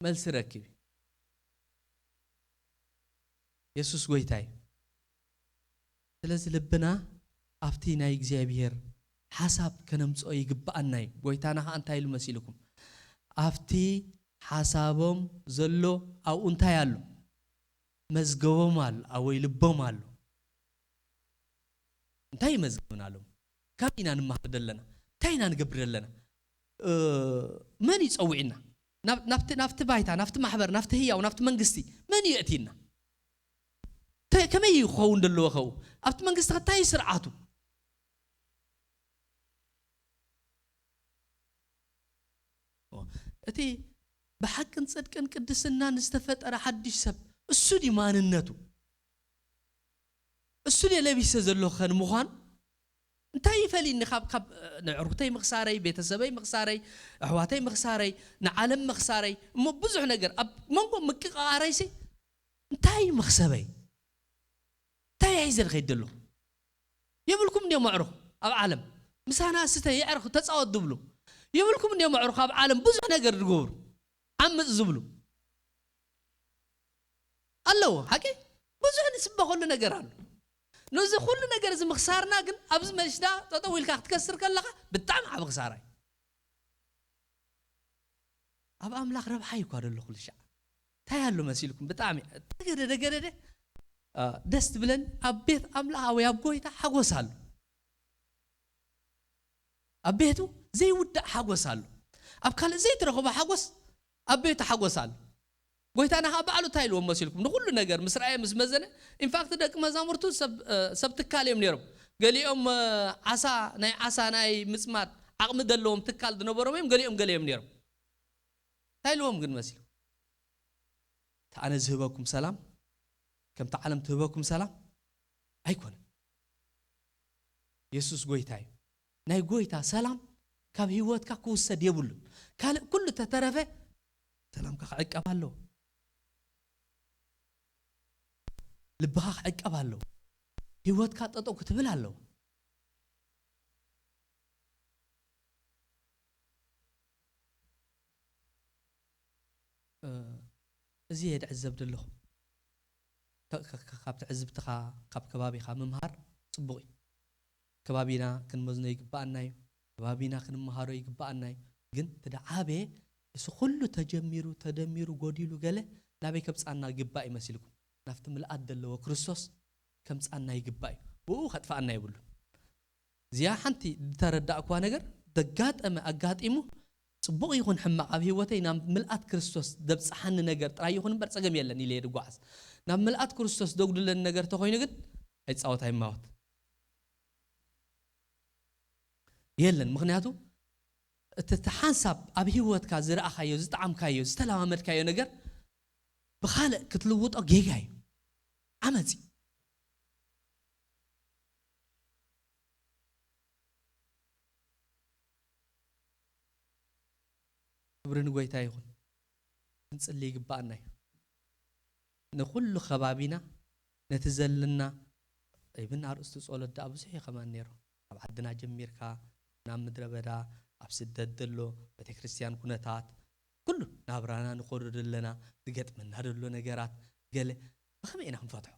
መልሲ ረክብ። የሱስ ጎይታ እዩ። ስለዚ ልብና ኣብቲ ናይ እግዚኣብሔር ሓሳብ ከነምጽኦ ይግብኣና እዩ። ጎይታና ኸኣ እንታይ ኢሉ መሲልኩም? ኣብቲ ሓሳቦም ዘሎ ኣብኡ እንታይ ኣሎ? መዝገቦም ኣሎ፣ ወይ ልቦም ኣሎ። እንታይ እዩ መዝገብና ሎም? ካብ ኢና ንመሃር ዘለና? እንታይ ኢና ንገብር ዘለና? መን እዩ ጸዊዕና? ናብቲ ባይታ ናብቲ ማሕበር ናብቲ ህያው ናብቲ መንግስቲ መን እዩ የእትይና? ከመይ እዩ ክኸውን ዘለዎ ኸው ኣብቲ መንግስቲ ከታይ ስርዓቱ? እቲ ብሓቅን ጽድቅን ቅድስናን ዝተፈጠረ ሓድሽ ሰብ እሱ ድዩ ማንነቱ? እሱ ድየ ለቢሰ ዘለኹ ከ ንምዃኑ እንታይ ይፈልይኒ? ካብ ካብ ንዕሩክተይ ምኽሳረይ፣ ቤተሰበይ ምኽሳረይ፣ ኣሕዋተይ ምኽሳረይ፣ ንዓለም ምኽሳረይ፣ እሞ ብዙሕ ነገር ኣብ መንጎ ምቅቃረይሲ እንታይ እዩ መኽሰበይ? እንታይ ሒዘ ዝኸይድ ዘለኹ? የብልኩም እንዲዮም ኣዕሩኽ ኣብ ዓለም ምሳና ስተ የዕርኽ ተጻወት ዝብሉ የብልኩም እንዲዮም ኣዕሩኽ ኣብ ዓለም ብዙሕ ነገር ዝገብሩ ዓምጽ ዝብሉ ኣለዉ። ሓቂ ብዙሕ ንስበኸሉ ነገር ኣሎ። ነዚ ኩሉ ነገር እዚ ምኽሳርና ግን ኣብዚ መሽዳ ጠጠው ኢልካ ክትከስር ከለኻ ብጣዕሚ ዓብ ክሳራ እዩ። ኣብ ኣምላኽ ረብሓ እዩ እኳ ደሎ ኩሉ ሻዕ እንታይ ኣሎ መሲልኩም ብጣዕሚ ተገደደ ገደደ ደስ ትብለኒ። ኣብ ቤት ኣምላኽ ወይ ኣብ ጎይታ ሓጎስ ኣሎ። ኣብ ቤቱ ዘይውዳእ ሓጎስ ኣሎ። ኣብ ካልእ ዘይትረኽቦ ሓጎስ ኣብ ቤቱ ሓጎስ ኣሎ። ጎይታና ከዓ ባዕሉ እንታይ ኢልዎም መሲልኩም ንኩሉ ነገር ምስ ረኣየ ምስ መዘነ ኢንፋክት ደቂ መዛሙርቱ ሰብ ትካል እዮም ነይሮም። ገሊኦም ዓሳ ናይ ዓሳ ናይ ምፅማድ ዓቕሚ ዘለዎም ትካል ዝነበሮም እዮም። ገሊኦም ገለ እዮም ነይሮም። እንታይ ኢልዎም ግን መሲልኩም? እታ ኣነ ዝህበኩም ሰላም ከምቲ ዓለም ትህበኩም ሰላም ኣይኮነን። የሱስ ጎይታ እዩ። ናይ ጎይታ ሰላም ካብ ህይወትካ ክውሰድ የብሉን። ካልእ ኩሉ ተተረፈ ሰላምካ ክዕቀብ ኣለዎ። ልብኻ ክዕቀብ ኣለዎ። ህይወትካ ጠጠው ክትብል ኣለዎ። እዚ እየ ድዕዘብ ዘለኹ። ካብ ትዕዝብትኻ ካብ ከባቢኻ ምምሃር ፅቡቕ እዩ። ከባቢና ክንመዝኖ ይግብኣና እዩ። ከባቢና ክንመሃሮ ይግብኣና እዩ። ግን እቲ ደዓበየ እዚ ኩሉ ተጀሚሩ ተደሚሩ ጎዲሉ ገለ ናበይ ከብፃና ይግባእ ይመሲልኩም? ናብቲ ምልኣት ዘለዎ ክርስቶስ ከምፃና ይግባእ እዩ። ብኡ ከጥፍኣና የብሉ። እዚኣ ሓንቲ ዝተረዳእኩዋ ነገር ዘጋጠመ ኣጋጢሙ ፅቡቕ ይኹን ሕማቕ ኣብ ህይወተይ ናብ ምልኣት ክርስቶስ ዘብፅሓኒ ነገር ጥራይ ይኹን እምበር ፀገም የለን ኢለ እየ ድጓዓዝ። ናብ ምልኣት ክርስቶስ ዘጉድለኒ ነገር ተኾይኑ ግን ኣይፃወት ኣይማወት የለን። ምክንያቱ እቲ እቲ ሓንሳብ ኣብ ህይወትካ ዝረኣኻዮ ዝጠዓምካዮ ዝተለማመድካዮ ነገር ብኻልእ ክትልውጦ ጌጋ እዩ። ዓመፅ እዩ። ክብሪ ንጎይታ ይኹን። ክንጽሊ ይግባኣና እዩ። ንኹሉ ከባቢና፣ ነቲ ዘለና፣ ኢብን ኣርእስቱ ጸሎት ደኣ ብዙሕ እዩ ከማን ነይሩ። ካብ ዓድና ጀሚርካ፣ ናብ ምድረ በዳ፣ ኣብ ስደት ዘሎ፣ ቤተክርስትያን ኩነታት፣ ኩሉ ናብራና ንኸዶ ዘለና፣ ዝገጥመና ዘሎ ነገራት፣ ገለ ብኸመይ ኢና ክንፈትሖ?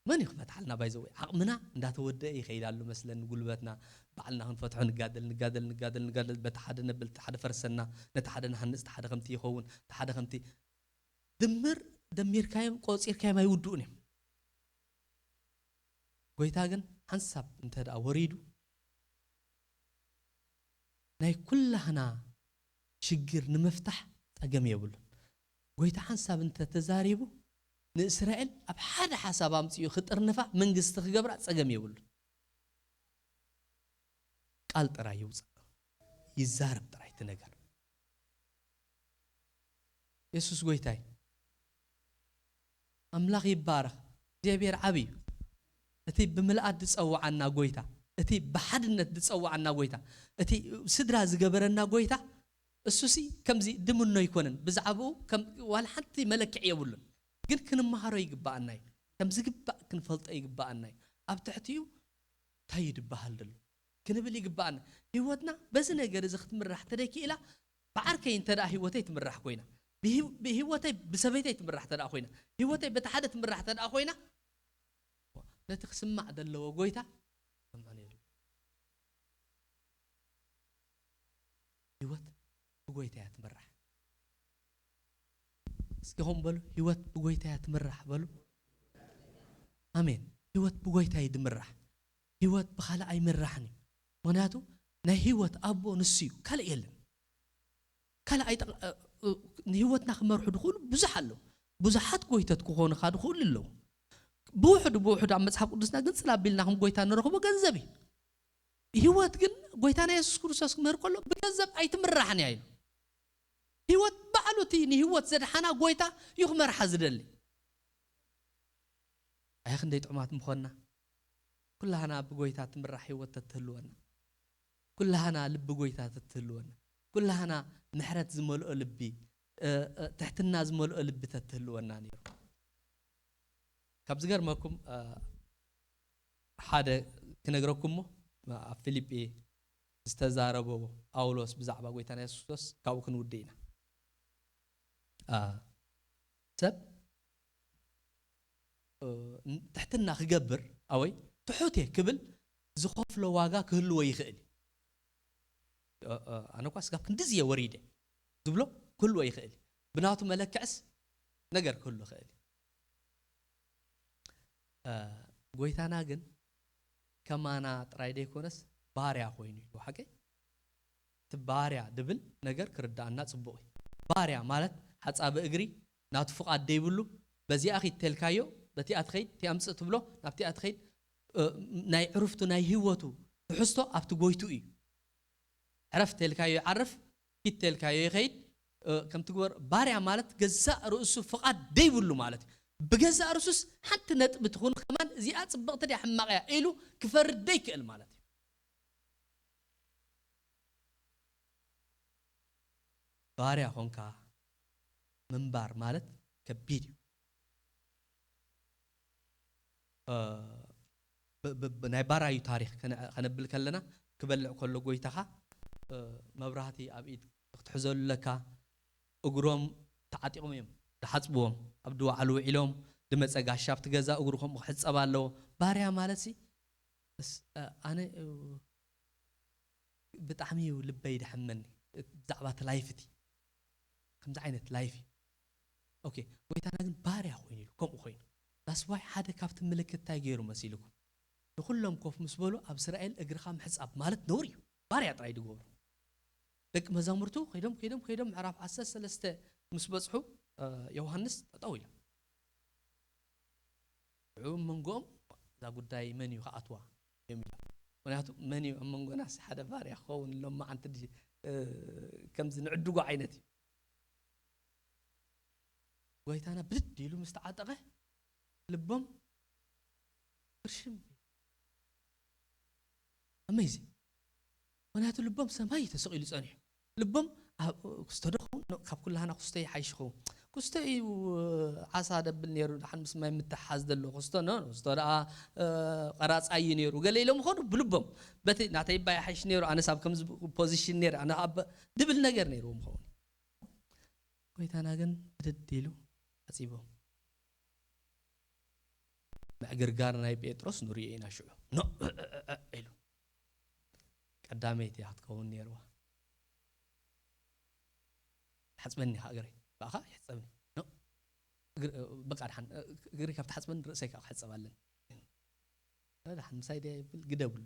መን እዩ ክፈትሓልና? ባይዘወይ ዓቕምና እንዳተወደአ ይኸይድ ኣሎ መስለኒ። ጉልበትና ባዕልና ክንፈትሖ ንጋደል ንጋደል ንጋደል ንጋደል፣ በቲ ሓደ ነብል፣ እቲ ሓደ ፈርሰና፣ ነቲ ሓደ ንሃንፅ፣ እቲ ሓደ ከምቲ ይኸውን፣ እቲ ሓደ ከምቲ ድምር፣ ደሚርካዮም ቆፂርካዮም ኣይውድኡን እዮም። ጎይታ ግን ሓንሳብ እንተ ደኣ ወሪዱ ናይ ኩላህና ሽግር ንምፍታሕ ጸገም የብሉን። ጎይታ ሓንሳብ እንተ ተዛሪቡ ንእስራኤል ኣብ ሓደ ሓሳብ ኣምጺኡ ክጥርንፋ መንግስቲ ክገብራ ጸገም የብሉን። ቃል ጥራይ ይውጻእ፣ ይዛረብ ጥራይ እቲ ነገር። የሱስ ጎይታይ ኣምላኽ ይባረኽ። እግዚኣብሔር ዓብዩ። እቲ ብምልኣት ዝጸውዓና ጎይታ፣ እቲ ብሓድነት ዝጸውዓና ጎይታ፣ እቲ ስድራ ዝገበረና ጎይታ፣ እሱሲ ከምዚ ድምኖ ኣይኮነን። ብዛዕባኡ ከም ዋላ ሓንቲ መለክዒ የብሉን። ግን ክንመሃሮ ይግባኣና እዩ። ከም ዝግባእ ክንፈልጦ ይግባኣና እዩ። ኣብ ትሕቲኡ እንታይ እዩ ዝበሃል ዘሎ? ክንብል ይግባኣና። ህይወትና በዚ ነገር እዚ ክትምራሕ ተደኪእላ፣ ብዓርከይ እንተ ደኣ ህይወተይ ትምራሕ ኮይና፣ ብህይወተይ ብሰበይተይ ትምራሕ ተደኣ ኮይና፣ ህይወተይ በቲ ሓደ ትምራሕ ተደኣ ኮይና፣ ነቲ ክስማዕ ዘለዎ ጎይታ ሰምዖን የድልዮ። ህይወት ብጎይታ እያ ትምራሕ። እስኪ ኹም በሉ፣ ህይወት ብጎይታ እያ ትምራሕ በሉ። ኣሜን። ህይወት ብጎይታ እዩ ድምራሕ። ህይወት ብኻልእ ኣይምራሕን እዩ። ምኽንያቱ ናይ ህይወት ኣቦ ንሱ እዩ፣ ካልእ የለን። ካልእ ኣይጠቕ-፣ እ-፣ እ-፣ ንህይወትና ክመርሑ ድኽእሉ ብዙሕ ኣለዉ። ብዙሓት ጎይተት ክኾኑኻ ድኽእሉ ኣለዉ። ብውሕዱ ብውሕዱ ኣብ መጽሓፍ ቅዱስና ግን ጽላ ኣቢልና ከም ጎይታ ንረኽቦ ገንዘብ እዩ። ህይወት ግን ጎይታና የሱስ ክርስቶስ ክምህር ከሎ ብገንዘብ ኣይትምራሕን እያ ኢሉ። ህይወት ባዕሉ እቲ ንህይወት ዘድሓና ጎይታ እዩ ክመርሓ ዝደሊ። ኣይ ክንደይ ጥዑማት ምኾንና። ኩላህና ብጎይታ ትምራሕ ህይወት ተትህልወና። ኩላህና ልቢ ጎይታ ተትህልወና። ኩላህና ምሕረት ዝመልኦ ልቢ፣ እ፣ እ፣ ትሕትና ዝመልኦ ልቢ ተትህልወና ነይሩ። ካብ ዝገርመኩም፣ እ፣ ሓደ ክነግረኩም እሞ፣ ኣብ ፊልጲ ዝተዛረቦ ጳውሎስ ብዛዕባ ጎይታና የሱስ ክርስቶስ ካብኡ ክንውድእ ኢና። እ፣ ሰብ፣ እ፣ ትሕትና ክገብር፣ ኣወይ ትሑት እየ ክብል ዝኸፍሎ ዋጋ ክህልዎ ይኽእል እዩ። እ፣ እ፣ ኣነ እኳ ስጋብ ክንድዚ እየ ወሪደ ዝብሎ ክህልዎ ይኽእል እዩ። ብናቱ መለክዕስ ነገር ክህሉ ይኽእል እዩ። እ፣ ጎይታና ግን ከማና ጥራይ ደይኮነስ ባርያ ኮይኑ እዩ። ሓቀይ? እቲ ባርያ ድብል ነገር ክርድኣና ጽቡቕ እዩ። ባርያ ማለት ሓጻቢ እግሪ፣ ናቱ ፍቓድ ደይብሉ፣ በዚኣ ኺድ ተልካዮ፣ በቲኣ ትኸይድ፣ እቲኣ ምጽእ ትብሎ፣ ናብቲኣ ትኸይድ፣ እ፣ ናይ ዕሩፍቱ፣ ናይ ህይወቱ ትሕዝቶ ኣብቲ ጎይቱ እዩ። ዕረፍ ተልካዮ ይዓርፍ፣ ኪድ ተልካዮ ይኸይድ፣ እ፣ ከም ትግበር ባርያ ማለት ገዛእ ርእሱ ፍቓድ ደይብሉ ማለት እዩ። ብገዛእ ርእሱስ ሓንቲ ነጥቢ ትኹን ከማን እዚኣ ጽብቕቲ ድያ ሕማቕ እያ ኢሉ ክፈርድ ደይክእል ማለት እዩ። ባርያ ኾንካ ምንባር ማለት ከቢድ እዩ። እ፣ ብ-፣ ብ-፣ ብ-፣ ናይ ባራዩ ታሪኽ ከነ-፣ ከነብል ከለና፣ ክበልዕ ከሎ ጎይታኻ፣ እ፣ መብራህቲ ኣብ ኢድ ክትሕዘሉ ኣለካ። እግሮም ተዓጢቖም እዮም ድሓጽብዎም። ኣብ ድዋዓሉ ውዒሎም፣ ድመጸ ጋሻ ኣብቲ ገዛ እግሩ ከምኡ ክሕጸብ ኣለዎ። ባርያ ማለትሲ፣ እስ-፣ እ፣ ኣነ፣ እ፣ ብጣዕሚ እዩ ልበይ ድሐመኒ፣ እ፣ ብዛዕባ እቲ ላይፍ እቲ። ከምዚ ዓይነት ላይፍ እዩ። ኦኬ፣ ጎይታና ግን ባርያ ኮይኑ ኢሉ፣ ከምኡ ኮይኑ። That's why ሓደ ካብቲ ምልክት እንታይ ገይሩ መሲልኩም? ንኹሎም ኮፍ ምስ በሉ ኣብ እስራኤል እግርኻ ምሕጻብ ማለት ነውሪ እዩ። ባርያ ጥራይ ድገብሩ። ደቂ መዛሙርቱ ከይዶም፣ ከይዶም፣ ከይዶም ምዕራፍ ዓሰርተ ሰለስተ ምስ በጽሑ፣ እ፣ ዮሃንስ ጠጠው ኢሎም። ንዕኡ ኣብ መንጎኦም እዛ ጉዳይ መን እዩ ክኣትዋ እዮም ኢሎም። ምኽንያቱ መን እዩ ኣብ መንጎናስ ሓደ ባርያ ክኸውን ሎማዓንቲ ድ-፣ እ፣ ከምዚ ንዕድጎ ዓይነት እዩ። ጎይታና ብድድ ኢሉ ምስ ተዓጠቐ ልቦም ክርሽም። Amazing። ምኽንያቱ ልቦም ሰማይ እዩ ተሰቒሉ ጸኒሑ። ልቦም ኣብ ክስቶ ዶ ኸውን? ኖ፣ ካብ ኩላህና ክስቶ ይሓይሽ ኸውን። ክስቶ እዩ ዓሳ ደብል ነይሩ፣ ደሓን ምስ ማይ ምትሓዝ ዘሎ ክስቶ። ኖ፣ ክስቶ ደኣ፣ እ፣ ቀራጻይ እዩ ነይሩ። ገለ ኢሎም ኾኑ ብልቦም። በቲ ናተይ እባ ይሓይሽ ነይሩ፣ ኣነስ ኣብ ከምዚ ፖዚሽን ነይረ፣ ኣነ ኣብ ድብል ነገር ነይርዎም ኸውን። ጎይታና ግን ብድድ ኢሉ ሓጺቦም። ምዕግርጋር ናይ ጴጥሮስ ንርእዮ ኢና ሽዑ። ኖ፣ እ፣ እ፣ እ፣ እ፣ ኢሉ። ቀዳመይቲ እያ ክትከውን ነይርዋ። ሓጽበኒ ኢኻ እግረይ። ብኣኻ ይሕጸብኒ። ኖ፣ እግር-፣ እ፣ በቃ ደሓን፣ እ፣ እግረይ ካብ ትሓጽበኒ ርእሰይ ካብ ክሕጸብ ኣለኒ። እ፣ ደሓን ምሳይ ድያ ይብል፣ ግደብሉ።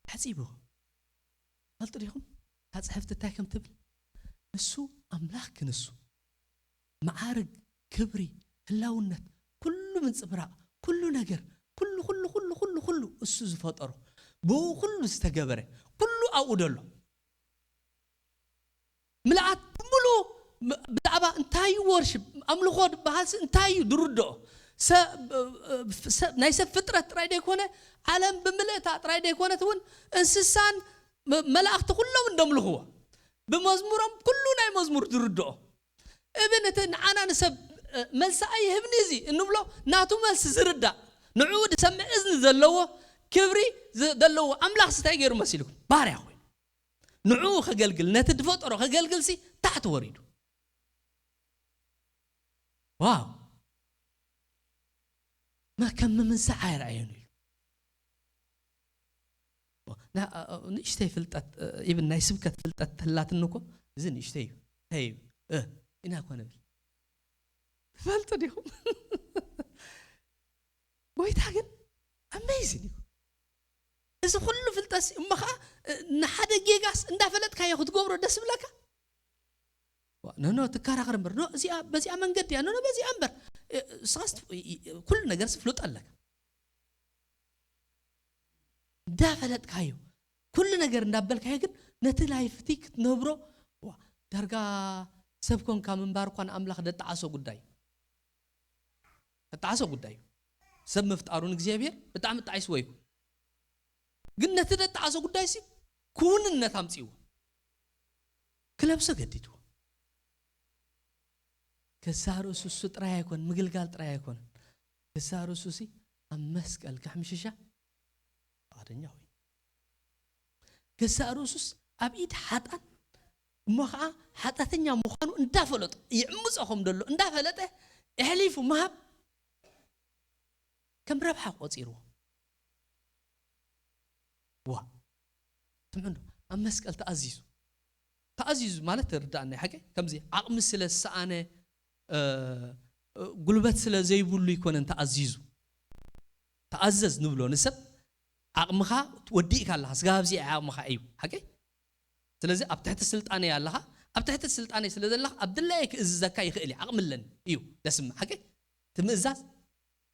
ሓጺቡ። ፈልጡ ዲኹም? እታ ጽሕፍቲ እንታይ ከም ትብል? ንሱ ኣምላኽ ክንሱ፣ መዓርግ፣ ክብሪ፣ ህላውነት፣ ኩሉ ምንጽብራቕ፣ ኩሉ ነገር፣ ኩሉ፣ ኩሉ፣ ኩሉ፣ ኩሉ፣ ኩሉ እሱ ዝፈጠሮ፣ ብኡ ኩሉ ዝተገበረ፣ ኩሉ ኣብኡ ደሎ። ምልኣት ብምሉ ም-፣ ብዛዕባ እንታይ እዩ ወርሽፕ፣ ኣምልኾ ዝበሃልሲ እንታይ እዩ ዝርድኦ? ሰ-፣ ሰብ፣ ናይ ሰብ ፍጥረት ጥራይ ደይኮነ፣ ዓለም ብምልእታ ጥራይ ደይኮነት እውን፣ እንስሳን መ-፣ መላእኽቲ ኩሎም እንደምልኽዎ። ብመዝሙሮም ኩሉ ናይ መዝሙር ዝርድኦ። እብን እቲ ንዓና ንሰብ፣ እ፣ መልሲ ኣይህብኒ እዚ እንብሎ ናቱ መልሲ ዝርዳእ፣ ንዕኡ ዝሰምዕ እዝኒ ዘለዎ፣ ክብሪ ዝ-፣ ዘለዎ ኣምላኽሲ እንታይ ገይሩ መሲልኩም? ባርያ ኮይኑ። ንዕኡ ከገልግል፣ ነቲ ዝፈጠሮ ከገልግልሲ ታሕቲ ወሪዱ። ዋው! መ-፣ ከም ምምንሳዕ ኣይረኣዮን ኢሉ። ና-፣ እ-፣ እ-፣ ንእሽተይ ፍልጠት፣ እ፣ ኢብን ናይ ስብከት ፍልጠት ተላትኒ እኮ፣ እዚ ንእሽተይ እዩ። እንታይ እዩ? እ፣ ኢና እኮ ንብል። ትፈልጡ ዲኹም? ጎይታ ግን ኣሜይዚን እዩ። እዚ ኩሉ ፍልጠትሲ እሞ ኸዓ፣ እ፣ ንሓደ ጌጋስ እንዳፈለጥካዮ ክትገብሮ ደስ ይብለካ? ዋ፣ ኖ፣ ኖ፣ ትከራኸር እምበር። ኖ፣ እዚኣ፣ በዚኣ መንገዲ እያ። ኖ፣ ኖ፣ በዚኣ እምበር። እ፣ ንስኻስ ት-፣ እ፣ እ፣ ኩሉ ነገርስ ፍሉጥ ኣለካ። እንዳፈለጥካዮ፣ ኩሉ ነገር እንዳበልካዮ ግን ነቲ ላይፍቲ ክትነብሮ፣ ዋ፣ ዳርጋ ሰብ ኮንካ ምንባር እኳ ንኣምላኽ ደጣዓሶ ጉዳይ። ደጣዓሶ ጉዳይ እዩ። ሰብ ምፍጣሩ ንእግዚኣብሔር ብጣዕሚ ጣዒስዎ እዩ። ግን ነቲ ደጣዓሶ ጉዳይሲ ክውንነት ኣምጺእዎ። ክለብሶ ገዲድዎ። ገዛእ ርእሱ እሱ ጥራይ ኣይኮን፣ ምግልጋል ጥራይ ኣይኮነን። ገዛእ ርእሱሲ ኣብ መስቀል ከሕምሽሻ ፍቓደኛ ኮይኑ። ገዛእ ርእሱስ ኣብ ኢድ ሓጣን እሞ ኸዓ ሓጢኣተኛ ምዃኑ እንዳፈለጡ፣ ይዕምጾ ከም ደሎ እንዳፈለጠ፣ ኣሕሊፉ ምሃብ ከም ረብሓ ቆጺርዎ። ዋ፣ ስምዑ እንዶ፣ ኣብ መስቀል ተኣዚዙ። ተኣዚዙ ማለት ተርድኣና ሓቂ፣ ከምዚ ዓቕሚ ስለ ዝሰኣነ፣ እ፣ እ፣ ጉልበት ስለ ዘይብሉ ኣይኮነን ተኣዚዙ። ተኣዘዝ ንብሎ ንሰብ፣ ዓቕምኻ ወዲእካ ኣለኻ፣ ስጋብ ኣብዚ ዓቕምኻ እዩ። ሓቂ? ስለዚ ኣብ ትሕቲ ስልጣነይ ኣለኻ፣ ኣብ ትሕቲ ስልጣነይ ስለ ዘለኻ፣ ኣብ ድላየ ክእዝዘካ ይኽእል እዩ፣ ዓቕሚ ኣለኒ እዩ ደስምዕ። ሓቂ? እቲ ምእዛዝ፣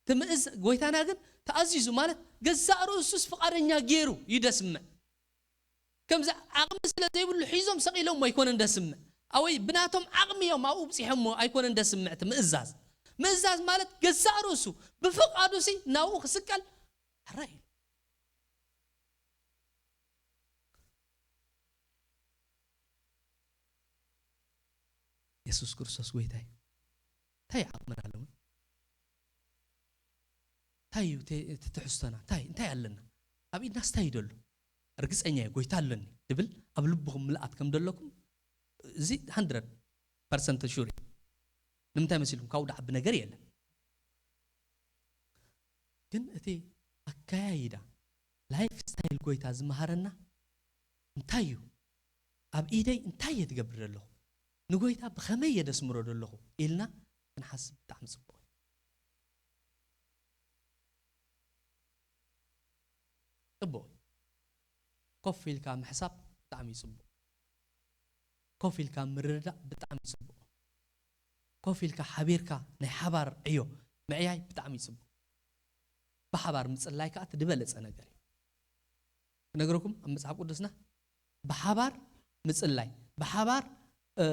እቲ ምእዝ-፣ ጎይታና ግን ተኣዚዙ ማለት ገዛእ ርእሱስ ፍቓደኛ ገይሩ እዩ ደስምዕ። ከምዚ ዓቕሚ ስለ ዘይብሉ ሒዞም ሰቒሎሞ ኣይኮነን ደስምዕ። ኣወይ ብናቶም ዓቕሚ እዮም ኣብኡ ብጺሖሞ ኣይኮነን ደስምዕ እቲ ምእዛዝ። ምእዛዝ ማለት ገዛእ ርእሱ ብፍቓዱሲ ናብኡ ክስቀል ሕራይ ኢሉ። የሱስ ክርስቶስ ጎይታ እዩ። እንታይ ዓቕምና ኣለውን? እንታይ እዩ እቲ፣ እቲ ትሕዝቶና? እንታይ፣ እንታይ ኣለና? ኣብ ኢድናስ እንታይ እዩ ደሎ? ርግጸኛ እየ፣ ጎይታ ኣለኒ ድብል ኣብ ልብኹም ምልኣት ከም ደለኩም፣ እዚ ሃንድረድ ፐርሰንት ሹር እዩ። ንምንታይ መሲልኩም? ካብኡ ደዓቢ ነገር የለን። ግን እቲ ኣከያይዳ፣ ላይፍ ስታይል ጎይታ ዝመሃረና እንታይ እዩ? ኣብ ኢደይ እንታይ እየ ትገብር ዘለኹ? ንጎይታ ብኸመይ እየ ደስምሮ ዘለኹ? ኢልና ክንሓስብ ብጣዕሚ ጽቡቕ እዩ። ጽቡቕ እዩ። ኮፍ ኢልካ ምሕሳብ ብጣዕሚ እዩ ጽቡቕ። ኮፍ ኢልካ ምርድዳእ ብጣዕሚ እዩ ጽቡቕ። ኮፍ ኢልካ ሓቢርካ ናይ ሓባር ዕዮ ምዕያይ ብጣዕሚ እዩ ጽቡቕ። ብሓባር ምጽላይ ከኣ እቲ ዝበለጸ ነገር እዩ። ክነግረኩም፣ ኣብ መጽሓፍ ቅዱስና ብሓባር ምጽላይ፣ ብሓባር፣ እ፣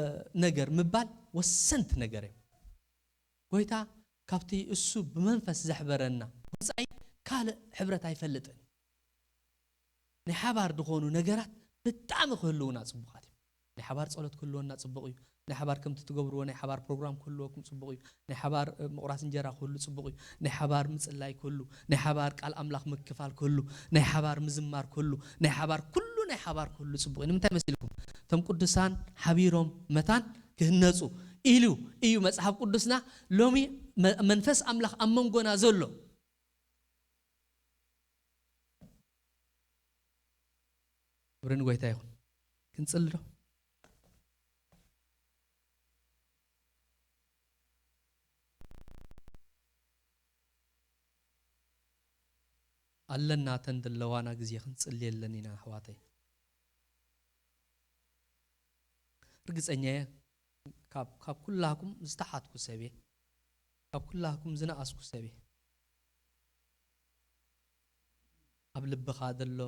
ነገር ምባል ወሰንቲ ነገር እዮም። ጎይታ ካብቲ እሱ ብመንፈስ ዘሕበረና ወጻኢ ካልእ ሕብረት ኣይፈልጥን። ናይ ሓባር ዝኾኑ ነገራት ብጣዕሚ ክህልውና ጽቡቓት እዮም። ናይ ሓባር ጸሎት ክህልወና ጽቡቕ እዩ። ናይ ሓባር ከምቲ ትገብርዎ ናይ ሓባር ፕሮግራም ክህልወኩም ጽቡቕ እዩ። ናይ ሓባር፣ እ፣ ምቑራስ እንጀራ ክህሉ ጽቡቕ እዩ። ናይ ሓባር ምጽላይ ክህሉ፣ ናይ ሓባር ቃል ኣምላኽ ምክፋል ክህሉ፣ ናይ ሓባር ምዝማር ክህሉ፣ ናይ ሓባር፣ ኩሉ ናይ ሓባር ክህሉ ጽቡቕ እዩ። ንምንታይ መሲልኩም? እቶም ቅዱሳን ሓቢሮም መታን ክህነጹ ኢሉ እዩ መጽሓፍ ቅዱስና ሎሚ መ-፣ መንፈስ ኣምላኽ ኣብ መንጎና ዘሎ። ክብሪ ንጎይታ ይኹን። ክንጽሊ ዶ? ኣለና፣ ተን ዘለዋና ግዜ ክንጽልየለን ኢና ኣሕዋተይ። ርግጸኛ እየ፣ ካብ፣ ካብ ኩላኩም ዝተሓትኩ ሰብ እየ። ካብ ኩላኩም ዝነኣስኩ ሰብ እየ። ኣብ ልብኻ ዘሎ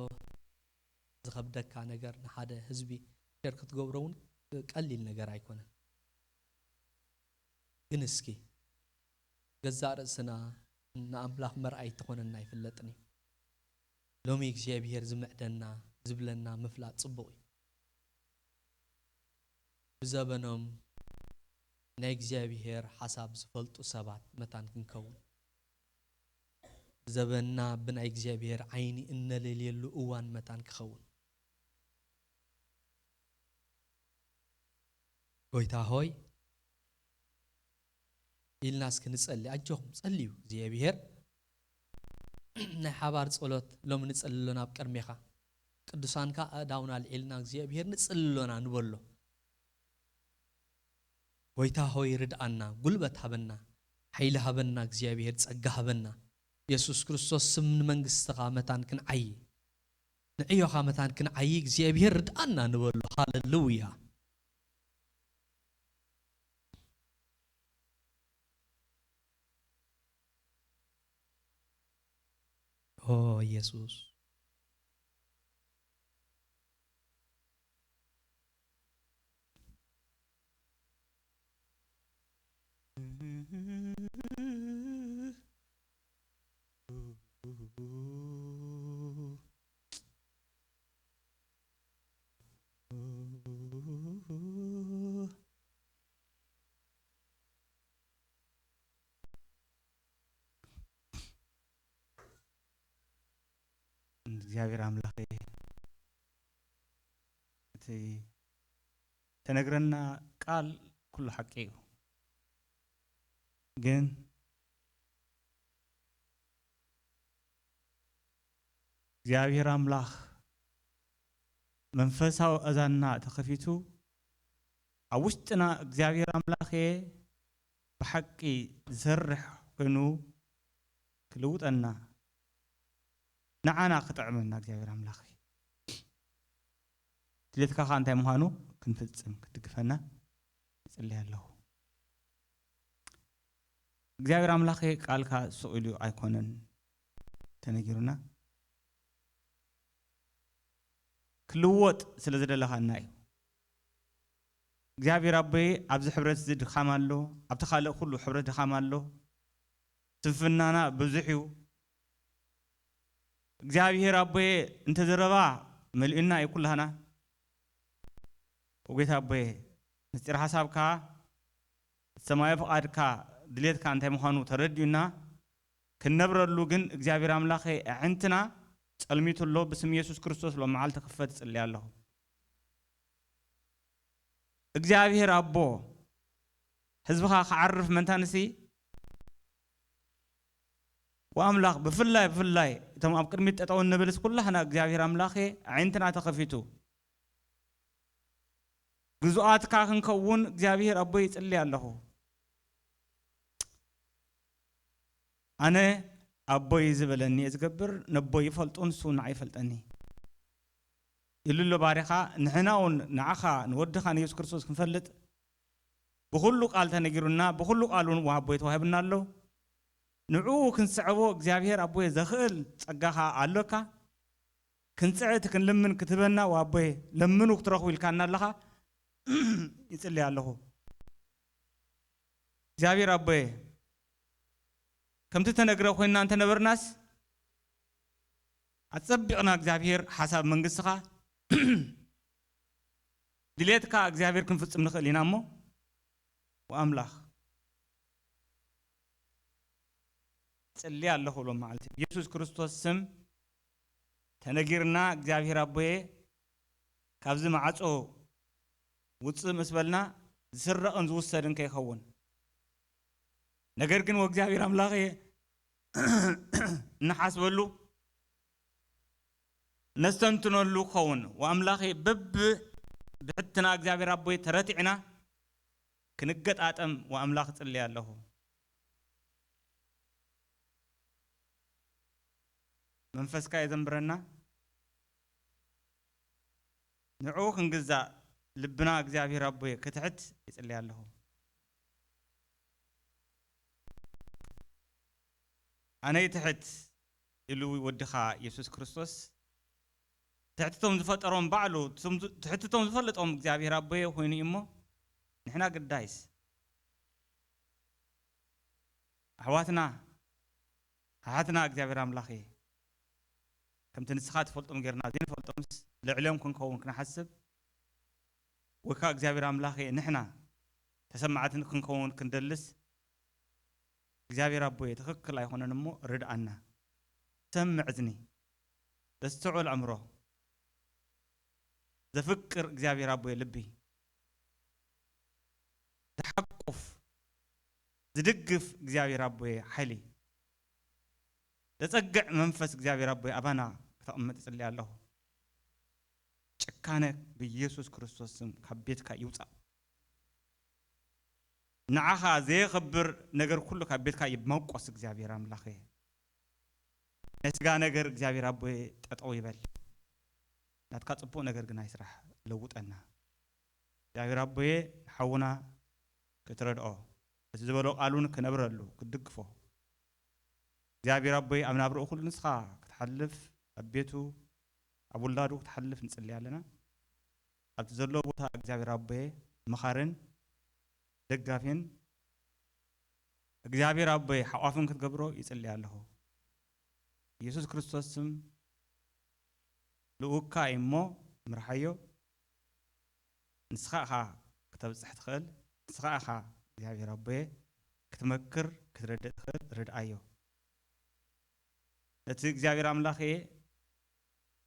ዝኸብደካ ነገር ንሓደ ህዝቢ ሸር ክትገብሮ እውን ቀሊል ነገር ኣይኮነን። ግን እስኪ ገዛእ ርእስና ንኣምላኽ መርኣይ ትኾነና ኣይፍለጥን እዩ። ሎሚ እግዚኣብሔር ዝምዕደና ዝብለና ምፍላጥ ጽቡቕ እዩ። ብዘበኖም ናይ እግዚኣብሔር ሓሳብ ዝፈልጡ ሰባት መታን ክንከውን፣ ብዘበንና ብናይ እግዚኣብሔር ዓይኒ እነለልየሉ እዋን መታን ክኸውን። ጎይታ ሆይ ኢልና እስኪ ንጸሊ። ኣጆኹም ጸልዩ፣ እግዚኣብሔር ናይ ሓባር ጸሎት ሎሚ ንጸሊ ኣሎና ኣብ ቅድሜኻ። ቅዱሳንካ ኣእዳውና ኣልዒልና እግዚኣብሔር ንጸሊ ኣሎና ንበሎ። ጎይታ ሆይ ርድኣና፣ ጉልበት ሃበና፣ ሓይሊ ሃበና፣ እግዚኣብሔር ጸጋ ሃበና። የሱስ ክርስቶስ ስም ንመንግስትኻ መታን ክንዓዪ፣ ንዕዮኻ መታን ክንዓዪ እግዚኣብሔር ርድኣና ንበሎ። ሃለሉያ። ኦ ኢየሱስ። እግዚኣብሔር ኣምላኸ፣ እቲ ተነግረና ቃል ኩሉ ሓቂ እዩ። ግን እግዚኣብሔር ኣምላኽ መንፈሳዊ ኣእዛንና ተኸፊቱ ኣብ ውሽጥና እግዚኣብሔር ኣምላኸ ብሓቂ ዝሰርሕ ኮይኑ ክልውጠና፣ ንዓና ክጥዕመና እግዚኣብሔር ኣምላኽ። ድሌትካ ኸኣ እንታይ ምዃኑ ክንፍጽም ክትድግፈና እጽሊ ኣለኹ። እግዚኣብሔር ኣምላኸ፣ ቃልካ ስቕ ኢሉ ኣይኮነን ተነጊሩና፣ ክልወጥ ስለ ዝደለኻና እዩ። እግዚኣብሔር ኣቦየ፣ ኣብዚ ሕብረት እዚ ድኻም ኣሎ፣ ኣብቲ ካልእ ኩሉ ሕብረት ድኻም ኣሎ። ስንፍናና ብዙሕ እዩ። እግዚኣብሔር ኣቦየ፣ እንተ ዘረባ መሊኡና እዩ ኩላህና። ኦ ጌታ ኣቦየ፣ ምስጢር ሓሳብካ፣ ሰማያዊ ፍቓድካ፣ ድሌትካ እንታይ ምዃኑ ተረዲኡና ክንነብረሉ ግን እግዚኣብሔር ኣምላኸ፣ ኣዕንትና ጸልሚቱ ኣሎ። ብስም የሱስ ክርስቶስ ሎም መዓልቲ ክፈት እጽሊ ኣለኹ። እግዚኣብሔር ኣቦ፣ ህዝብኻ ክዓርፍ መንታንሲ፣ ወኣምላኽ፣ ብፍላይ፣ ብፍላይ እቶም ኣብ ቅድሚት ጠጠው እንብልስ ኩላህና እግዚኣብሔር ኣምላኸ፣ ኣዕንትና ተኸፊቱ፣ ግዙኣትካ ክንከውን እግዚኣብሔር ኣቦ ይጽሊ ኣለኹ። ኣነ ኣቦይ ዝበለኒ እየ ዝገብር፣ ነቦይ ይፈልጦ፣ ንሱ ንዓይ ይፈልጠኒ። ኢሉ ኣሎ ባሪኻ። ንሕና እውን ንዓኻ ንወድኻ ንየሱስ ክርስቶስ ክንፈልጥ ብኹሉ ቃል ተነጊሩና፣ ብኹሉ ቃል እውን ወሃቦይ ተዋሂብና ኣሎ። ንዕኡ ክንስዕቦ እግዚኣብሔር ኣቦይ ዘኽእል ጸጋኻ ኣሎካ። ክንጽዕት ክንልምን ክትህበና ወሃቦይ ለምኑ ክትረኽቡ ኢልካና ኣለኻ። ይጽልይ ኣለኹ። እግዚኣብሔር ኣቦየ፣ ከምቲ ተነግረ ኮይንና እንተነበርናስ፣ ኣጸቢቕና እግዚኣብሔር ሓሳብ መንግስትኻ ድሌትካ እግዚኣብሔር ክንፍጽም ንኽእል ኢና እሞ፣ ወኣምላኽ ጽሊ ኣለኹ ብሎ መዓልቲ ብየሱስ ክርስቶስ ስም ተነጊርና፣ እግዚኣብሔር ኣቦየ ካብዚ ማዕጾ ውጽእ ምስ በልና ዝስረቕን ዝውሰድን ከይኸውን። ነገር ግን ወእግዚኣብሔር ኣምላኸ እንሓስበሉ ነስተንትነሉ ክኸውን፣ ወኣምላኸ በብ ብሕትና እግዚኣብሔር ኣቦይ ተረቲዕና ክንገጣጠም ወኣምላኽ ጽልየ ኣለኹ። መንፈስካ የዘንብረና። ንዕኡ ክንግዛእ ልብና እግዚኣብሔር ኣቦይ ክትሕት ይጽልየ ኣለኹ። ኣነ ይትሕት ኢሉ ወድኻ የሱስ ክርስቶስ ትሕትቶም ዝፈጠሮም ባዕሉ፣ ትሕትቶም ዝፈለጦም እግዚኣብሔር ኣቦየ ኮይኑ እዩ እሞ፣ ንሕና ግዳይስ ኣሕዋትና ኣሓትና እግዚኣብሔር ኣምላኽ እየ። ከምቲ ንስኻ ትፈልጦም ጌርና ዘይንፈልጦምስ ልዕሊኦም ክንከውን ክንሓስብ፣ ወይ ከዓ እግዚኣብሔር ኣምላኽ እየ ንሕና ተሰማዕትን ክንከውን ክንደልስ፣ እግዚኣብሔር ኣቦየ ትኽክል ኣይኮነን እሞ ርድኣና። ሰምዕ እዝኒ፣ ዘስተውዕል ኣእምሮ፣ ዘፍቅር እግዚኣብሔር ኣቦየ ልቢ፣ ዝሓቁፍ፣ ዝድግፍ እግዚኣብሔር ኣቦየ ሓይሊ፣ ዘጸግዕ መንፈስ እግዚኣብሔር ኣቦየ ኣባና ክተቕምጥ እጽሊ ኣለኹ። ጭካነ ብኢየሱስ ክርስቶስ ስም ካብ ቤትካ ይውጻእ። ንዓኻ ዘየኸብር ነገር ኩሉ ካብ ቤትካ ይመቆስ እግዚኣብሔር ኣምላኸ። ናይ ስጋ ነገር እግዚኣብሔር ኣቦየ ጠጠው ይበል። ናትካ ጽቡቕ ነገር ግን ኣይስራሕ፣ ለውጠና። እግዚኣብሔር ኣቦየ ንሓውና ክትረድኦ፣ እቲ ዝበሎ ቃሉን ክነብረሉ ክትድግፎ። እግዚኣብሔር ኣቦይ ኣብ ናብርኡ ኩሉ ንስኻ ክትሓልፍ፣ ኣብ ቤቱ ኣብ ውላዱ ክትሓልፍ ንጽልይ ኣለና። ኣብቲ ዘለዎ ቦታ እግዚኣብሔር ኣቦየ መኻርን ደጋፊን እግዚኣብሔር ኣቦይ ሓቋፍን ክትገብሮ ይጽልይ ኣለኹ። ኢየሱስ ክርስቶስ ስም ልኡካ እዩ እሞ ምርሓዮ። ንስኻ ኢኻ ክተብጽሕ ትኽእል። ንስኻ ኢኻ እግዚኣብሔር ኣቦየ ክትመክር ክትረድእ ትኽእል። ርድኣዮ። ነቲ እግዚኣብሔር ኣምላኽ እየ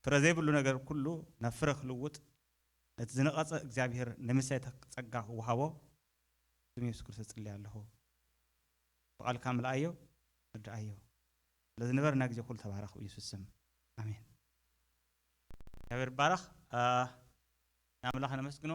ፍረ ዘይብሉ ነገር ኩሉ ናብ ፍረ ክልውጥ፣ ነቲ ዝነቐጸ እግዚኣብሔር ንምሳይ ጸጋ ክወሃቦ ስም የሱስ ክርስቶስ ጽልየ ኣለኹ። ብቓልካ ምልኣዮ፣ ርድኣዮ። ስለዝነበረና ግዜ ኩሉ ተባረኽ ብኢየሱስ ስም። ኣሜን። እግዚኣብሔር ይባረኽ። ኣ፣ ንኣምላኽ ነመስግኖ።